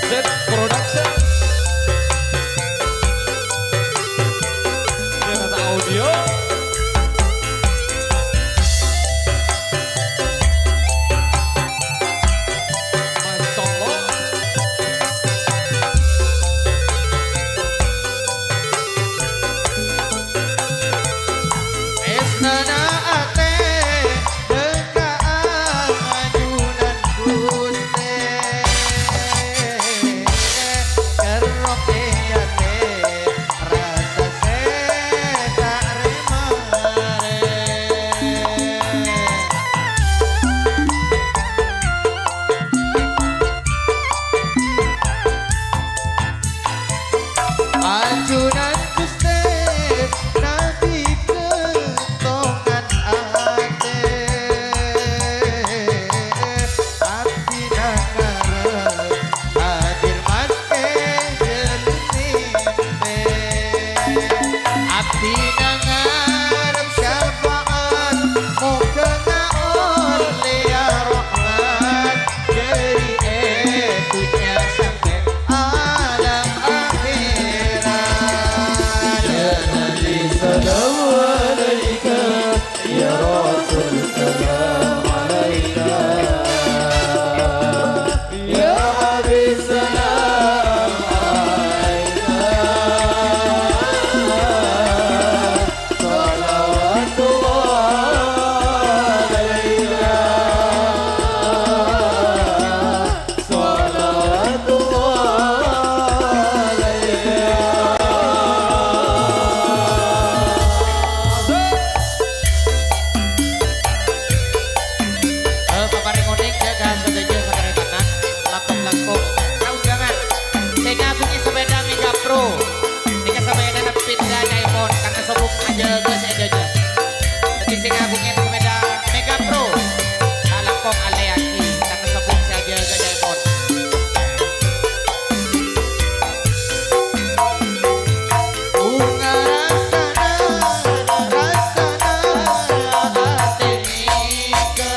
Z Production. Renata Audio. Mas Solo. Èstana atè dâ' ka ajunan Ghustè. Kerrok è atè rasa sè ta' rè-marè. Ajunan Ghustè Nabi kettongan atè. Abdhina ngarep hadir mangkè dâlem mèmpè. Abdhina ngarep syafaat, moghâ ngaollèya rahmat dâri è dhunnya sampè' alam akhèrat. Ya Nabi, salam alaika. Ya Rasul, salam alaika. Ya Habib, salam alaika. Salawatullah alaika. Salawatullah alaika. Eh, paparèng onèng jâgâ sadhâjâ sakaretanan, langkong-langkong. Kaundangan, sè ngabungè sepeda Mega Pro. Nèka sepedana Pinda Diamond, karna sobung ajâgâ sè ajâjâ. Dhâddhi sè ngabungè sepeda Mega Pro, kalangkong alèyaghi, karna sobung sè ajâgâ Diamond. Bunga rasana, rasana atè nèka.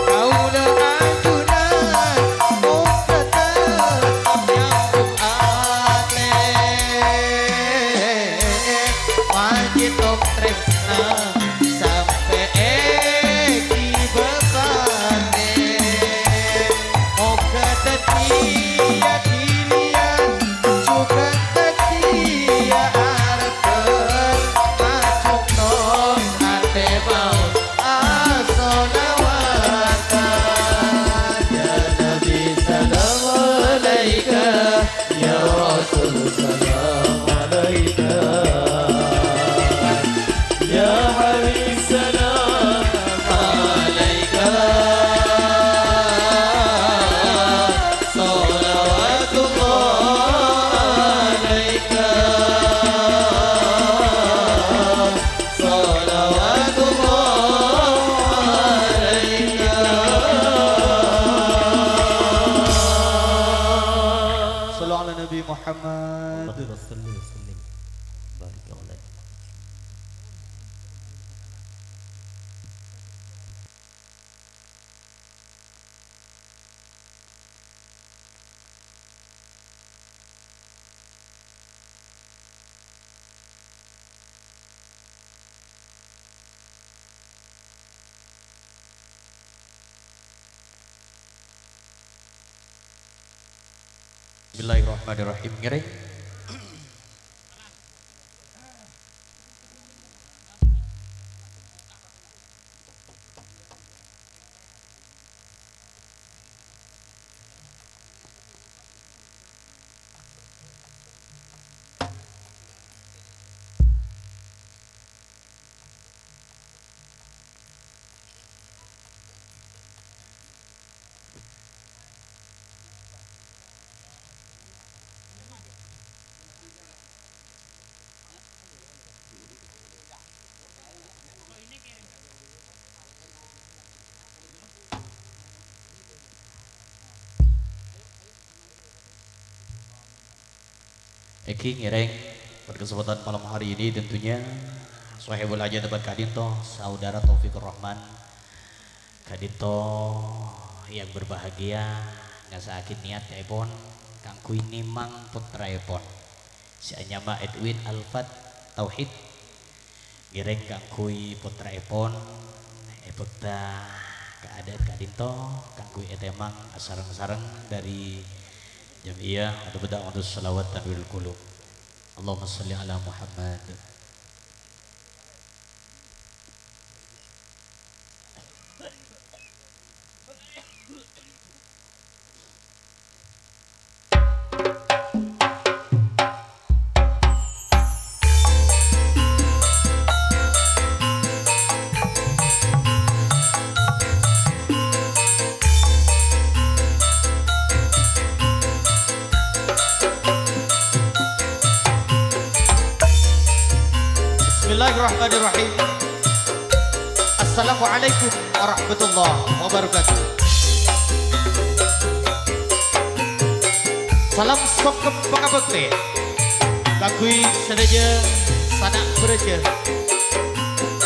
Kaulâ ajunan moghâ tetep nyambhung atè. Majhi tok trèsna sampè' èghi bapatè. Moghâ dhâddhiyâ dhiliyân, jhughân dhâddhiyâ arepbhân, majhung tok atè maos asholawatan. Ya Nabi, salam alaika. Ya Rasul, salam alaika. Ya Muhammad. Allahumma shalli wa sallim wa barik alaih. Bismillahirrahmanirrahim. Ngèrèng. Èngghi ngèrèng, pada kesempatan malam hari ini tentunya, sohibul hajat tempat ka'dinto, Saudara Taufikur Rahman, ka'dinto yang berbahagia, ngasa'aghi niatèpon kaangghuy nèmang pottraèpon, sè anyama Edwin Alfat Tauhid. Ngèrèng kaangghuy pottraèpon, èbhâkta ka adâ'na ka'dinto, kaangghuy ètèmang asareng-sareng dâri jam'iyah Adabut Da'watus Shalawat Tanwirul Qulub. Allahumma shalli ala Muhammad. Bismillahirrahmanirrahim. Assalamualaikum warahmatullahi wabarakatuh. Salam songkem pangabhâktè kaangghuy sadhâjâ sana' bhârâjâ.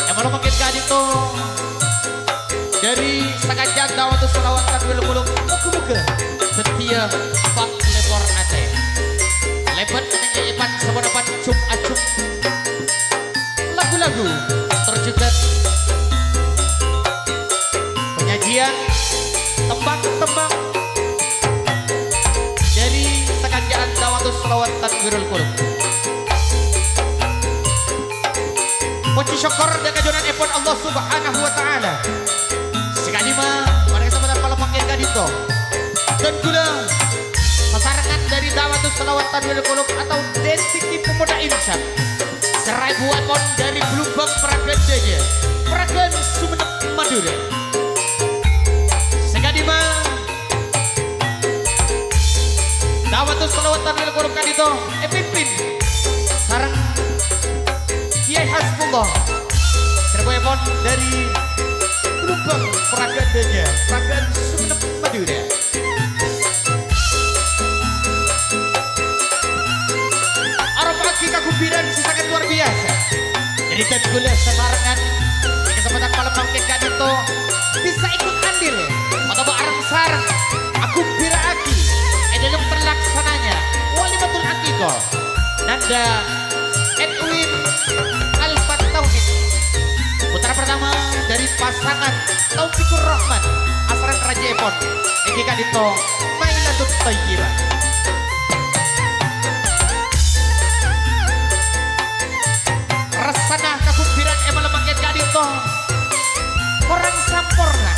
È malem mangkèn ka'dinto, dâri sakanca'an Da'watus Shalawat Tanwirul Qulub, moghâ-moghâ satèya pas lèpor atè. Lèbât neng è èpan-saponapan jum-ajum. Lagu-lagu, tor jhughân panyajian tembhâng-tembhâng dâri sakanca'an Da'watus Shalawat Tanwirul Qulub. Pojhi sokkor dâ' ka Jhunanèpon Allah Subhanahu wa Ta'ala. Sè ka'dimma, pada kesempatan malem mangkèn ka'dinto, dân kaulâ, sasarengan dâri Da'watus Shalawat Tanwirul Qulub atau D S T Q Pemuda Insyaf, sè rabuèpon dâri Blumbang Paragandâjâ, Paragan Sumenep, Madhurâ. Sè ka'dimma, Da'watus Shalawat Tanwirul Qulub ka'dinto èpimpin sareng Kyai Hasbullah, sè rabuèpon dâri Blumbang Paragandâjâ, Paragan Sumenep, Madhurâ. Aropaaghi kaghembira'an sè sanget lowar biyasa. Dâri dân kaulâ sasarengan, è kesempatan malem mangkèn ka'dinto, bisa ikut andil otabâ areng-sareng aghembira'aghi è dâlem terlaksananya Walimatul Aqiqah. Nanda Edwin Alfat Tauhid. Putra pertama dâri pasangan Taufikur Rahman asareng rajâèpon, èngghi ka'dinto Mailatut Thayyibah. Rassana kaghembira'an è malem mangkèn ka'dinto korang samporna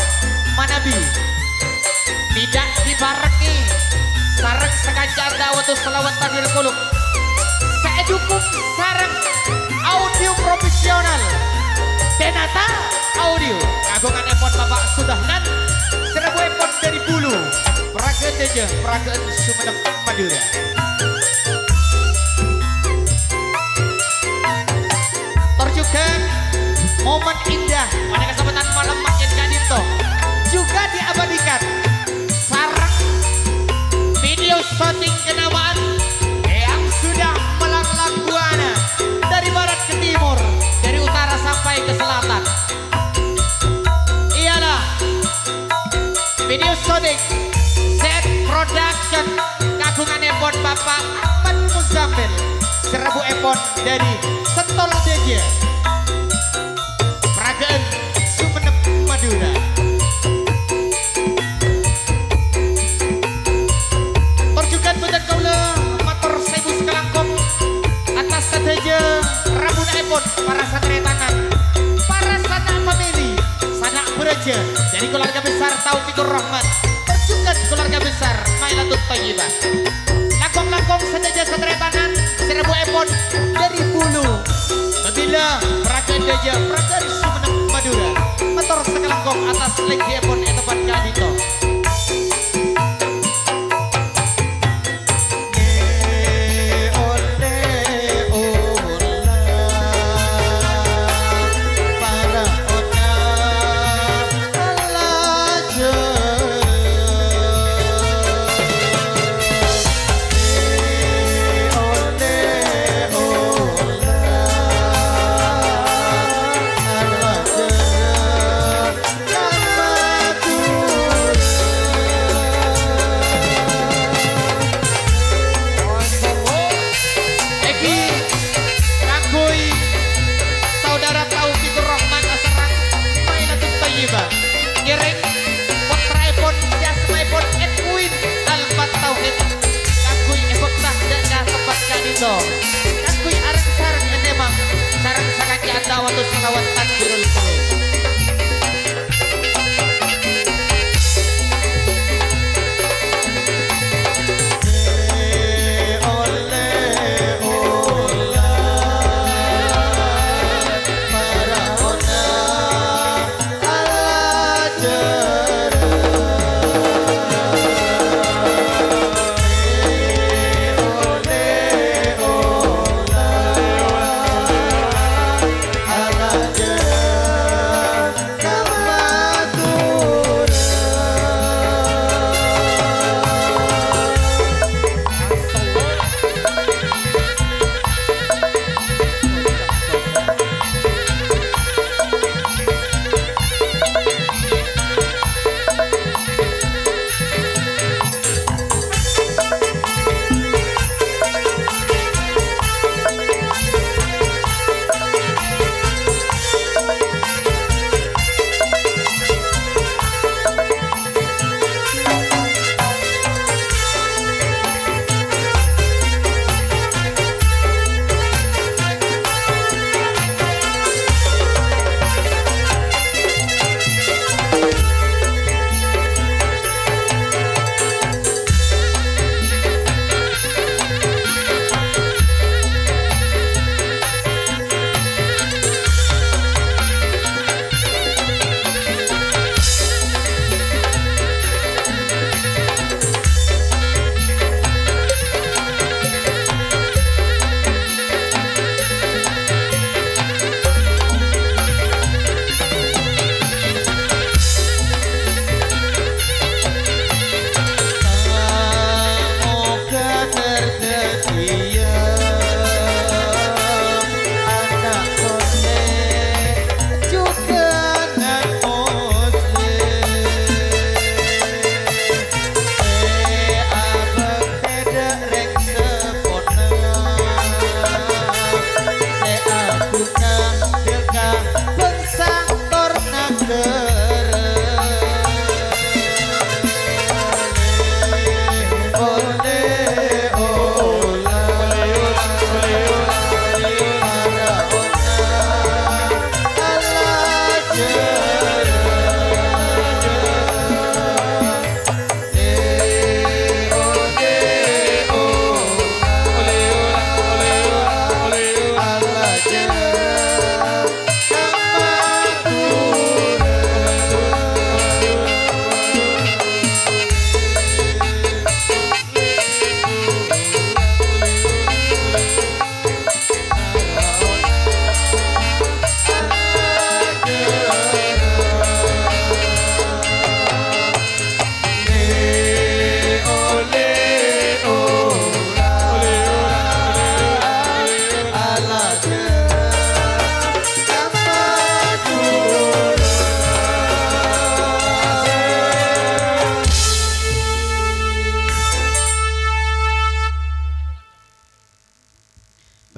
manabi bidhâ èparèngè sareng sakanca'an Da'watus Shalawat Tanwirul Qulub sè èdukung sareng audio profesional Denata Audio, kaagunganèpon Bapak Sudahnan, sè rabuèpon dâri Bulu, Paragandâjâ, Paragan Sumenep, Madhurâ. Tor jhughân momen indah pada kesempatan malem mangkèn ka'dinto juga diabadikan sareng video syuting kenyataan è Pak Ahmad Muzammil, sè rabuèpon dâri Sèntola Dâjâ. Paraga'an Sumenep, Madhurâ. Tor jhughân bhâdhân kaulâ mator saèbu sakalangkong atas sadhâjâ rabuna'èpon para sataretanan, para sana' famili, sana' bârâjâ dâri keluarga besar Taufikur Rahman, tor jhughân keluarga besar Mailatut Thayyibah. Langkong-langkong sadhâjâ sataretanan sè rabuèpon dâri Bulu. Mabila paraga'an dâjâ, paraga'an Sumenep, Madhurâ, mator sakalangkong atas lèngghièpon è tempat ka'dinto. Èngghi kaangghuy saudara Taufikur Rahman asareng Mailatut Thayyibah. Ngèrèng pottraèpon sè asmaèpon Edwin Alfat Tauhid kaangghuy èbhâkta dâ' ka tempat ka'dinto. Kaangghuy areng-sareng ètèmang sareng sakanca'an da'watus shalawat takbirul qulub.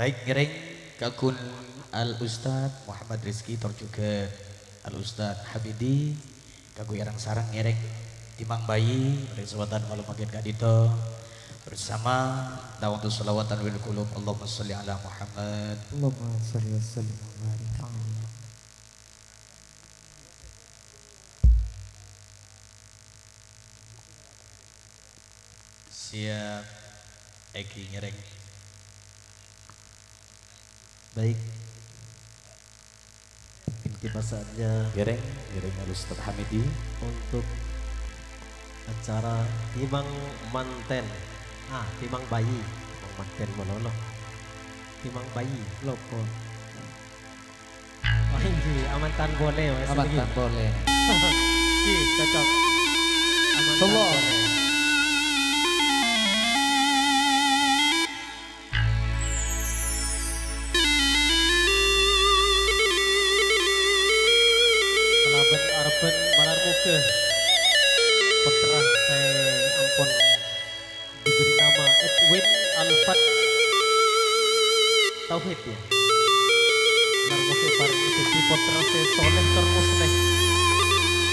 Baik, ngèrèng kaagungghân Al Ustadz Muhammad Rizki tor jhughân Al Ustadz Hamidi, kaangghuy areng-sareng ngèrèng Timang Bayi, kesempatan malem mangkèn ka'dinto bersama ta'awudu shalawatan wal qulub. Allahumma shalli ala Muhammad. Allahumma shalli wa sallim wa barik alaihi. Siap, èngghi ngèrèng. Baik. Mungkin kita saatnya ngèrèng, ngèrèng Al Ustadz Hamidi. Untuk acara Timang Manten. Ah, Timang Bayi. Timang Manten malolo. Timang Bayi. Lopo. Oh, iya, amantan boleh, Mas. Amantan boleh. Iya, cocok. Amantan boleh. Kalabân arebbhân malar moghâ pottra sè ampon diberi nama Edwin Alfat Tauhid, ya. Malar moghâ èparèngè dhâddhi pottra sè soleh tor musleh.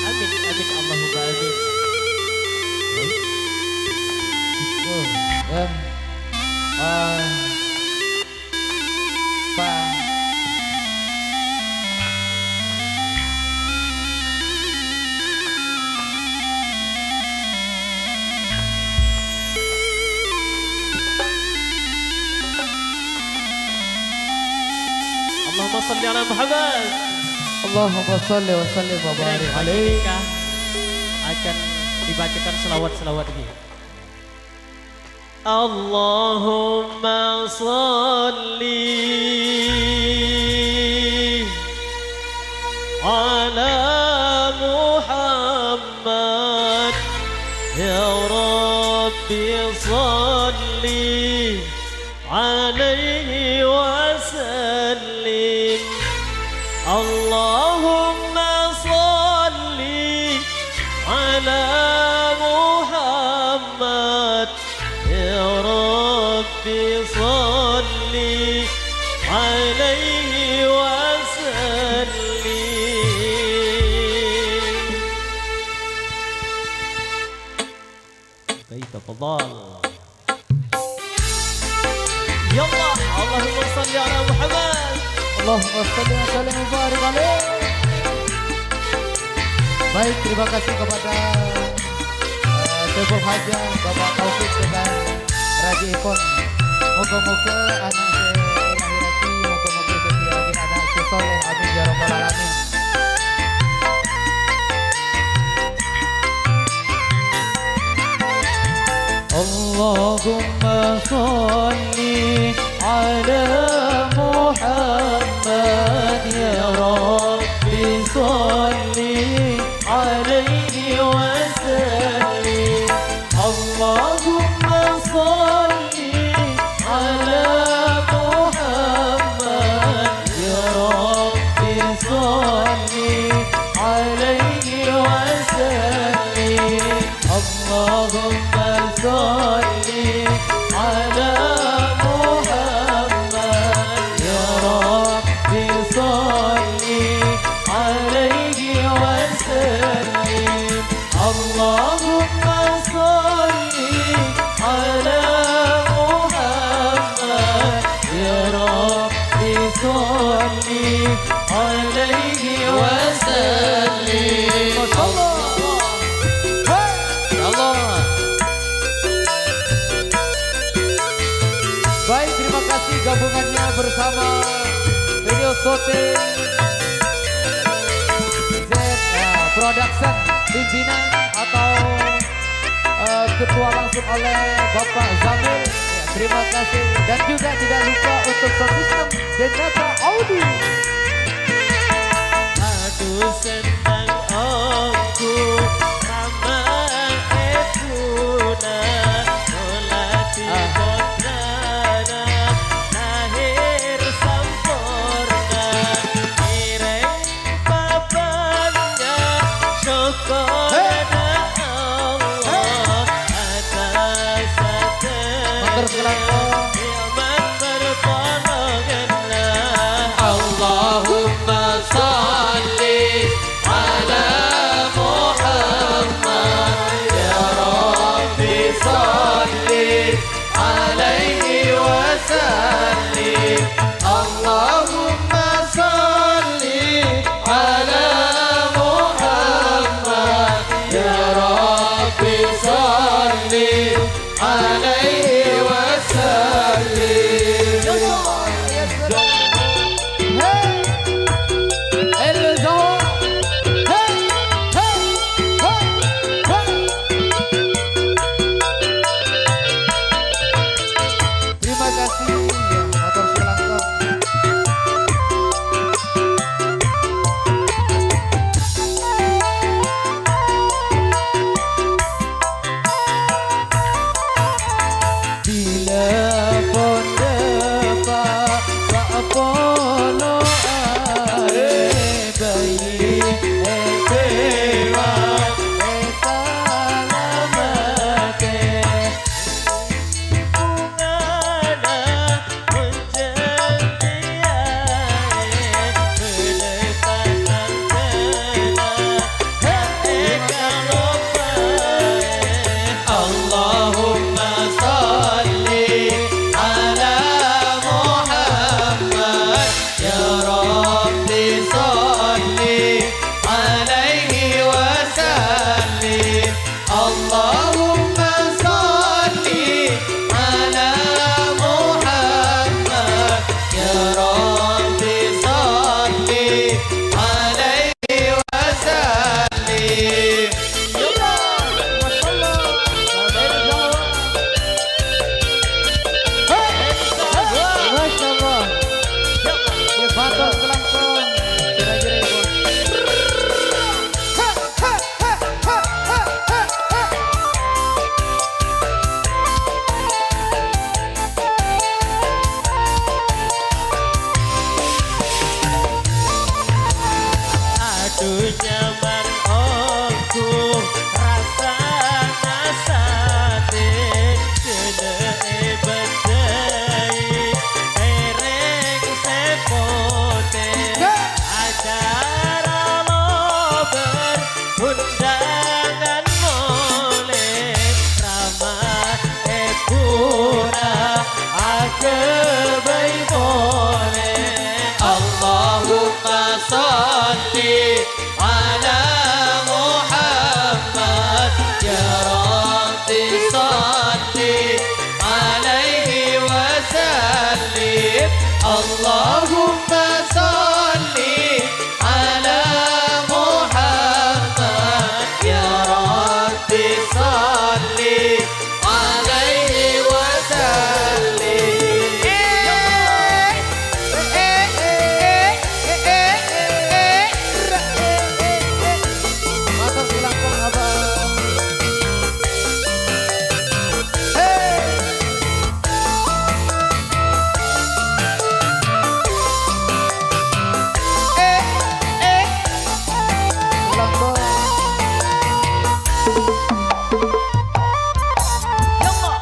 Amin, amin, Allahumma amin. Baik. Cukup. Dan, eh, Pak. Allahumma shalli ala Muhammad. Allahumma shalli wa sallim wa barik alaih. Akan dibacakan selawat-selawat ini. Allahumma shalli ala Muhammad, ya Rabbi shalli alaihi wa sallim. Allahumma shalli ala Muhammad, ya Rabbi shalli alaihi wa sallim. Baik, tafadhal. Ya Allah, Allahumma shalli ala Muhammad. Allahumma shalli wa sallim wa barik alaih. Baik, terima kasih kepada, eh, Saiful Hajah, Bapak Taufik dengan raja Ipon. Moga-moga anak sè lahirraghi, moga-moga dhâddhi anak sè soleh. Amin ya rabbal alamin. Allahumma shalli ala Muhammad, ya Rabbi shalli alaihi wa sallim. Allahumma shalli ala Muhammad, ya Rabbi shalli alaihi wa sallim. Allahumma shalli ala Muhammad, ya Rabbi shalli alaihi wa sallim. Allahumma shalli ala Muhammad, ya Rabbi shalli alaihi wa sallim. Masya Allah. Hai. Ya Allah. Baik, terima kasih gabungannya bersama Studio Syuting Z, eh, Production, pimpinan atau, eh, ketua langsung oleh Bapak Zamil. Ya, terima kasih. Dan juga tidak lupa untuk sound system Denata Audio. Adu senneng ongghu rama ebuna, noladi Ah. pottrana lahir samporna, ngèrèng papanna syukurra Allah atas sadhâjâ Matur kalangkong. nikmat bertolak. على محمد يا رب صل عليه وسلم. اللهم صل على محمد يا رب صل عليه وسلم. Mator sè langkong, Abah. Hei. Eh, eh. Langkong.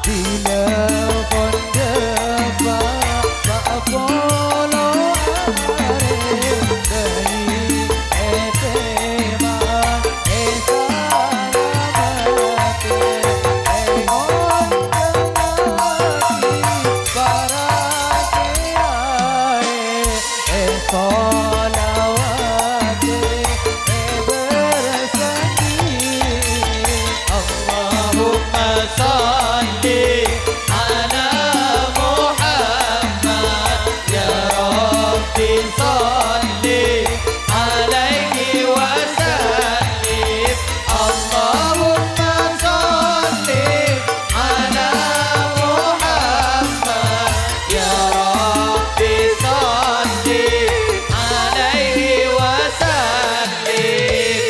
Dina ponḍâ pa', pa' polo arè, bâi ètèma, èsalamati, èonjhângngaghi, para kèyaè. Eh, sholawat, eh, bersanding. Allahumma sholli ala Muhammad, ya Rabbi sholli alaihi wa sallim. Allahumma sholli ala Muhammad, ya Rabbi sholli alaihi wa sallim.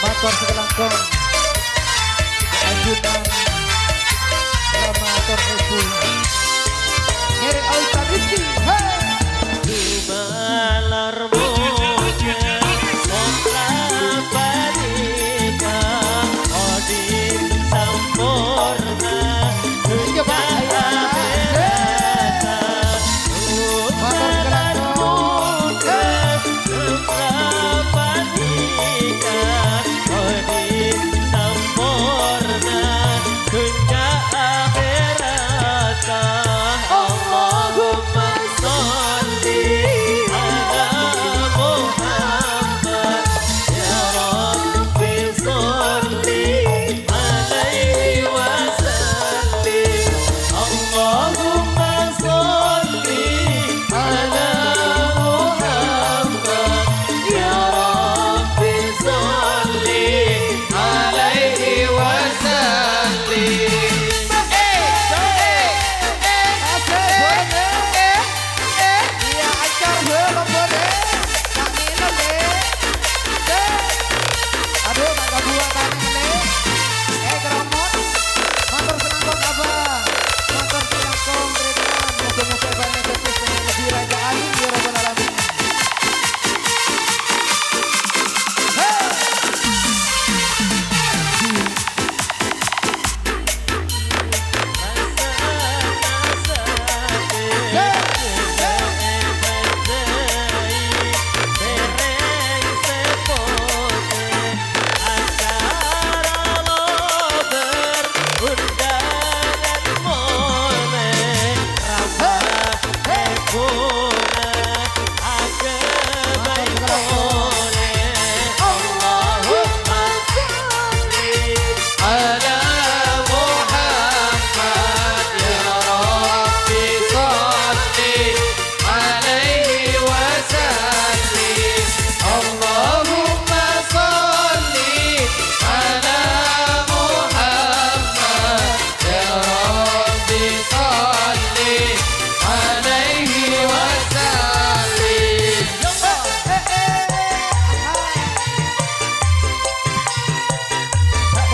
Mator sakalangkong. Ajunan Rama ator ebu. Ngèrèng Ustaz Rizky. Hey! Dumalar moja, sokla parika, odi samporna, Coba, ayo, dunia akhirat. Mator sakalangkong. Allahumma sholli ala Muhammad, ya Rabbi sholli alaihi wa sallim. Allahumma sholli ala Muhammad, ya Rabbi sholli alaihi wa sallim. Eh, eh, eh, eh, eh. Iyâ, ancor, bro, lompo, deh. Tak minum, deh. Deh. Aduh, tak kabuat tanah, deh. Eh, keromot. Mator sakalangkong, Abah. Mator sakalangkong, Ridwan. Moga-moga ibadah sukses dengan lebih raja alim, ya Rabbal Alamin. Hei! Ala Muhammad, ya Rabbi, sholli alaihi wa sallim. Allahumma sholli ala Muhammad, ya Rabbi, sholli alaihi wa sallim.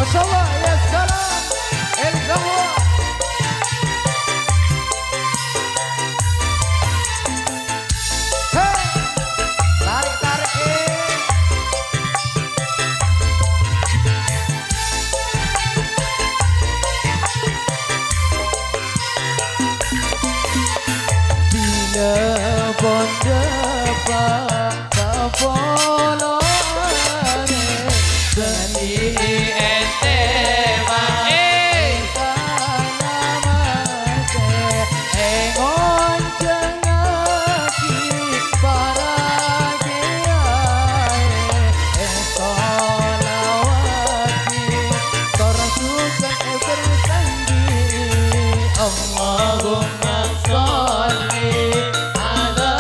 Masya Allah, ya salam. El Jawa. Hei, tarik-tarik, eh. Bilâ Pondhâpa' kapololane, bânnè ètèma' èsalamedhi, èngonjhângaghi para kèyaè, èsolawadhi, tor jhughân èbersanjhi. Allahumma sholli ala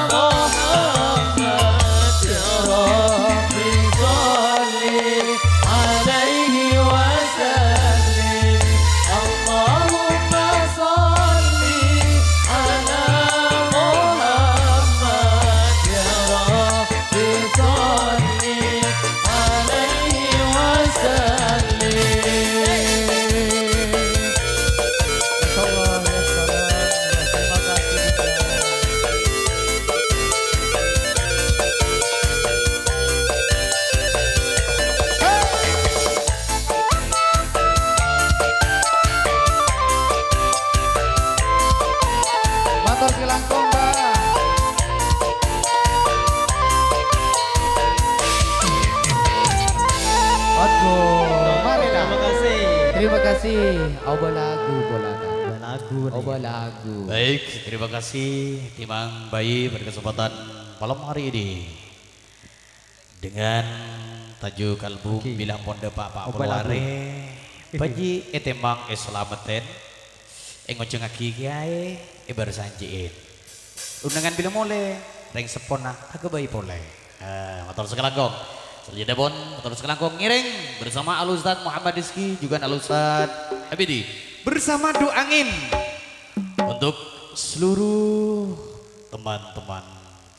Muhammad, ya Rabbi sholli alaihi wa sallim. Allahumma sholli ala Muhammad, ya Rabbi sholli alaihi wa sallim. Masyaallah, ya salam. Terima kasih. Mator sè langkong, Pak. Aduh, mari, Pak. Terima kasih. Terima kasih. Oba lagu, bola, Pak. Oba lagu, nih. Oba lagu. Baik, terima kasih, Timang Bayi, pada kesempatan malam hari ini. Dengan tajuk album Oke. Bilang Pondhâpa' Oba lagu. Poloware, bânnè ètèma' èsalamedhi, èngonjhângaghi kèyaè, èbersanjhi'in. Undangan bilâ molè, rèng seppona aghâbây polè. Eh, mator sakalangkong. Selanjutnya pun, mator sakalangkong ngèrèng bersama Al Ustaz Muhammad Rizki, juga Al Ustaz Habidi. Bersama Du'angin. Untuk seluruh teman-teman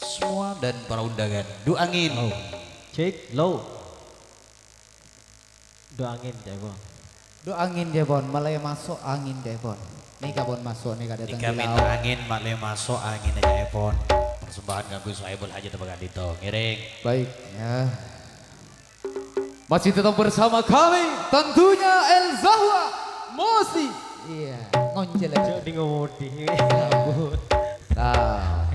semua dan para undangan. Du'angin. Halo. Cek, halo. Du'angin, ca'èpon. Du'angin, ca'èpon. Malè maso' angin, ca'èpon. Nèka pon maso', nèka dâteng Nèka di mènta laut. Angin, malè maso' angin, ca'èpon. Persembahan kaangghuy Sohibul Hajat apa ka'dinto. Ngèrèng. Baik, ya. Masih tetap bersama kami, tentunya El Zahwa Mosi. Iya, ngonjol aja. Cok, di ngomodi. Ya ampun. Nah,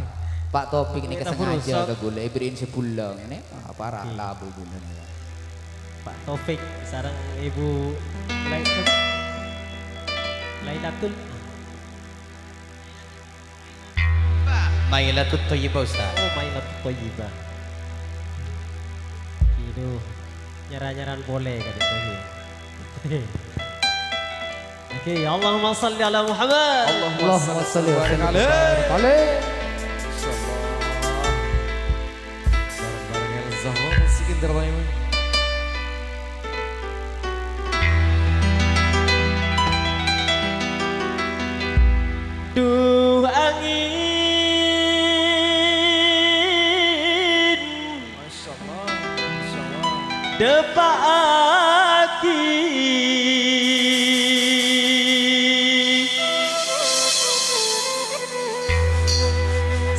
Pak Topik ini Ini kesengaja rusak. Ke gula, ibriin sebulan ini, apa Oke. Labu gula ini. Pak Taufik sareng Ibu Lai-, Lailatul. Mailatut Thayyibah, Ustaz. Oh, Mailatut Thayyibah. Aduh, nyara-nyaran polè ka'dinto, ya. Oke, Allahumma shalli ala Muhammad. Allahumma shalli wa sallim wa barik alaih. Insyaallah. Bareng-bareng El Zahwa, musikin terbaik. Duh angin, Masyaallah, masyaallah. Dâpa'aghi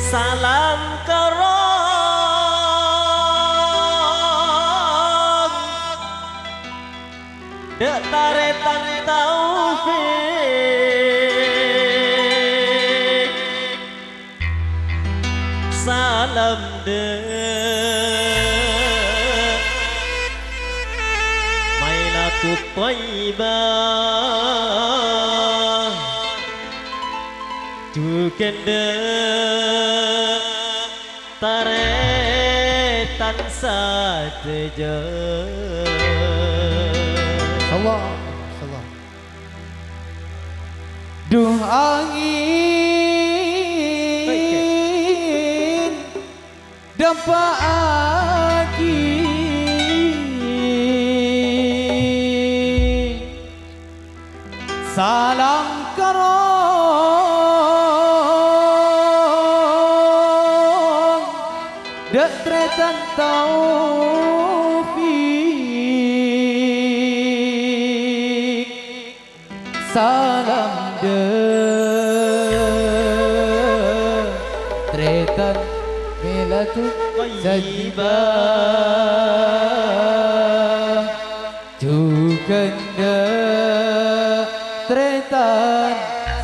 salam karo dâ' tarètan Taufik. Salam dâ' Mailatut Thayyibah. Jhughân dâ' tarètan sadhâjâ. Masyaallah, masyaallah. Duh angin, dâpa'aghi salam karo dâ' tarètan Taufik. Salam dâ' tarètan Mailatut Thayyibah. Jhughân dâ' tarètan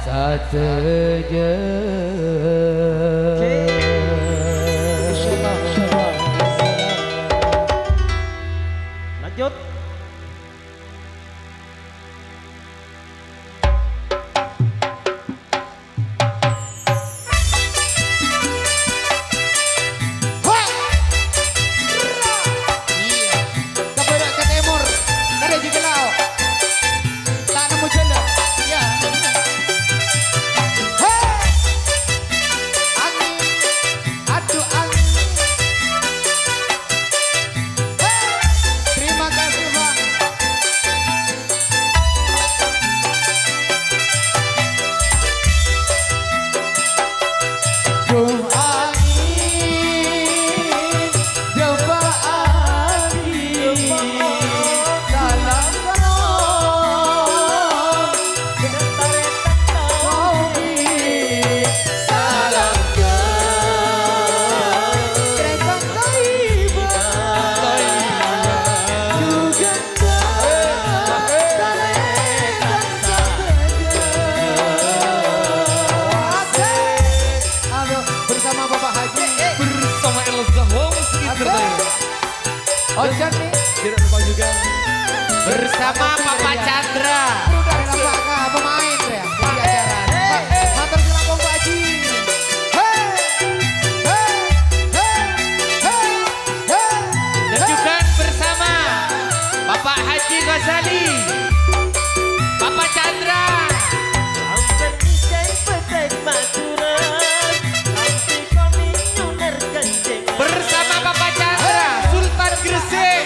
sadhâjâ. Oke. Bapak Haji. Bersama Elza Homes, Asik. Tirta. Ojan nih. Tidak lupa juga. Bersama Bapak Chandra. Udah rasa pemain ya. Jadi acara. Matur sembahna Pak Haji. Hei. Hei. Hei. Hei. Hei. Dan juga bersama Bapak Haji Ghazali, Bapak Chandra. Bersama Bapak Chandra, Sultan Gresik.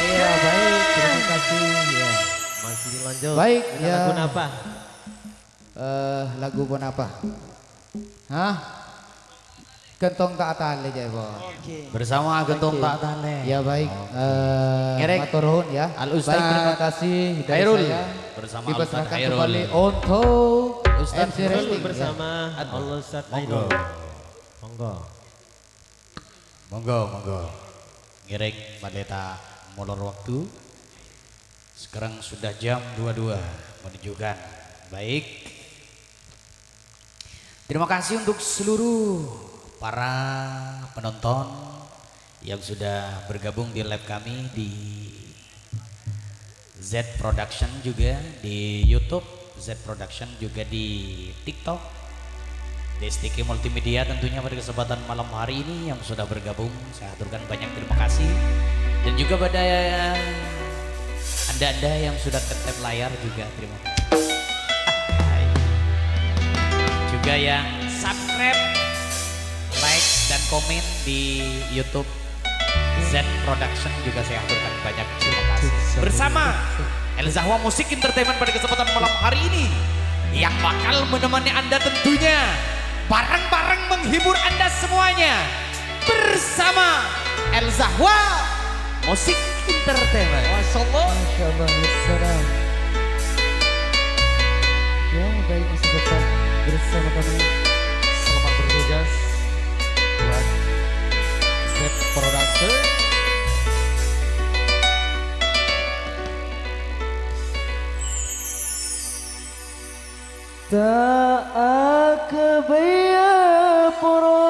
Iya, baik. Terima kasih. Ya. Masih lanjut. Baik, ya. Lagu napa? Eh, lagu ponapa? Hah? Ghentong Ta' Talè, ca'èpon. Oke. Bersama Ghentong Ta' Talè. Ya, baik. Oke. Eh, matur nuwun, ya. Al Ustaz, terima kasih dari saya. Bersama Al Ustaz Khairul. Diperserakan kembali untuk Ustaz M C Khairul Resting, ya. Bersama Al Ustaz Khairul. Monggo. Monggo, monggo. Ngèrèng malè ta' molor waktu. Sekarang sudah jam dua dua menunjukkan. Baik. Terima kasih untuk seluruh para penonton yang sudah bergabung di live kami di Z Production juga di YouTube, Z Production juga di TikTok, D S T K Multimedia tentunya pada kesempatan malam hari ini yang sudah bergabung, saya haturkan banyak terima kasih. Dan juga pada anda-anda yang sudah tep-tep layar juga terima kasih. Juga yang subscribe, like, dan komen di YouTube Z Production juga saya haturkan banyak terima kasih. Bersama El Zahwa Musik Entertainment pada kesempatan malam hari ini yang bakal menemani Anda tentunya bareng-bareng menghibur Anda semuanya bersama El Zahwa Musik Entertainment. Masya Allah. Masya Allah, ya salam. Ya, baik, masih tetap bersama kami. Selamat bertugas buat Z Production. Ta' akabâyâ poro.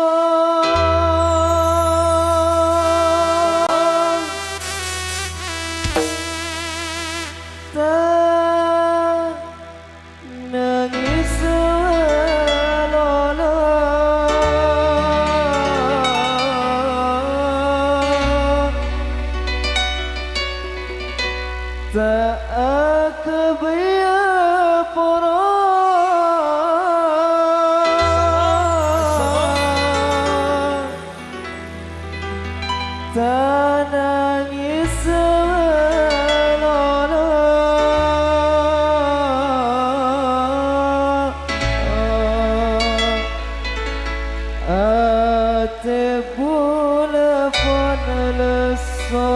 Ta' nangès lo. Atè bulâ pon lesso,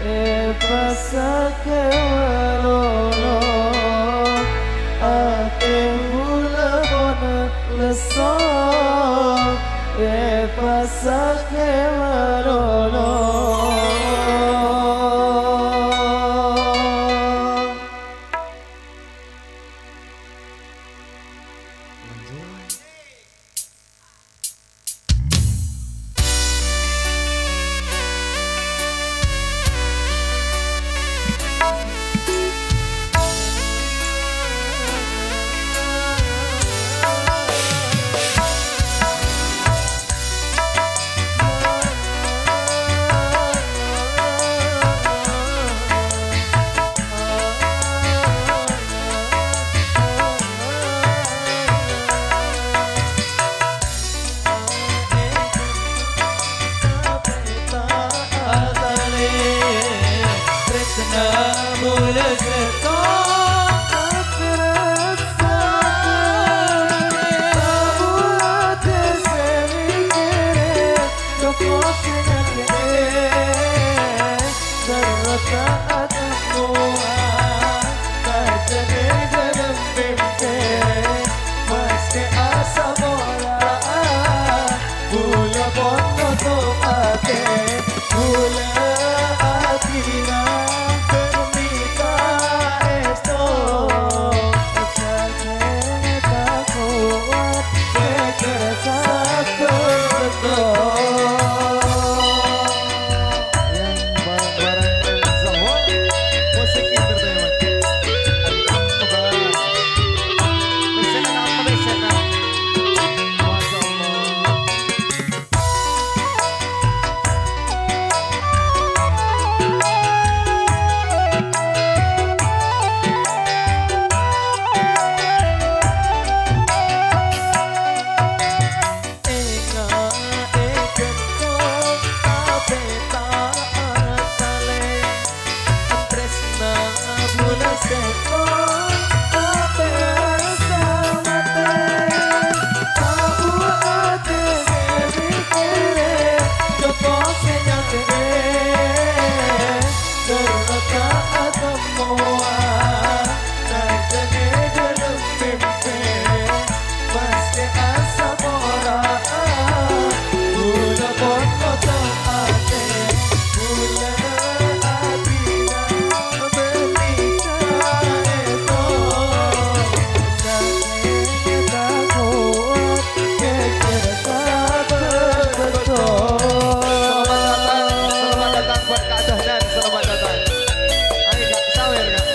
èpasakè manono. Atè bulâ pon lesso, èpasakè manono. Terro ta' atemmowa, tajhât è dâlem mimpi, maskè asapora'a, bulâ pon notop atè, bulâ abdhina bârmèta èsto. Yang bareng-bareng Zawa Musik Entertainment. Aduh, apa, Bang? Masya Allah. Enga' è kento, tapè ta' atalè. Tresna bulâ sèttong, tapè rassa matè. Abu atè sè mèkkèrè, jokko sè nyatè'è. Terro ta' atemmowa, tajhât è dâlem mimpi. Maskè asapora'a, bulâ pon notop atè, bulâ abdhina bârmèta èsto. Satèya ta' kowat, kèkkèr sabâ' bâkto. Selamat datang, selamat datang buat Kak Dahlan, selamat datang. Ayo, Kak, sawer, Kak.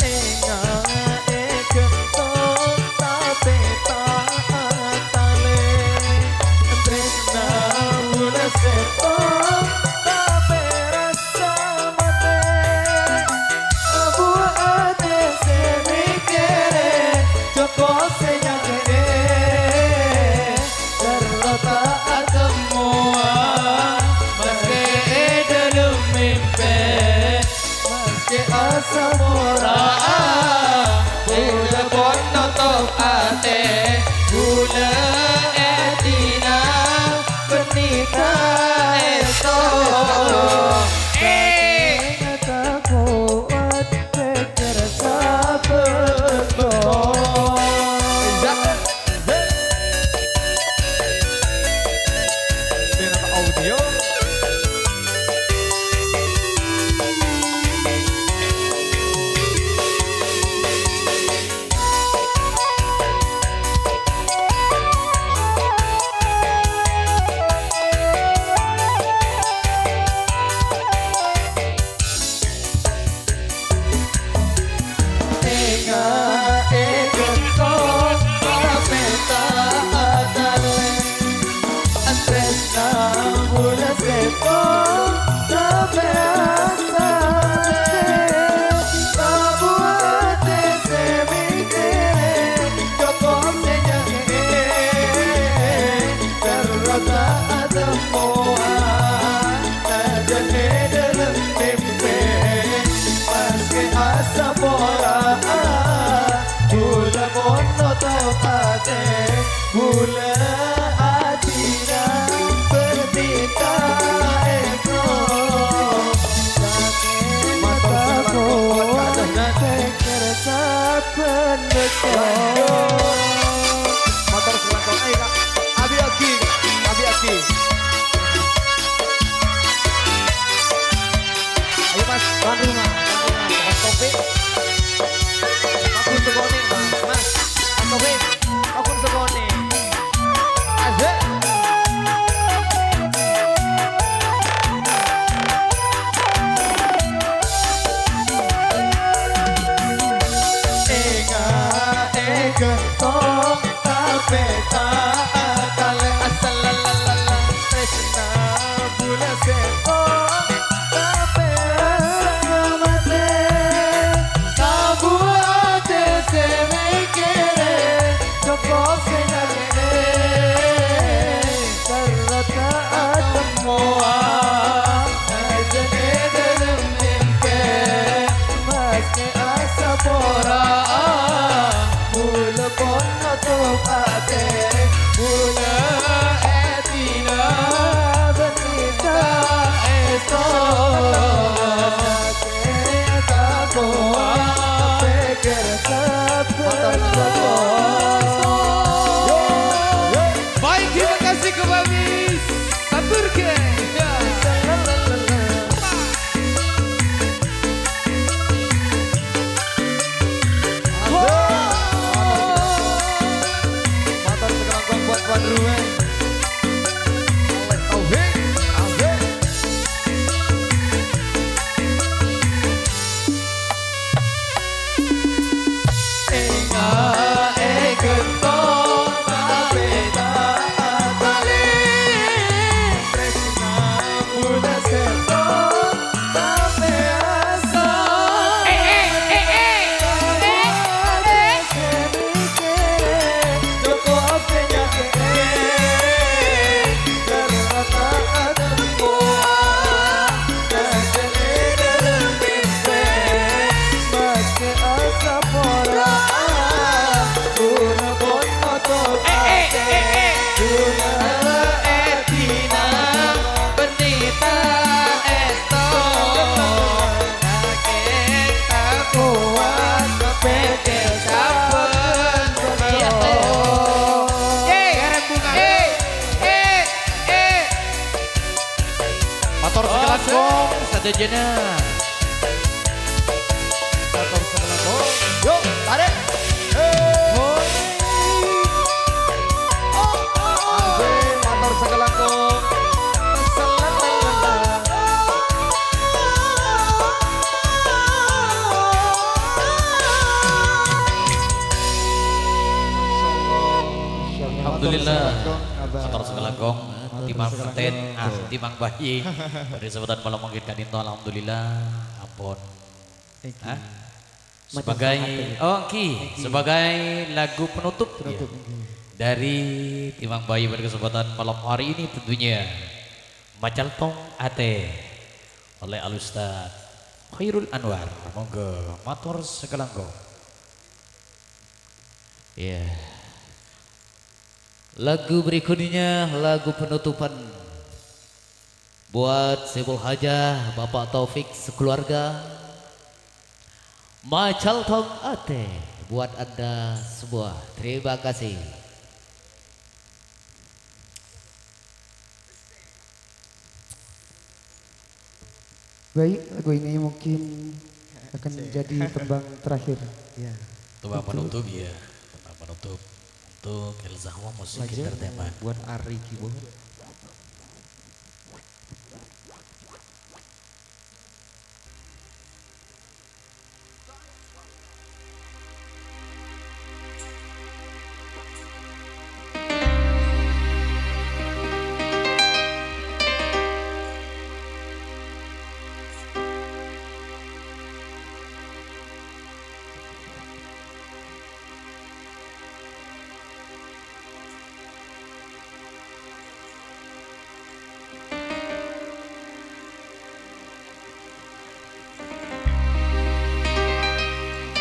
Enga' è kento, tapè ta' atalè. Tresna bulâ sèttong, tapè rassa matè. Abu atè sè mèkkèrè, jokko sè nyatè'è. Terro ta' atemmowa, maskè è dâlem mimpi. Maskè asapora'a, bulâ pon notop atè, bulâ èdina bânnè ta' èsto. Satèya ta' kowat, kèkkèr sabâ' bâkto. Audio. Bulâ atèna bâdhi ta' èso. Mator sakalangkong buat Kak Dahlan. Pèkkèr sabbhân bâkto. Mator sakalangkong, ayo, Kak. Abi-abi, Kak. Abi-abi. Ayo, Mas, tuan rumah, tuan rumah, Mas Taufik. Aku sekolah, Mas. Mas, Mas Taufik, aku sekolah. Asik. Enga' èghântong, tapè ta' akalè asal, la, la, la, la. Tresna bulâ sèttong, tapè rassa matè. Tabu atè sè mèkkèrè, cokop sè nyakè'è. Terro ta' atemmowa, ajâ è dâlem mèmpè, maskè asapora'a, bulâ pon notop atè, bulâ èdina, bânnè ta' èso. Baik, terima kasih, Kobabis. Aturke. Ya. Asik. Mator sakalangkong buat tuan rumah. Oleh Taufik. Asik. Enga' èghântong, tapè ta' akalè. Tresna bulâ sèttong, tapè rassa. Eh, eh, eh, eh. Eh, eh. Cokop sè nyakè'è. Mator sakalangkong sadhâjâna. Mator sakalangkong. Yuk, tarik. Hei. Asik, mator sakalangkong. Alhamdulillah. Mator sakalangkong. Timang sakalangkong. Peten, ah, timang bayi. Pada kesempatan malem mangkèn ka'dinto, alhamdulillah. Ampon. Hah? Sebagai, oh, èngghi, sebagai lagu penutup, ya, dari Timang Bayi pada kesempatan malam hari ini tentunya. Macaltong Atè oleh Al Ustaz Khairul Anwar. Monggo mator sakalangkong. Ya. Lagu berikutnya, lagu penutupan. Buat Saiful Hajah, Bapak Taufik sekeluarga. Macaltong Atè buat Anda semua. Terima kasih. Baik, lagu ini mungkin akan menjadi tembang terakhir. Ya. Tembang penutup, ya. Tembang penutup untuk El Zahwa Musik Entertainment. Buat Ari Keyboard.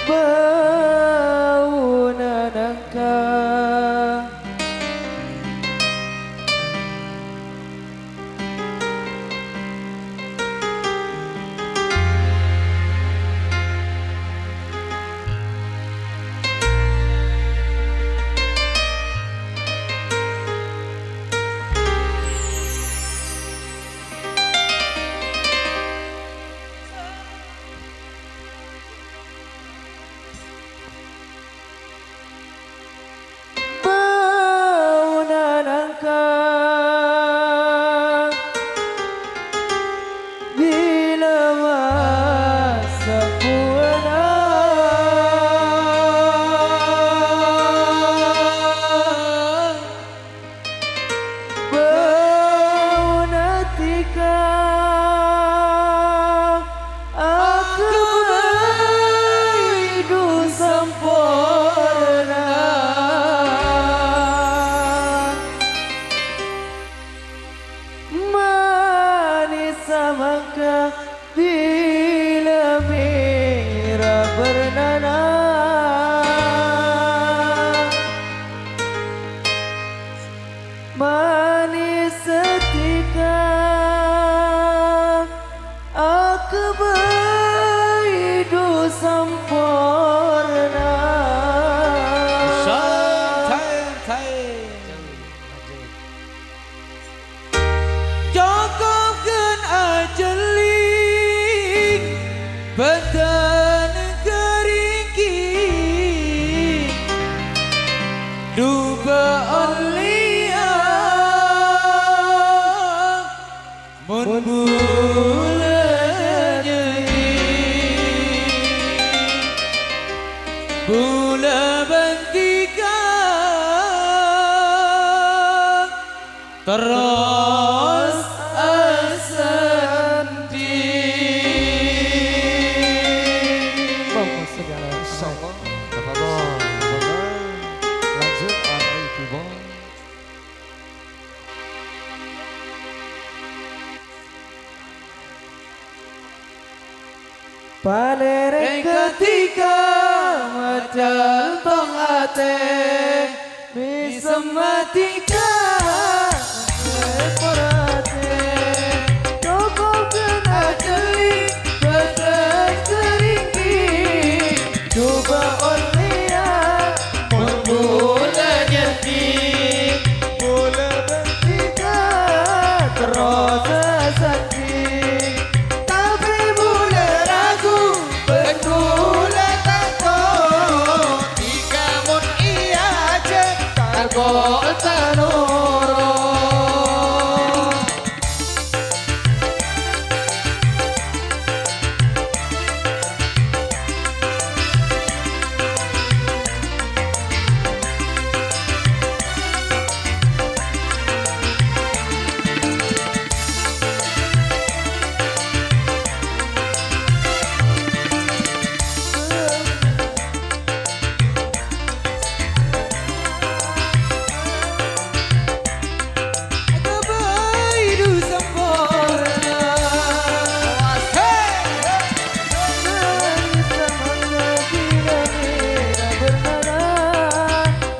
Bâuna nangka Bulâ bân dhika terros asèddhi. Allahumma sholli ala Muhammad. Lanjut, Ari Bimo. Palèrèng ghântèka maca tong atè, mèsem dhika lepor atè. Cokop kèng ajhelling bâdân kèringkè, coba ollèya mon bulâ nyèddhi. Bulâ bân dhika terros asèddhi. Tapè bulâ ragu, bân bulâ tako'. Dhika mon èajhâk, tako' ta' noro'. Aghâbây du samporna.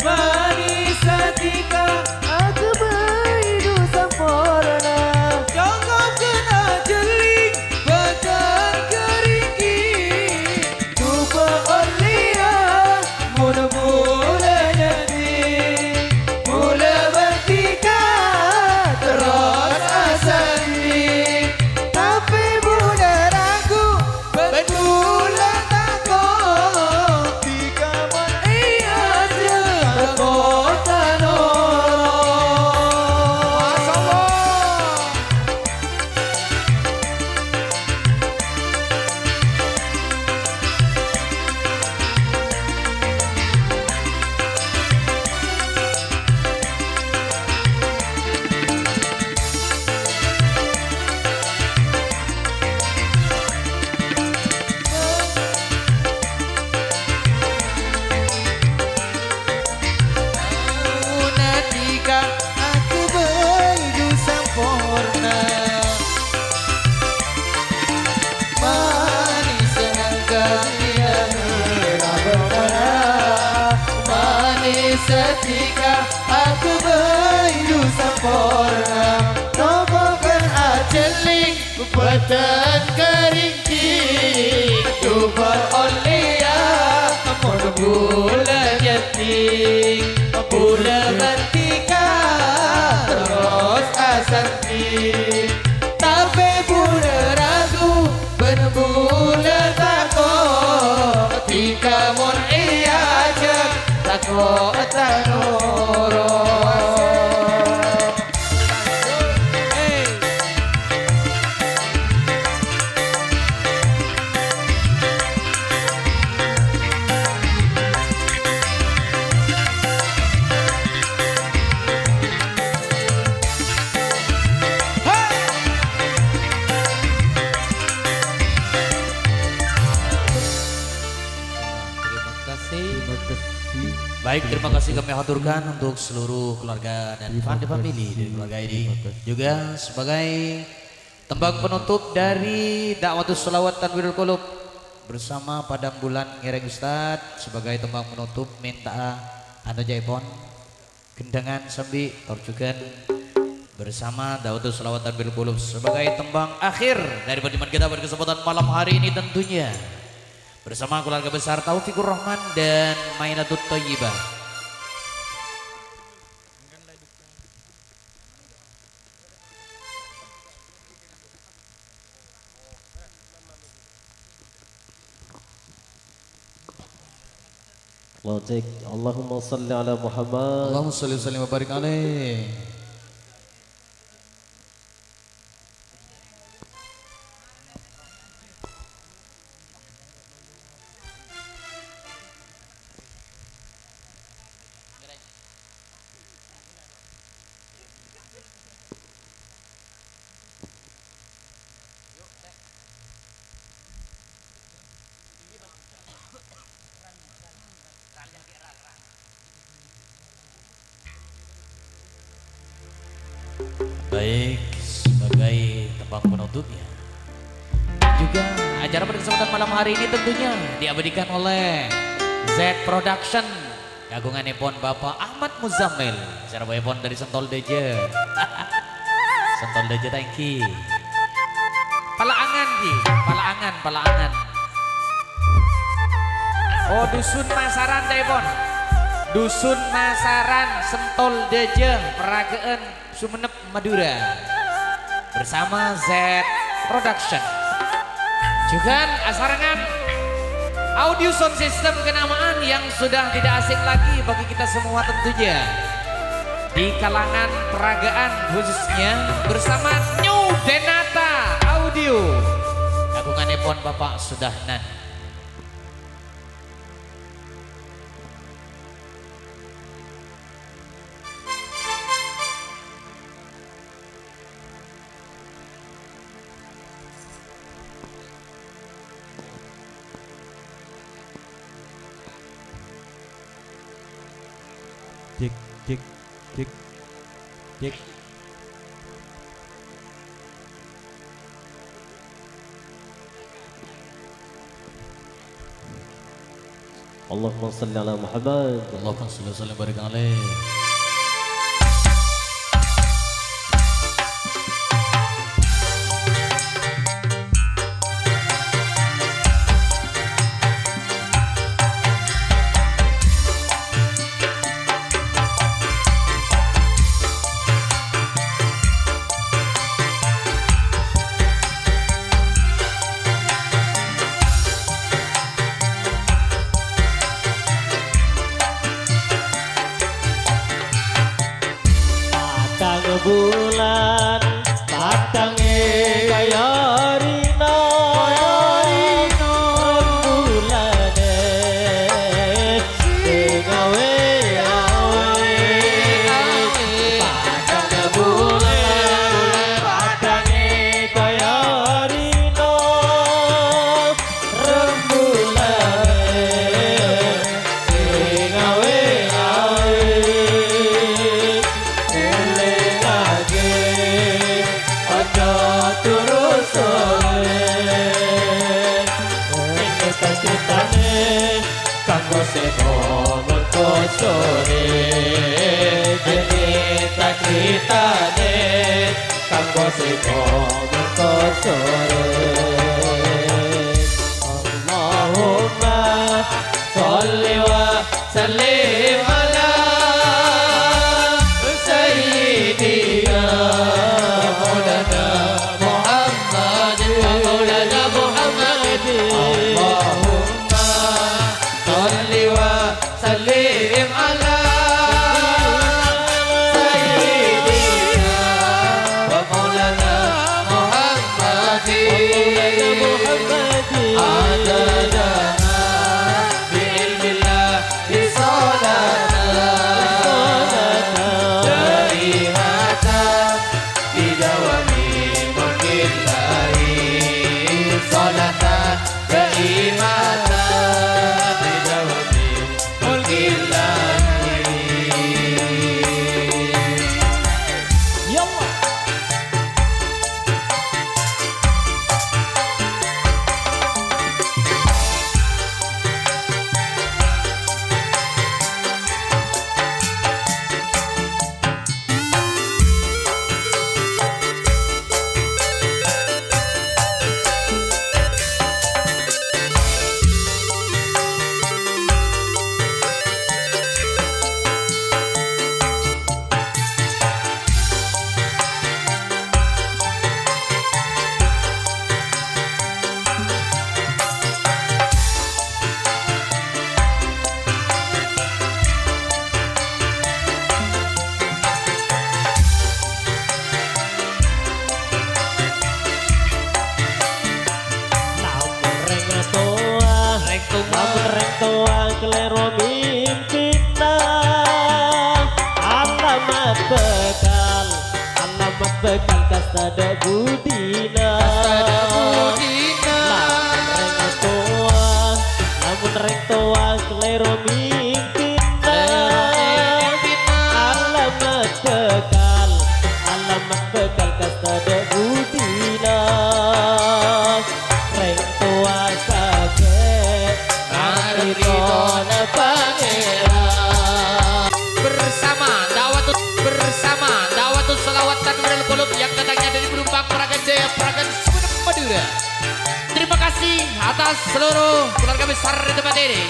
Manèssa dhika aghâbây du samporna. Cokop kèng ajhelling bâdân kèringkè. Coba ollèya, mon bulâ nyèddhi, bulâ bân dhika terros asèddhi. Tapè bulâ ragu, bân bulâ tako'. Dhika mon èajhâk, tako' ta' noro'. Masyaallah. Dhika aghâbây du samporna. Manèssa dhika aghâbây du samporna. Cokop kèng ajhelling bâdân kèringkè, coba ollèya mon bulâ nyèddhi, bulâ bân dhika terros asèddhi. Tapè bulâ ragu, bân bulâ tako', dhika mon èajhâk, tako' ta' noro'. Terima kasih. Terima kasih. Baik, terima kasih kami haturkan untuk seluruh keluarga dan fun family dari keluarga ini. Juga sebagai tembang penutup dari Da'watus Shalawat Tanwirul Qulub bersama Padang Bulan ngèrèng Ustad sebagai tembang penutup, minta anu jaipon. Gendhengan sambi tor jhughân bersama Da'watus Shalawat Tanwirul Qulub sebagai tembang akhir dari Padiman kita pada kesempatan malam hari ini tentunya. Bersama keluarga besar Taufikur Rahman dan Mainatut Thayyibah. Lo, cek. Allahumma shalli ala Muhammad. Allahumma shalli wa sallim wa barik alaih. Baik, sebagai tembang penutupnya. Dan juga acara pada kesempatan malam hari ini tentunya diabadikan oleh Z Production. Kagunganèpon Bapak Ahmad Muzammil, sareng Bapak Epon dari Sentol Dâjâ. Sentol Dâjâ, thank you. Pala'angan, Ji. Pala'angan, Pala'angan. Oh, Dusun Masaran, Ca'èpon. Dusun Masaran, Sentol Dâjâ, Paragâ'ân. Sumenep, Madura, bersama Z Production. Jhughân asarengan audio sound system kenamaan yang sudah tidak asing lagi bagi kita semua tentunya. Di kalangan peragaan khususnya bersama New Denata Audio. Kagunganèpon Bapak Sudahnan. Cek, cek, cek, cek. Allahumma shalli ala Muhammad. Allahumma shalli wa sallim wa barik alaih. Patang bulan, patang è kaya rina, rina, rembulana. Sing awè-awè, padhâna bulân, padhâna kaya rina, rembulân. Sing awè-awè, èlèngaghi, aja turu sorè. Èngghi ta-cètana, kanggo sè komon kosorè, cita-citane kanggo sè komon kosorè. Allahumma sholli wa sallim ala sayyidina maulana Muhammadin, maulana Muhammadin. Allahumma sholli wa sallim ala sayyidina wa maulana Muhammadin. Adada ma fi ilmillah sholatan daimatan bidawami mulkillahi, sholatan daimatan bidawami mulkillahi. Ya Allah. Lamun rèng towa, rèng towa, lamun rèng towa kalèro mimpina, alamat bekal, alamat bekal kasta dâ' budina. Kasta dâ' budina. Lamun rèng towa, lamun rèng towa kalèro mimpina, alamat bekal, alamat bekal Terima kasih atas seluruh keluarga besar di tempat ini,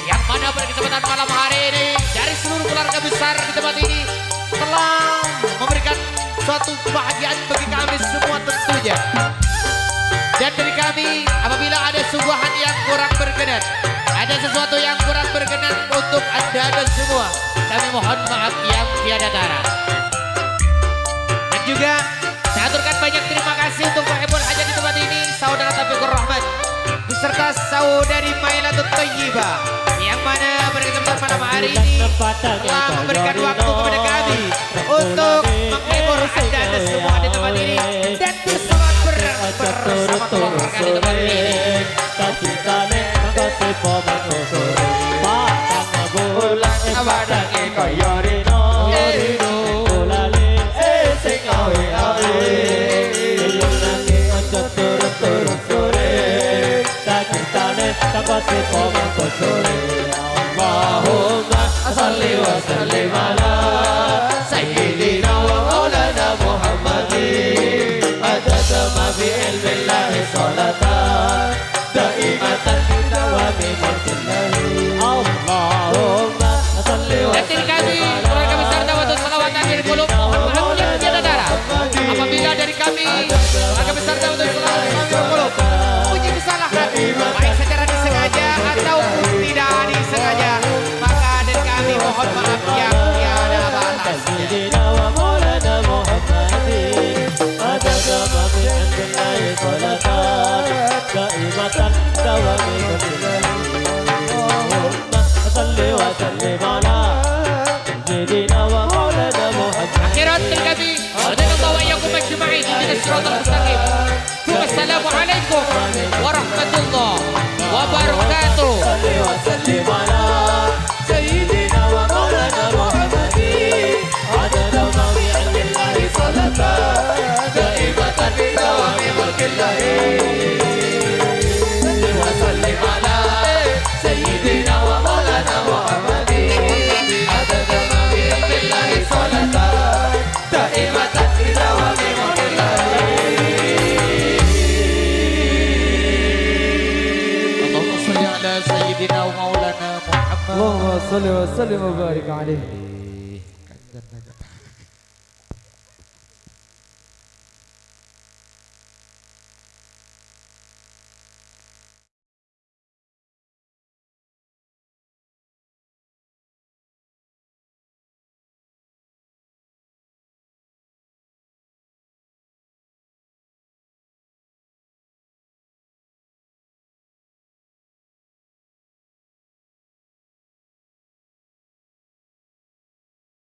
yang mana pada kesempatan malam hari ini dari seluruh keluarga besar di tempat ini telah memberikan suatu kebahagiaan bagi kami semua tentunya. Dan dari kami, apabila ada suguhan yang kurang berkenan, ada sesuatu yang kurang berkenan untuk Anda dan semua, kami mohon maaf yang tiada tara. Dan juga saya aturkan banyak terima kasih untuk Sohibul Hajat di tempat ini, Saudara Taufik Rahman, beserta Saudari Mailatut Thayyibah, yang mana pada kesempatan malam hari ini telah memberikan waktu kepada kami untuk menghibur Anda dan semua di tempat ini dan bersemangat ber-, bersama keluarga di tempat ini. Allahumma shalli wa sallim ala sayyidina wa maulana Muhammadin. Adada ma fi ilmillahi salatan daimatan bidawami mulkillahi. Allahumma shalli wa Dan dari kami, keluarga besar Dawatus Salawat Akhir Qulub, mohon maaf yang tiada tara. Apabila dari kami, keluarga besar Dawatus Salawat Akhir Qulub, punya kesalahan, baik secara disengaja ataupun tidak disengaja, maka dari kami mohon maaf yang tiada batas. سيدنا ومولانا محمد. عدد ما في علم الله صلاة دائمة دوام. اللهم صل وسلم على سيدنا ومولانا محمد. Akhiran terima kasih. Hadanallahu wa iyyakum ajma'in. Ihdinas siratal mustaqim. Assalamualaikum warahmatullahi wabarakatuh. صل وسلم على سيدنا ومولانا محمد. عدد ما في علم الله صلاة دائمة بدوام ملك الله. صل وسلم على سيدنا ومولانا محمد. عدد ما في علم الله صلاة دائمة بدوام ملك الله. اللهم صل على سيدنا ومولانا محمد. اللهم صل وسلم وبارك عليه.